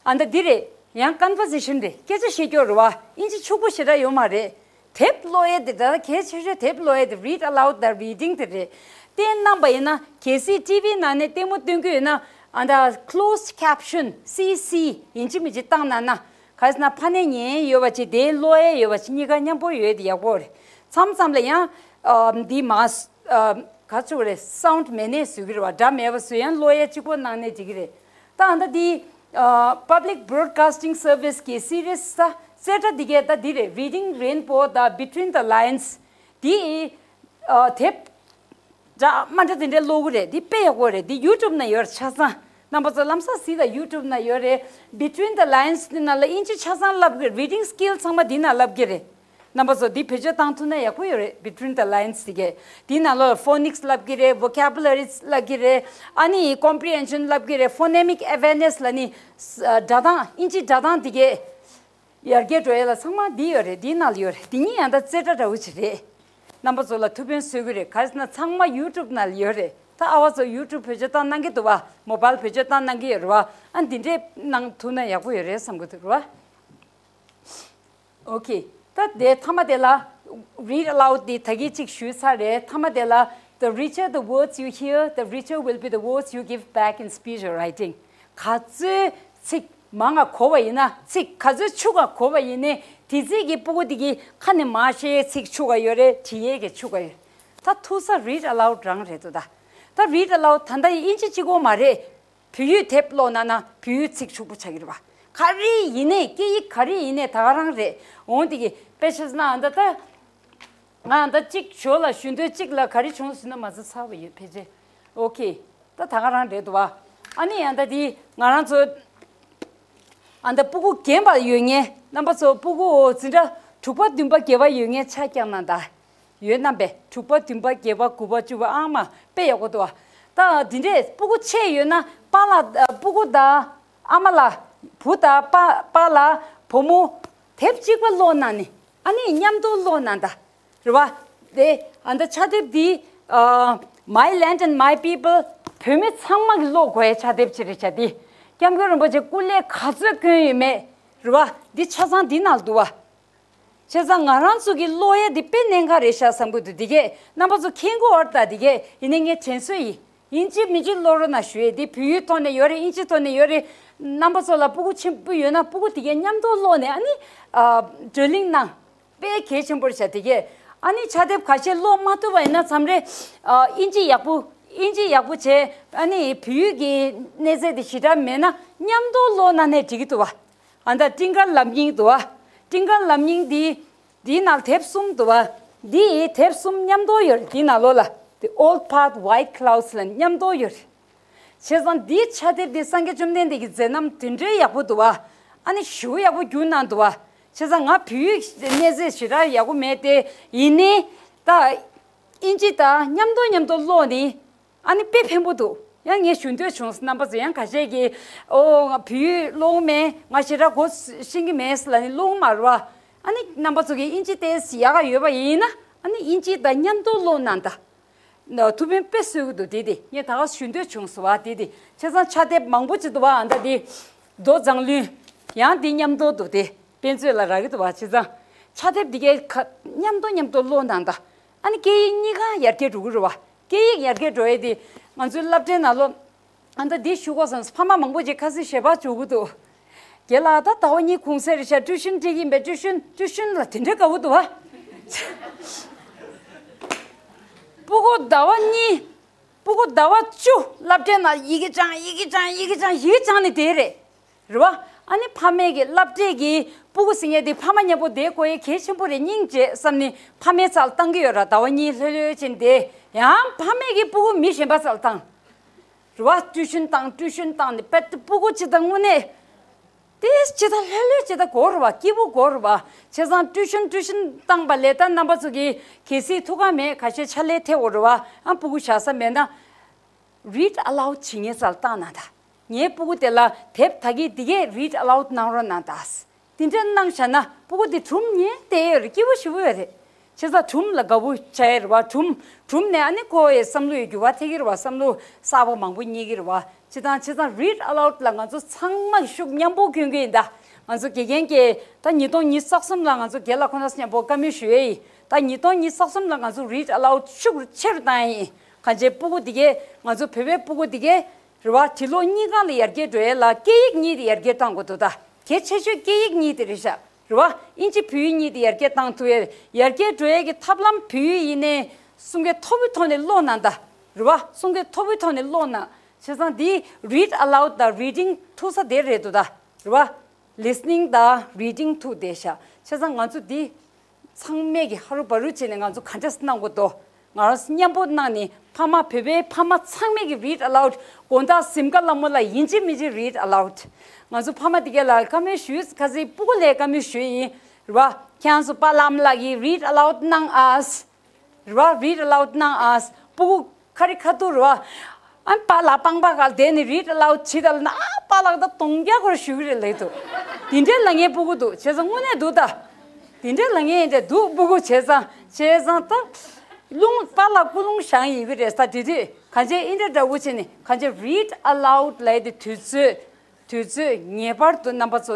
ཨ་ད་འདི་རེད། ཡང་ཀོན་ཝར་སེ་ཤན་རེད། སྐད་ཆ་བཤད་རྒྱུ་རེད་བ། ཨིན་ཇི་ཕྱུག་པོ་ཞེ་དྲག་ཡོད་མ་རེད། དེབ་ཀློག་ཡས་དེ་ད་གལ་ཆེ་ཤོས་དེབ་ཀློག་ཡས་དེ་read aloud དང་reading དེ་རེད། བསྟན་གནང་པ་ཡིན་ན་གལ་སྲིད་ཊི་ཝི་ནང་ནས་ལྟད་མོ་སྟོན་གྱི་ཡོད་ན་ཨ་ད་closed caption སི་སི་ཡིན་གཅིག་མིན་གཅིག་བཏང་གནང་ན། ག་རེ་ཟེར་ན་ཕ་ནས་ཉན་ཡས་ཡོད་པ་ཅིག་དེ་ཀློག་ཡས་ཡོད་པ་ཅིག་གཉིས་ཀ་མཉམ་པོ་ཡོད་དེ་ཡག་པོ་རེད། མཚམས་མཚམས་ལ་ཡང་ཨ་འདི་མ་ཨ་ག་ཚོད་རེད། སའུན་ཌི་མེད་ནས་བཟོ་གི་རེད་བ། སྒྲ་མེད་པ་བཟོ་ཡང་ཀློག་ཡས་གཅིག་པོ་གནང་ནས་འགྲིག་གི་རེད། ད་ཨ་ད་འདི་ཨ་Public Broadcasting Service གི་སི་རི་ཡས་ད་རྩེ་གྲ་འདི་གས་ད་འདི་རེད། Reading Rainbow དང་Between the Lines འདི་ཨ་དེབ་འདྲ་མ་འདྲ་དེ་འདྲའི་ཀློག་གི་རེད། འདི་དཔེ་ཡག་པོ་རེད། འདི་ཡུ་ཊུབ་ན་ཡོད་རེད་ཆ་ཚང་། རྣམ་པ་ཚོ་ལམ་སང་གཟིགས་དང་། ཡུ་ཊུབ་ན་ཡོད་རེད། Between the Lines འདི་ནང་ལ་ཨིན་ཇི་ཆ་ཚང་བསླབ་གི་རེད། Reading skill ཚང་མ་འདི་ནང་བསླབ་གི་རེད། རྣམ་པ་ཚོ་འདི་བེད་སྤྱོད་བཏང་ཐུབ་ན་ཡག་པོ་ཡོད་རེད། Between the Lines འདི་གས་འདི་ནང་ལ་phonics བསླབ་གི་རེད། Vocabulary བསླབ་གི་རེད། ཨ་ནི་comprehension བསླབ་གི་རེད། Phonemic awareness ལ་ནི་སྒྲ་གདངས་ཨིན་ཇི་སྒྲ་གདངས་འདི་གས་ཡར་རྒྱས་འགྲོ་ཡས་ལ་ཚང་མ་འདི་ཡོད་རེད། འདི་ནང་ལ་ཡོད་རེད། འདི་གཉིས་ཡང་ད་རྩེ་གྲ་འདྲ་བོ་ཅིག་རེད། རྣམ་པ་ཚོ་ལ་ཐུགས་ཕན་གསོས་ཀྱི་རེད། ག་རེ་ཟེར་ན་ཚང་མ་ཡུ་ཊུབ་ནང་ལ་ཡོད་རེད། ད་ཨ་བ་ཚོ་ཡུ་ཊུབ་བེད་སྤྱོད་བཏང་གནང་གི་འདུག་བ། མོ་བཱལ་བེད་སྤྱོད་བཏང་གནང་གི་ཡོད་རེད་བ། ཨ་འདི་འདྲས་གནང་ཐུབ་ན་ཡག་པོ་ཡོད་རེད་བསམ་གྱི་འདུག་རེད་བ། ཨོ་ཁེ། ད་དེ་མཐའ་མ་དེ་ལ་read aloud དེ་ད་གིན་གཅིག་ཞུས་ཚར་རེད། མཐའ་མ་དེ་ལ་ The richer the words you hear, the richer will be the words you give back in speech or writing. ག་ཚོད་ཚིག་མང་ང་གོ་བ་ཡིན་ན། ཚིག་ག་ཚོད་ཕྱུག་ག་གོ་བ་ཡིན་ནའི། དེ་ཚིག་གི་སྤུ་གུ་དེ་གི་ཁ་ནས་མར་བཤད་ཚིག་ཕྱུག་ག་ཡོད་རེད། འབྲི་ཡས་ཀྱི་ཕྱུག་ག་ཡོད། ད་ཐུག་ས་read aloud རང་རེད་འདུག་ད་ད་read aloud ད་ལྟ་ཡི་ཨིན་ཇི་གཅིག་པོ་མ་རེད། བོད་ཡིག་དེབ་ཀློག་གནང་ན་བོད་ཡིག་ཚིག་ཕྱུག་པོ་ཆགས་ཀྱི་རེད་པ། ག་རེ་ཡིན་ནའི། སྐད་ཡིག་ག་རེ་ཡིན་ནའི་ད་ག་རང་རེད། འོང་དེ་གི་དཔེ་ཆ་ན་ད་ད། ང་ད་གཅིག་ཞོར་ལ་ཞུ་འདོད་གཅིག་ལ་ག་རེ་བྱུང་ཟེར་ན། མ་ཚད་ཚར་བ་ཡོད་ཕལ་ཆེར། ཨོ་ཁེ། ད་ད་ག་རང་རེད་འདུག་བ། ཨ་ནི་ཡང་ད་དེ་ང་རང་ཚོ་ཨ་ད་སྤུ་གུ་རྒན་པ་ཡོད་མཁན། རྣམ་པ་ཚོ་སྤུ་གུ་འཛིན་གྲྭ་དྲུག་པ་བདུན་པ་བརྒྱད་པ་ཡོད་མཁན་ཆ་བཀྱག་གནང་ད། ཡོད་རྣམ་པས། དྲུག་པ་བདུན་པ་བརྒྱད་པ་དགུ་པ་བཅུ་པ། ཨང་མ་དཔེ་ཡག་པོ་འདུག་བ། ད་འདི་འདྲས་སྤུ་གུ་ཆེ་ཡོད་ན་པཱ་ལགས། སྤུ་གུ་དང་ཨ་མ་ལགས། བུ་དང་པཱ་པཱ་ལགས་བུ་མོ་དེབ་གཅིག་པ་ཀློག་གནང་ནས། ཨ་ནི་མཉམ་དུ་ཀློག་གནང་ད། རེད་བ། དེ་ཨ་ད་ཕྱག་དེབ་འདི་ཨ་My Land and My People བོད་མི་ཚང་མ་གིས་ཀློག་དགོས་ཡ་ཕྱག་དེབ་ཅིག་རེད་བྱ། འདི་སྐྱབས་མགོན་རིན་པོ་ཆེ་སྐུ་ལས་ག་ཚོད་བསྐྱོན་ཡོད་མེད། རེད་བ། འདི་ཆ་ཚང་འདི་ནང་འདུག་བ། བྱས་ཙང་ང་རང་ཚོ་གི་ཀློག་ཡ་འདི་དཔེ་གནད་འགག་རེད་ཤག་བསམ་གི་འདུག་འདི་གས་རྣམ་པ་ཚོ་མཁྱེན་གྱི་ཡོད་རེད་ད། འདི་གས་ཡིན་ནའི་ངས་དྲན་གསོ་ཡིན། ཡིན་གཅིག་མིན་གཅིག་ཀློག་རོགས་གནང་ཞུ་ཡས། འདི་བོད་ཡིག་ཐོག་ནས་ཡོད་རེད། ཨིན་ཇི་ཐོག་ནས་ཡོད་རེད། རྣམ་པ་ཚོ་ལ་སྤུ་གུ་ཆེན་པོ་ཡོད་ན་སྤུ་གུ་དེ་གས་མཉམ་དུ་ཀློག་ནས་ཨ་ནི་ཨ་བགྲོ་གླེང་གནང་། དཔེ་གལ་ཆེན་པོ་རེད་ཤག་དེ་གས། ཨ་ནི་ཕྱག་དེབ་ཁ་ཤས་ཀློག་མ་ཐུབ་པ་ཡིན་ན་མཚམས་རེ་ཨ་ཨིན་ཇི་ཡག་པོ་ཨིན་ཇི་ཡག་པོ་བྱས། ཨ་ནི་བོད་ཡིག་གི་གནས་ཚད་དེ་ཞེ་དྲག་མེད་ན་མཉམ་དུ་ཀློག་གནང་ནས་འགྲིག་གི་འདུག་བ། ཨ་ད་སྤྲིན་དཀར་ལམ་རྙིང་འདུག་བ། སྤྲིན་དཀར་ལམ་རྙིང་འདི་འདིའི་ནང་དེབ་གསུམ་འདུག་བ། འདི་དེབ་གསུམ་མཉམ་དུ་ཡོད་རེད། འདིའི་ནང་ལོགས་ལ། The Old Path, White Clouds ལ་མཉམ་དུ་ཡོད་རེད། བྱས་ཙང་འདིའི་ཕྱག་དེབ་འདི་སངས་རྒྱས་བཅོམ་ལྡན་འདས་ཀྱི་མཛད་རྣམ་དེ་འདྲའི་ཡག་པོ་འདུག་བ། ཨ་ནི་ཞེ་པོ་ཡག་པོ་བསྒྱུར་གནང་འདུག་བ། བྱས་ཙང་ང་བོད་ཡིག་གནས་ཚད་ཞེ་དྲག་ཡག་པོ་མེད་དེ། ཡིན་ནའི་ད་ཨིན་ཇི་དང་མཉམ་དུ་མཉམ་དུ་ཀློག་ནི། ཨ་ནི་དཔེ་ཕན་པོ་འདུག་ཡང་ངས་ཞུ་འདོད་བྱུང་། རྣམ་པ་ཚོ་ཡང་ཁ་ཤས་ཀྱིས་ཨོ་ང་བོད་ཡིག་ཀློག་མེད། ང་ཞེ་དྲག་གོ་ཤེས་ཀྱི་མེད་ལབ་ནི་ཀློག་མ་རེད་བ། ཨ་ནི་རྣམ་པ་ཚོ་གིས་ཨིན་ཇི་ཏོག་ཙམ་ཡག་ག་ཡོད་པ་ཡིན་ན། ཨ་ནི་ཨིན་ཇི་དང་མཉམ་དུ་ཀློག་གནང་ད། ཐུགས་ཕན་དཔེ་གསོས་ཀྱི་འདུག་དེ་དེ་ངས་ད་ག་ཞུ་འདོད་བྱུང་སོང་བ། དེ་དེ་བྱས་ཙང་ཕྱག་དེབ་མང་པོ་ཅིག་འདུག་བ། ཨ་ད་དེ་མདོ་མཛངས་བླུན་ཡང་དེ་མཉམ་དུ་འདུག་དེ་དཔེ་མཛོད་ལ་རག་གི་འདུག་བ། བྱས་ཙང་ཕྱག་དེབ་དེ་གའི་ཁ་མཉམ་དུ་མཉམ་དུ་ཀློག་གནང་ད། ཨ་ནི་སྐད་ཡིག་གཉིས་ཀ་ཡར་རྒྱས་འགྲོ་གི་རེད་བ། སྐད་ཡིག་ཡར་རྒྱས་འགྲོ་ཡས་དེ་ང་ཚོའི་སློབ་གྲྭའི་ནང་ལོགས། ཨ་ད་འདི་ཞུ་དགོས་བསམས། ཕ་མ་མང་པོ་ཅིག་ཁ་སང་ཞལ་པར་འབྱོར་གི་འདུག་རྒན་ལགས་ད་ཟླ་བ་གཉིས་གུང་སེང་རེད་ཤག་ཀྲུའུ་ཤུན་སྒྲིག་གི་ཡིན་པས། ཀྲུའུ་ཤུན་ཀྲུའུ་ཤུན་ལ་དེ་འདྲའི་དགའ་པོ་འདུག་བ། སྤུ་གུ་ཟླ་བ་གཉིས། སྤུ་གུ་ཟླ་བ་བཅུ་སློབ་གྲྭའི་ནང་ཡི་གེ་སྦྱང་ཡི་གེ་སྦྱང་ཡི་གེ་སྦྱང་ཡི་གེ་སྦྱང་ནི་དེ་རེད། རེད་བ། ཨ་ནི་ཕ་མས་ཀྱི་སློབ་གྲྭའི་གི་སྤུ་གུ་ཟེར་མཁན་དེ་ཕ་མ་མཉམ་པོ་བསྡད་དགོས་ཡས་གལ་ཆེན་པོ་རེད། སྙིང་རྗེ་བསམ་ནི་ཕ་མའི་རྩ་ལ་བཏང་གི་ཡོད་ར། ཟླ་བ་གཉིས་ལྷོད་ལྷོད་བྱས་ནས་བསྡད། ཡང་ཕ་མས་ཀྱི་སྤུ་གུ་མི་གཞན་པ་རྩ་ལ་བཏང་། རེད་བ། ཀྲུའུ་ཤུན་བཏང་ཀྲུའུ་ཤུན་བཏང་ནས་དཔེ་སྤུ་གུ་ཅིག་དང་དངོས་གནས། དེ་ཅི་ད་ལྷོད་ལྷོད་ཅི་ད་གོ་རེད་བ། སྐྱིད་པོ་གོ་རེད་བ། བྱས་ཙང་ཀྲུའུ་ཤུན་ཀྲུའུ་ཤུན་བཏང་པ་ལས་ད་རྣམ་པ་ཚོ་གིས་གལ་སྲིད་ཐུགས་ཁག་མེད་ཁ་ཤས་ཕྱག་ལས་ཐེབས་འོ་རེད་བ། ཨ་སྤུ་གུ་བཞག་ས་མེད་ན། Read aloud བྱེད་མཁན་རྩ་ལ་བཏང་གནང་ད། ངའི་སྤུ་གུ་དེ་ལ་དེབ་ད་གིན་འདི་གས་read aloud གནང་རོགས་གནང་ད། དེ་འདྲ་གནང་བཞག་ན་སྤུ་གུ་དེ་སྒྲུང་ཉན་བསྡད་ཡོད་རེད། སྐྱིད་པོ་ཞེ་པོ་ཡོད་རེད། བྱས་ཙང་སྒྲུང་ལ་དགའ་པོ་བྱས་རེད་བ། སྒྲུང་སྒྲུང་ནས་ཨ་ནི་ཁོ་ཡི་བསམ་བློ་ཡི་འགྱུར་བ་ཐེབས་ཀྱི་རེད་བ། བསམ་བློ་གསར་པ་མང་པོ་རྙེད་ཀྱི་རེད་བ། བྱས་ཙང་བྱས་ཙང་read aloud ལ་ང་ཚོ་ཚང་མ་གིས་ཤུགས་མཉམ་པོ་སྐྱོན་གྱི་ཡིན་ད། ང་ཚོ་དགེ་རྒན་གྱིས་ད་ཉིས་སྟོང་ཉི་ཤུ་རྩ་གསུམ་ལ་ང་ཚོ་རྒན་ལགས་ཁོང་རྣམ་པ་མཉམ་པོ་བཀའ་མོལ་ཞུ་ཡས་ཡིན། ད་ཉིས་སྟོང་ཉི་ཤུ་རྩ་གསུམ་ལ་ང་ཚོ་read aloud ཤུགས་ཆེ་རུ་བཏང་ཡས་ཡིན། གང་བྱས་སྤུ་གུ་འདི་གས་ང་ཚོ་བོད་པའི་སྤུ་གུ་འདི་གས་རེད་བ། འབྲི་ཀློག་གཉིས་ཀ་ལ་ཡར་རྒྱས་འགྲོ་ཡས་ལ་སྐད་ཡིག་གཉིས་དེ་ཡར་རྒྱས་བཏང་དགོས་འདུག་ད་གལ་ཆེ་ཤོས་སྐད་ཡིག་གཉིས་དེ་རེད་ཤག་རེད་བ། ཨིན་ཇི་བོད་ཡིག་གཉིས་དེ་ཡར་རྒྱས་བཏང་ཐུབ་ཡས། ཡར་རྒྱས་འགྲོ་ཡས་ཀྱི་ཐབས་ལམ་བོད་ཡིག་ཡིན་ནའི་གསུང་སྐད་མཐོ་པོའི་ཐོག་ནས་ཀློག་གནང་ད། རེད་བ། གསུང་སྐད་མཐོ་པོའི་ཐོག་ནས་ཀློག་གནང་། བྱས་ཙང་འདི་read aloud དང་reading ཐུག་ས་དེ་རེད་འདུག་ད། རེད་བ། Listening དང་reading ཐུག་བསྡད་ཤག་བྱས་ཙང་ང་ཚོ་འདི་ཚང་མས་ཀྱི་ཧ་རུ་བ་རུ་བྱས་ནས་ང་ཚོ་ག་འདྲས་གནང་དགོས་འདུག་ང་རང་མཉམ་པོ་གནང་ནས་ཕ་མ་བོད་པའི་ཕ་མ་ཚང་མས་ཀྱི་read aloud དགོང་དག་གཟིམ་ཁ་ལ་མོ་ལ་ཡིན་གཅིག་མིན་གཅིག་read aloud ང་ཚོ་ཕ་མ་དེ་གས་ལ་བཀའ་མོལ་ཞུས། ཁ་སང་སྤུ་གུ་ལ་བཀའ་མོལ་ཞུས་ཡིན། རེད་བ། ཁྱེད་རང་ཚོ་པཱ་ལགས་ཨ་མ་ལགས་ཀྱིས་read aloud གནང་ཨ། རེད་བ། read aloud གནང་ཨ། སྤུ་གུ་ཁ་རི་ཁ་ཐུག་རེད་བ། ཨ་པཱ་ལགས་པང་པ་ག་ལ་བསྡད་ནས་read aloud བྱེད་ད་ལབ་ན། ཨ་པཱ་ལགས་ད་གདོང་རྒྱག་གོ་རེ་ཞུ་གི་རེད་ལབ་འདུག་དེ་འདྲའི་ལབ་མཁན་སྤུ་གུ་འདུག་བྱས་ཙང་དངོས་གནས་འདུག་ད། དེ་འདྲའི་ལབ་མཁན་འདྲ་འདུག་སྤུ་གུ། བྱས་ཙང་བྱས་ཙང་ད་རླུང་པཱ་ལགས་ཀུན་སློང་བཞེངས་ཡོད་གི་རེད་ས། དེ་དུས་གང་བྱས་ཨིན་འདྲ་འདྲ་བོ་བྱས་ནས་གང་བྱས་read aloud ལབ་དེ་དུས་ཚོད་དུས་ཚོད་ངེས་པར་དུ་རྣམ་པ་ཚོ་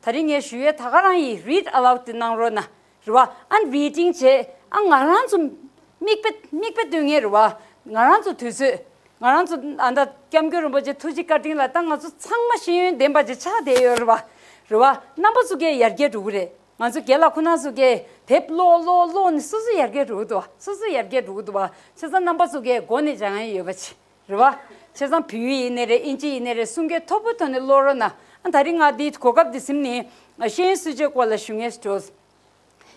ད་རིང་ངས་ཞུ་ཡས་ད་ག་རང་ཡིན། read aloud དེ་གནང་རོགས་གནང་། རེད་བ། ཨ་reading བྱས། ཨ་ང་རང་ཚོ་ མིག་དཔེ་མིག་དཔེ་སྟོན་མཁན་རེད་བ། ང་རང་ཚོ་དུས་ཚོད། ང་རང་ཚོ་ཨ་ད་སྐྱབས་མགོན་རིན་པོ་ཆེ་ཐུགས་རྗེ་བཀའ་དྲིན་ལ་ད་ང་ཚོ་ཚང་མ་ཤེས་ཡོན་ལྡན་པ་ཅིག་ཆགས་བསྡད་ཡོད་རེད་བ། རེད་བ། རྣམ་པ་ཚོ་གས་ཡར་རྒྱས་འགྲོ་གི་རེད། ང་ཚོ་རྒན་ལགས་ཁོ་ན་ཚོ་གས་དེབ་ཀློག་ཀློག་ཀློག་ནས་སོ་སོ་ཡར་རྒྱས་འགྲོ་གི་འདུག་བ། སོ་སོ་ཡར་རྒྱས་འགྲོ་གི་འདུག་བ། བྱས་ཙང་རྣམ་པ་ཚོ་གས་འགོ་ནས་སྦྱང་ཡ་ཡོད་པ་ཅིག་རེད་བ། བྱས་ཙང་བོད་ཡིག་ཡིན་ནའི་རེད། ཨིན་ཇི་ཡིན་ནའི་རེད། གསུང་སྐད་མཐོ་པོའི་ཐོག་ནས་ཀློག་རོགས་གནང་། ཨ་ད་རིང་ང་འདི་གོ་སྐབས་འདི་ཟིན་ནས་ཤེས་ཡོན་སྲིད་བྱུས་སྐོར་ལ་ཞུ་ངེས་འགྲོ།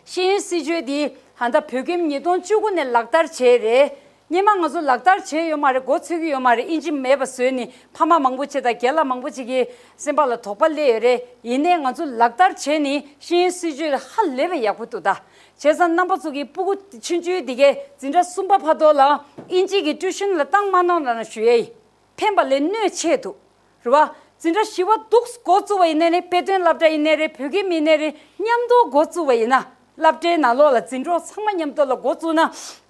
ཤེས་ཡོན་སྲིད་བྱུས་འདི་ཧ་ད་བོད་ཁྱིམ་ཉིས་སྟོང་བཅུ་དགུ་ནས་ལག་བསྟར་བྱས་རེད། སྔོན་མ་ང་ཚོ་ལག་བསྟར་བྱས་ཡོད་མ་རེད། འགོ་ཚུགས་ཀྱི་ཡོད་མ་རེད། ཨིན་ཇི་མེད་པ་བཟོས་ནས་ཕ་མ་མང་པོ་ཅིག་དང་རྒན་ལགས་མང་པོ་ཅིག་གི་སེམས་པ་ལ་དོགས་པ་སླེབས་ཡོད་རེད། ཡིན་ནའི་ང་ཚོ་ལག་བསྟར་བྱས་ནས་ཤེས་ཡོན་སྲིད་བྱུས་ཧ་ལས་པའི་ཡག་པོ་འདུག་ད། བྱས་ཙང་རྣམ་པ་ཚོ་གི་སྤུ་གུ་ཆུང་ཆུང་འདི་གའི་འཛིན་གྲྭ་གསུམ་པ་བར་དུ་ལ་ཨིན་ཇི་གི་ཊུའུ་ཤན་ལ་བཏང་མ་གནང་རོགས་གནང་ཞུ་ཡ་ཡིན། ཕན་པ་ལས་གནོད་ཆེ་འདུག་རེད་བ། འཛིན་གྲྭ་བཞི་པ་འདུག་འགོ་བཙུགས་པ་ཡིན་ནའི་རེད། དཔེ་སྟོན་སློབ་གྲྭ་ཡིན་ནའི་རེད། བོད་ཁྱིམ་ཡིན་ནའི་རེད། མཉམ་དུ་འགོ་བཙུགས་པ་ཡིན་ན། སློབ་གྲྭའི་ནང་ལོགས་ལ་འཛིན་གྲོགས་ཚང་མ་མཉམ་དུ་ལ་འགོ་བཙུགས་ན།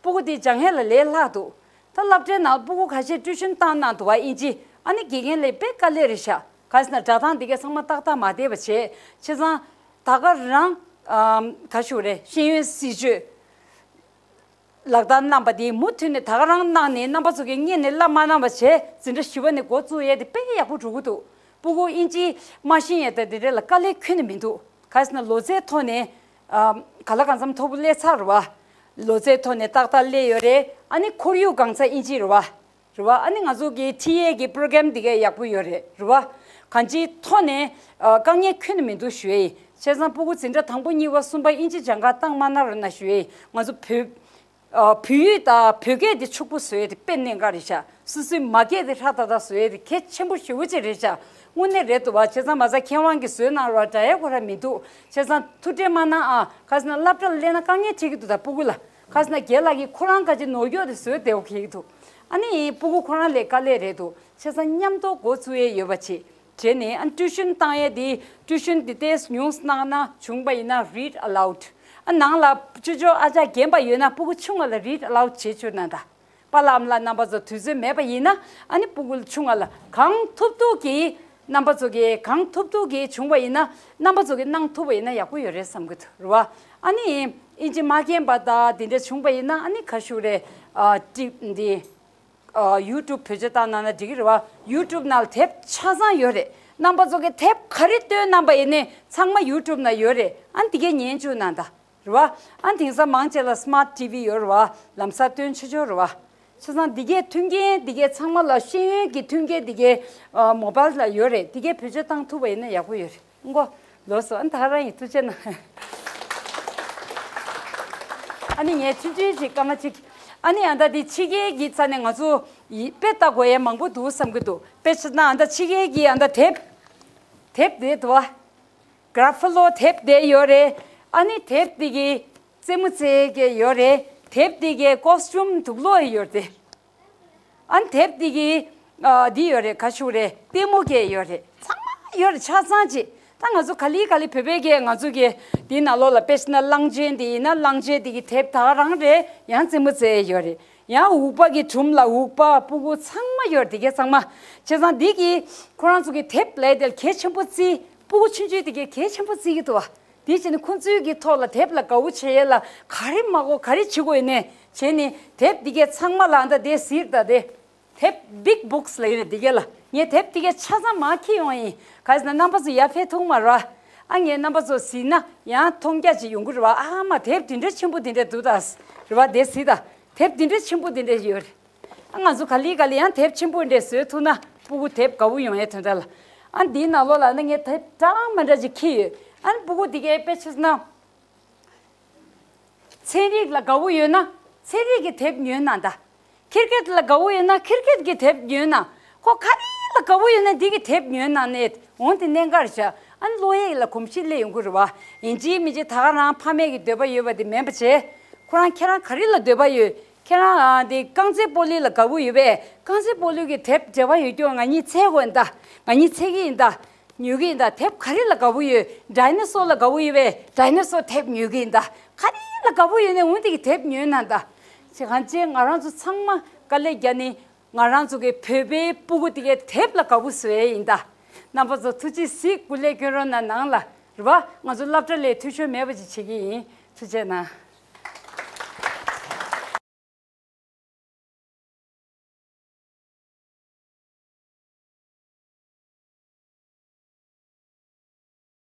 སྤུ་གུ་དེ་སྦྱང་ཡས་ལ་ལས་སླ་འདུག་ད་སློབ་གྲྭའི་ནང་སྤུ་གུ་ཁ་ཤས་ཊུའུ་ཤན་བཏང་གནང་འདུག་བ། ཨིན་ཇི། ཨ་ནི་དགེ་རྒན་ལས་དཔེ་དཀའ་ལས་རེད་ཤག་ག་ཟེར་ན་སྒྲ་གདངས་དེ་གས་ཚང་མ་ཏག་ཏག་མ་བསྡད་པ་བྱས། བྱས་ཙང་ད་ག་རང་ཨམ་ག་ཞུ་རེད། ཤེས་ཡོན་སྲིད་བྱུས་ལག་བསྟར་གནང་པ་དེ་མུ་མཐུད་ནས་ད་ག་རང་གནང་ནས་རྣམ་པ་ཚོ་གིས་སྔོན་ནས་བསླབ་མ་གནང་བ་བྱས། འཛིན་གྲྭ་བཞི་པ་ནས་འགོ་བཙུགས་ཡས་དེ་དཔེ་ཡག་པོ་འགྲོ་གི་འདུག་སྤུ་གུ་ཨིན་ཇི་མ་ཤེས་ཡས་དང་དེ་འདྲ་ལ་དཀའ་ལས་ཁྱོན་ནས་མི་འདུག་ག་ཟེར་ན་ལོ་ཚད་ཐོག་ནས་ཨམ་ག་ལ་གང་འཚམ་མཐོ་པོ་སླེབས་ཚར་རེད་བ། ལོ་ཚད་ཐོག་ནས་ཏག་ཏག་སླེབས་ཡོད་རེད། ཨ་ནི་ཁོར་ཡུག་གང་ཚ་ཨིན་ཇི་རེད་བ། རེད་བ། ཨ་ནི་ང་ཚོ་གི་ཁྲིད་ཡས་ཀྱི་པྲོ་གྷ་རམ་འདི་གས་ཡག་པོ་ཡོད་རེད། རེད་བ། གང་ཅིའི་ཐོག་ནས་ཨ་དཀའ་ངལ་ཁྱོན་ནས་མི་འདུག་ཞུ་ཡས་ཡིན། བྱས་ཙང་སྤུ་གུ་འཛིན་གྲྭ་དང་པོ་གཉིས་པ་གསུམ་པ་ཨིན་ཇི་སྦྱང་ག་བཏང་མ་གནང་རོགས་གནང་ཞུ་ཡས་ཡིན། ང་ཚོ་བོད་ཨ་བོད་ཡིག་དང་བོད་སྐད་དེ་ཕྱུག་པོ་བཟོ་ཡས་དེ་དཔེ་གནད་འགག་རེད་ཤག་སོ་སོའི་མ་སྐད་དེ་ཧྲ་ཏག་ཏག་བཟོ་ཡས་དེ་གལ་ཆེན་པོ་ཞེ་པོ་ཅིག་རེད་ཤག་དངོས་གནས་རེད་འདུག་བ། བྱས་ཙང་མ་རྩ་མཁས་དབང་གིས་བཟོས་གནང་རོགས། དྲག་ཡས་ཁོ་ར་མི་འདུག་བྱས་ཙང་ཐུགས་ཁྲལ་མ་གནང་ཨ། ག་ཟེར་ན་སློབ་གྲྭ་ལ་སླེབས་ན་དཀའ་ངལ་འཕྲད་ཀྱི་འདུག་ད་སྤུ་གུ་ལ། ག་ཟེར་ན་རྒན་ལགས་ཀྱིས་ཁོ་རང་ག་ཅིག་ནོར་འཁྱོག་དེ་བཟོས་བསྡད་ཡོད་ཀྱི་འདུག་ཨ་ནི་སྤུ་གུ་ཁོ་རང་ལས་དཀའ་ལས་རེད་འདུག་བྱས་ཙང་མཉམ་དུ་འགོ་ཚུགས་ཡས་ཡོད་པ་བྱེད། བྱས་ནས་ཨ་ཊུའུ་ཤན་བཏང་ཡས་དེ་ཊུའུ་ཤན་དེ་ཏོག་ཙམ་ཉུང་ཙམ་གནང་ན། བྱུང་བ་ཡིན་ན་read aloud། ཨ་ནང་ལ་ཅོ་ཅོ་ཨ་ཅག་རྒན་པ་ཡོད་ན་སྤུ་གུ་ཆུང་བ་ལ་read aloud བྱེད་བཅུག་གནང་དང་། པཱ་ལགས་ཨ་མ་ལགས་རྣམ་པ་ཚོ་དུས་ཚོད་མེད་པ་ཡིན་ན། ཨ་ནི་སྤུ་གུ་ཆུང་བ་ལ་གང་ཐུབ་ཐུབ་ཀྱིས་རྣམ་པ་ཚོ་གིས་གང་ཐུབ་ཐུབ་ཀྱིས་བྱུང་བ་ཡིན་ན། རྣམ་པ་ཚོ་གིས་གནང་ཐུབ་པ་ཡིན་ན་ཡག་པོ་ཡོད་རེད་བསམ་གྱི་འདུག་རེད་བ། ཨ་ནི་ཨིན་ཇི་མ་མཁྱེན་པ་དང་དེ་འདྲ་བྱུང་བ་ཡིན་ན། ཨ་ནི་ག་ཞུ་རེད། ཨ་ཊི་འདི་ཨ་ཡུ་ཊུབ་བེད་སྤྱོད་བཏང་གནང་ན་འགྲིག་གི་རེད་བ། ཡུ་ཊུབ་ནང་ལ་དེབ་ཆ་ཚང་ཡོད་རེད། རྣམ་པ་ཚོ་གིས་དེབ་ག་རེ་བཏོན་གནང་པ་ཡིན་ནའི་ཚང་མ་ཡུ་ཊུབ་ནང་ཡོད་རེད། ཨ་ནི་དེ་གས་ཉན་བཅུག་གནང་དང་། རེད་བ། ཨ་དེང་སང་མང་ཆེ་ལ་སི་མཱར་ཊི་ཝི་ཡོད་རེད་བ། ལམ་སང་སྟོན་ཆོག་ཆོག་རེད་བ། བྱས་ཙང་འདི་གའི་མཐུན་རྐྱེན་འདི་གའི་ཚང་མ་ལ་ཤེས་ཡོན་གྱི་མཐུན་རྐྱེན་འདི་གའི་ཨ་མོ་བཱལ་ལ་ཡོད་རེད། འདི་གའི་བེད་སྤྱོད་བཏང་ཐུབ་པ་ཡིན་ན་ཡག་པོ་ཡོད་རེད། མགོ་ལོག་སོང་། ཨ་ད་རང་ཡིན། ཐུགས་རྗེ་གནང་། ཨ་ནི་ངས་ཆུང་ཆུང་ཅིག་སྐར་མ་གཅིག་ཨ་ནི་ཨ་ད་འདི་ཕྱི་རྒྱལ་གྱི་ས་ནས་ང་ཚོ་ཡི་དཔེ་ལྟ་དགོས་ཡས་མང་པོ་འདུག་བསམ་གྱི་འདུག་དཔེ་བྱས་ན་ཨ་ད་ཕྱི་རྒྱལ་གྱི་ཨ་ད་དེབ་དེབ་དེ་འདུག་བ། གྷ་ར་ཕ་ལོ་དེབ་དེ་ཡོད་རེད། ཨ་ནི་དེབ་དེ་གི་རྩེད་མོ་རྩེ་གི་ཡོད་རེད། དེབ་དེ་གི་ཀོ་སི་ཊུམ་དུག་ལོག་ཡོད་རེད། ཨ་ནི་དེབ་དེ་གི་ཨ་འདི་ཡོད་རེད། ག་ཞུ་རེད། ལྟད་མོ་གི་ཡོད་རེད། ཚང་མ་ཡོད་རེད། ཆ་ཚང་ཅིག་ད་ང་ཚོ་ག་ལེ་ག་ལེ་བོད་པའི་གི་ང་ཚོ་གི་འདི་ནང་ལོགས་ལ་དཔེ་བྱས་ན་གླང་ཆེན་དེ་ཡིན་ན་གླང་ཆེན་དེ་གི་དེབ་ད་ག་རང་རེད། ཡང་རྩེད་མོ་རྩེ་ཡོད་རེད། ཡང་འུག་པ་གི་དྲུམ་ལ་འུག་པ་སྤུ་གུ་ཚང་མ་ཡོད་རེད། དེ་གས་ཚང་མ། བྱས་ཙང་འདི་གི་ཁོ་རང་ཚོ་གི་དེབ་ལས་དེ་གལ་ཆེན་པོ་བརྩི། སྤུ་གུ་ཆུང་ཆུང་དེ་གས་གལ་ཆེན་པོ་བརྩི་གི་འདུག་བ། དེ་བྱས་ནས་ཁོང་ཚོའི་གི་ཐོག་ལ་དེབ་ལ་དགའ་བོ་བྱེད་ཡས་ལ་ག་རེ་མ་དགོས་ག་རེ་བྱེད་དགོས་ཡིན་ནའི་བྱས་ནས་དེབ་འདི་གས་ཚང་མ་ལ་ཨ་ད་དེ་གཟིགས་ད་དེ། དེབ་བིག་བུག་སི་ལབ་ཡོད་རེད། འདི་གས་ལ་ངས་དེབ་འདི་གས་ཆ་ཚང་མར་འཁྱེར་ཡོང་ཡིན། ག་ཟེར་ན་རྣམ་པ་ཚོ་ཡར་ཕེབས་ཐུབ་མ་རེད་བ། ཨ་ངས་རྣམ་པ་ཚོ་གཟིགས་ན་ཡང་མཐོང་རྒྱ་ཅིག་ཡོང་གི་རེད་བ། ཨ་མ་དེབ་དེ་འདྲ་ཆེན་པོ་དེ་འདྲ་འདུག་ད་རེད་བ། དེ་གཟིགས་ད། དེབ་དེ་འདྲ་ཆེན་པོ་དེ་འདྲ་ཡོད་རེད། ཨ་ང་ཚོ་ག་ལེ་ག་ལེ་ཡང་དེབ་ཆེན་པོ་འདྲ་བཟོས་ཐུབ་ན་སྤུ་གུ་དེབ་དགའ་བོ་ཡོང་ཡས་དོན་དག་ལ། ཨ་འདིའི་ནང་ལོགས་ལ་ཨ་ནི་ངས་དེབ་གྲངས་མ་འདྲ་ཅིག་འཁྱེར་ཡོད། ཨ་ནི་སྤུ་གུ་འདི་གས་དཔེ་ཆ་ན། ཚན་རིག་ལ་དགའ་བོ་ཡོད་ན་ཚན་རིག་གི་དེབ་ཉོས་གནང་ད། ཁིར་ཀེད་ལ་དགའ་བོ་ཡོད་ན་ཁིར་ཀེད་ཀྱི་དེབ་ཉོས་གནང་། ཁོ་ག་རེ་ལ་དགའ་བོ་ཡོད་ན་འདི་གི་དེབ་ཉོས་གནང་ནས་འོང་དེ་གནད་འགག་རེད་བཞག་ཨ་ནི་ཀློག་ཡས་ལ་གོམས་གཤིས་སླེབས་ཡོང་གི་རེད་བ། ཡིན་གཅིག་མིན་གཅིག་ད་ག་རང་ཕ་མས་ཀྱི་འདོད་པ་ཡོད་པ་དེ་མིན་པ་བྱས། ཁོ་རང་ཁྱེད་རང་ག་རེ་ལ་འདོད་པ་ཡོད། ཁྱེད་རང་ཨ་འདི་རྐང་རྩེད་སྤོ་ལོ་ལ་དགའ་བོ་ཡོད་པས་རྐང་རྩེད་སྤོ་ལོ་གི་དེབ་འབྲེལ་བ་ཡོད་ཀྱོག་ང་གཉིས་འཚོལ་དགོས་ཡིན་ད། ང་གཉིས་འཚོལ་གི་ཡིན་ད། ཉོ་གི་ཡིན་ད། དེབ་ག་རེ་ལ་དགའ་བོ་ཡོད། ཌའི་ནོ་སོར་ལ་དགའ་བོ་ཡོད་པས་ཌའི་ནོ་སོར་དེབ་ཉོ་གི་ཡིན་ད། ག་རེ་ལ་དགའ་བོ་ཡོད་ནས་འོང་དེ་གི་དེབ་ཉོས་གནང་ད། ཅེས་གང་ཅེས་ང་རང་ཚོ་ཚང་མ་དཀའ་ལས་བརྒྱབ་ནས་ང་རང་ཚོ་གི་བོད་པའི་སྤུ་གུ་དེ་གའི་དེབ་ལ་དགའ་བོ་བཟོ་ཡས་ཡིན་ད། རྣམ་པ་ཚོ་ཐུགས་རྗེ་གཟིགས་སྐུ་ལས་སྐྱོན་རོགས་གནང་ནང་ལ་རེད་བ། ང་ཚོ་སློབ་གྲྭ་ལས་འཐུས་ཤོར་མེད་པ་ཅིག་བྱེད་ཀྱི་ཡིན། ཐུགས་རྗེ་གནང་།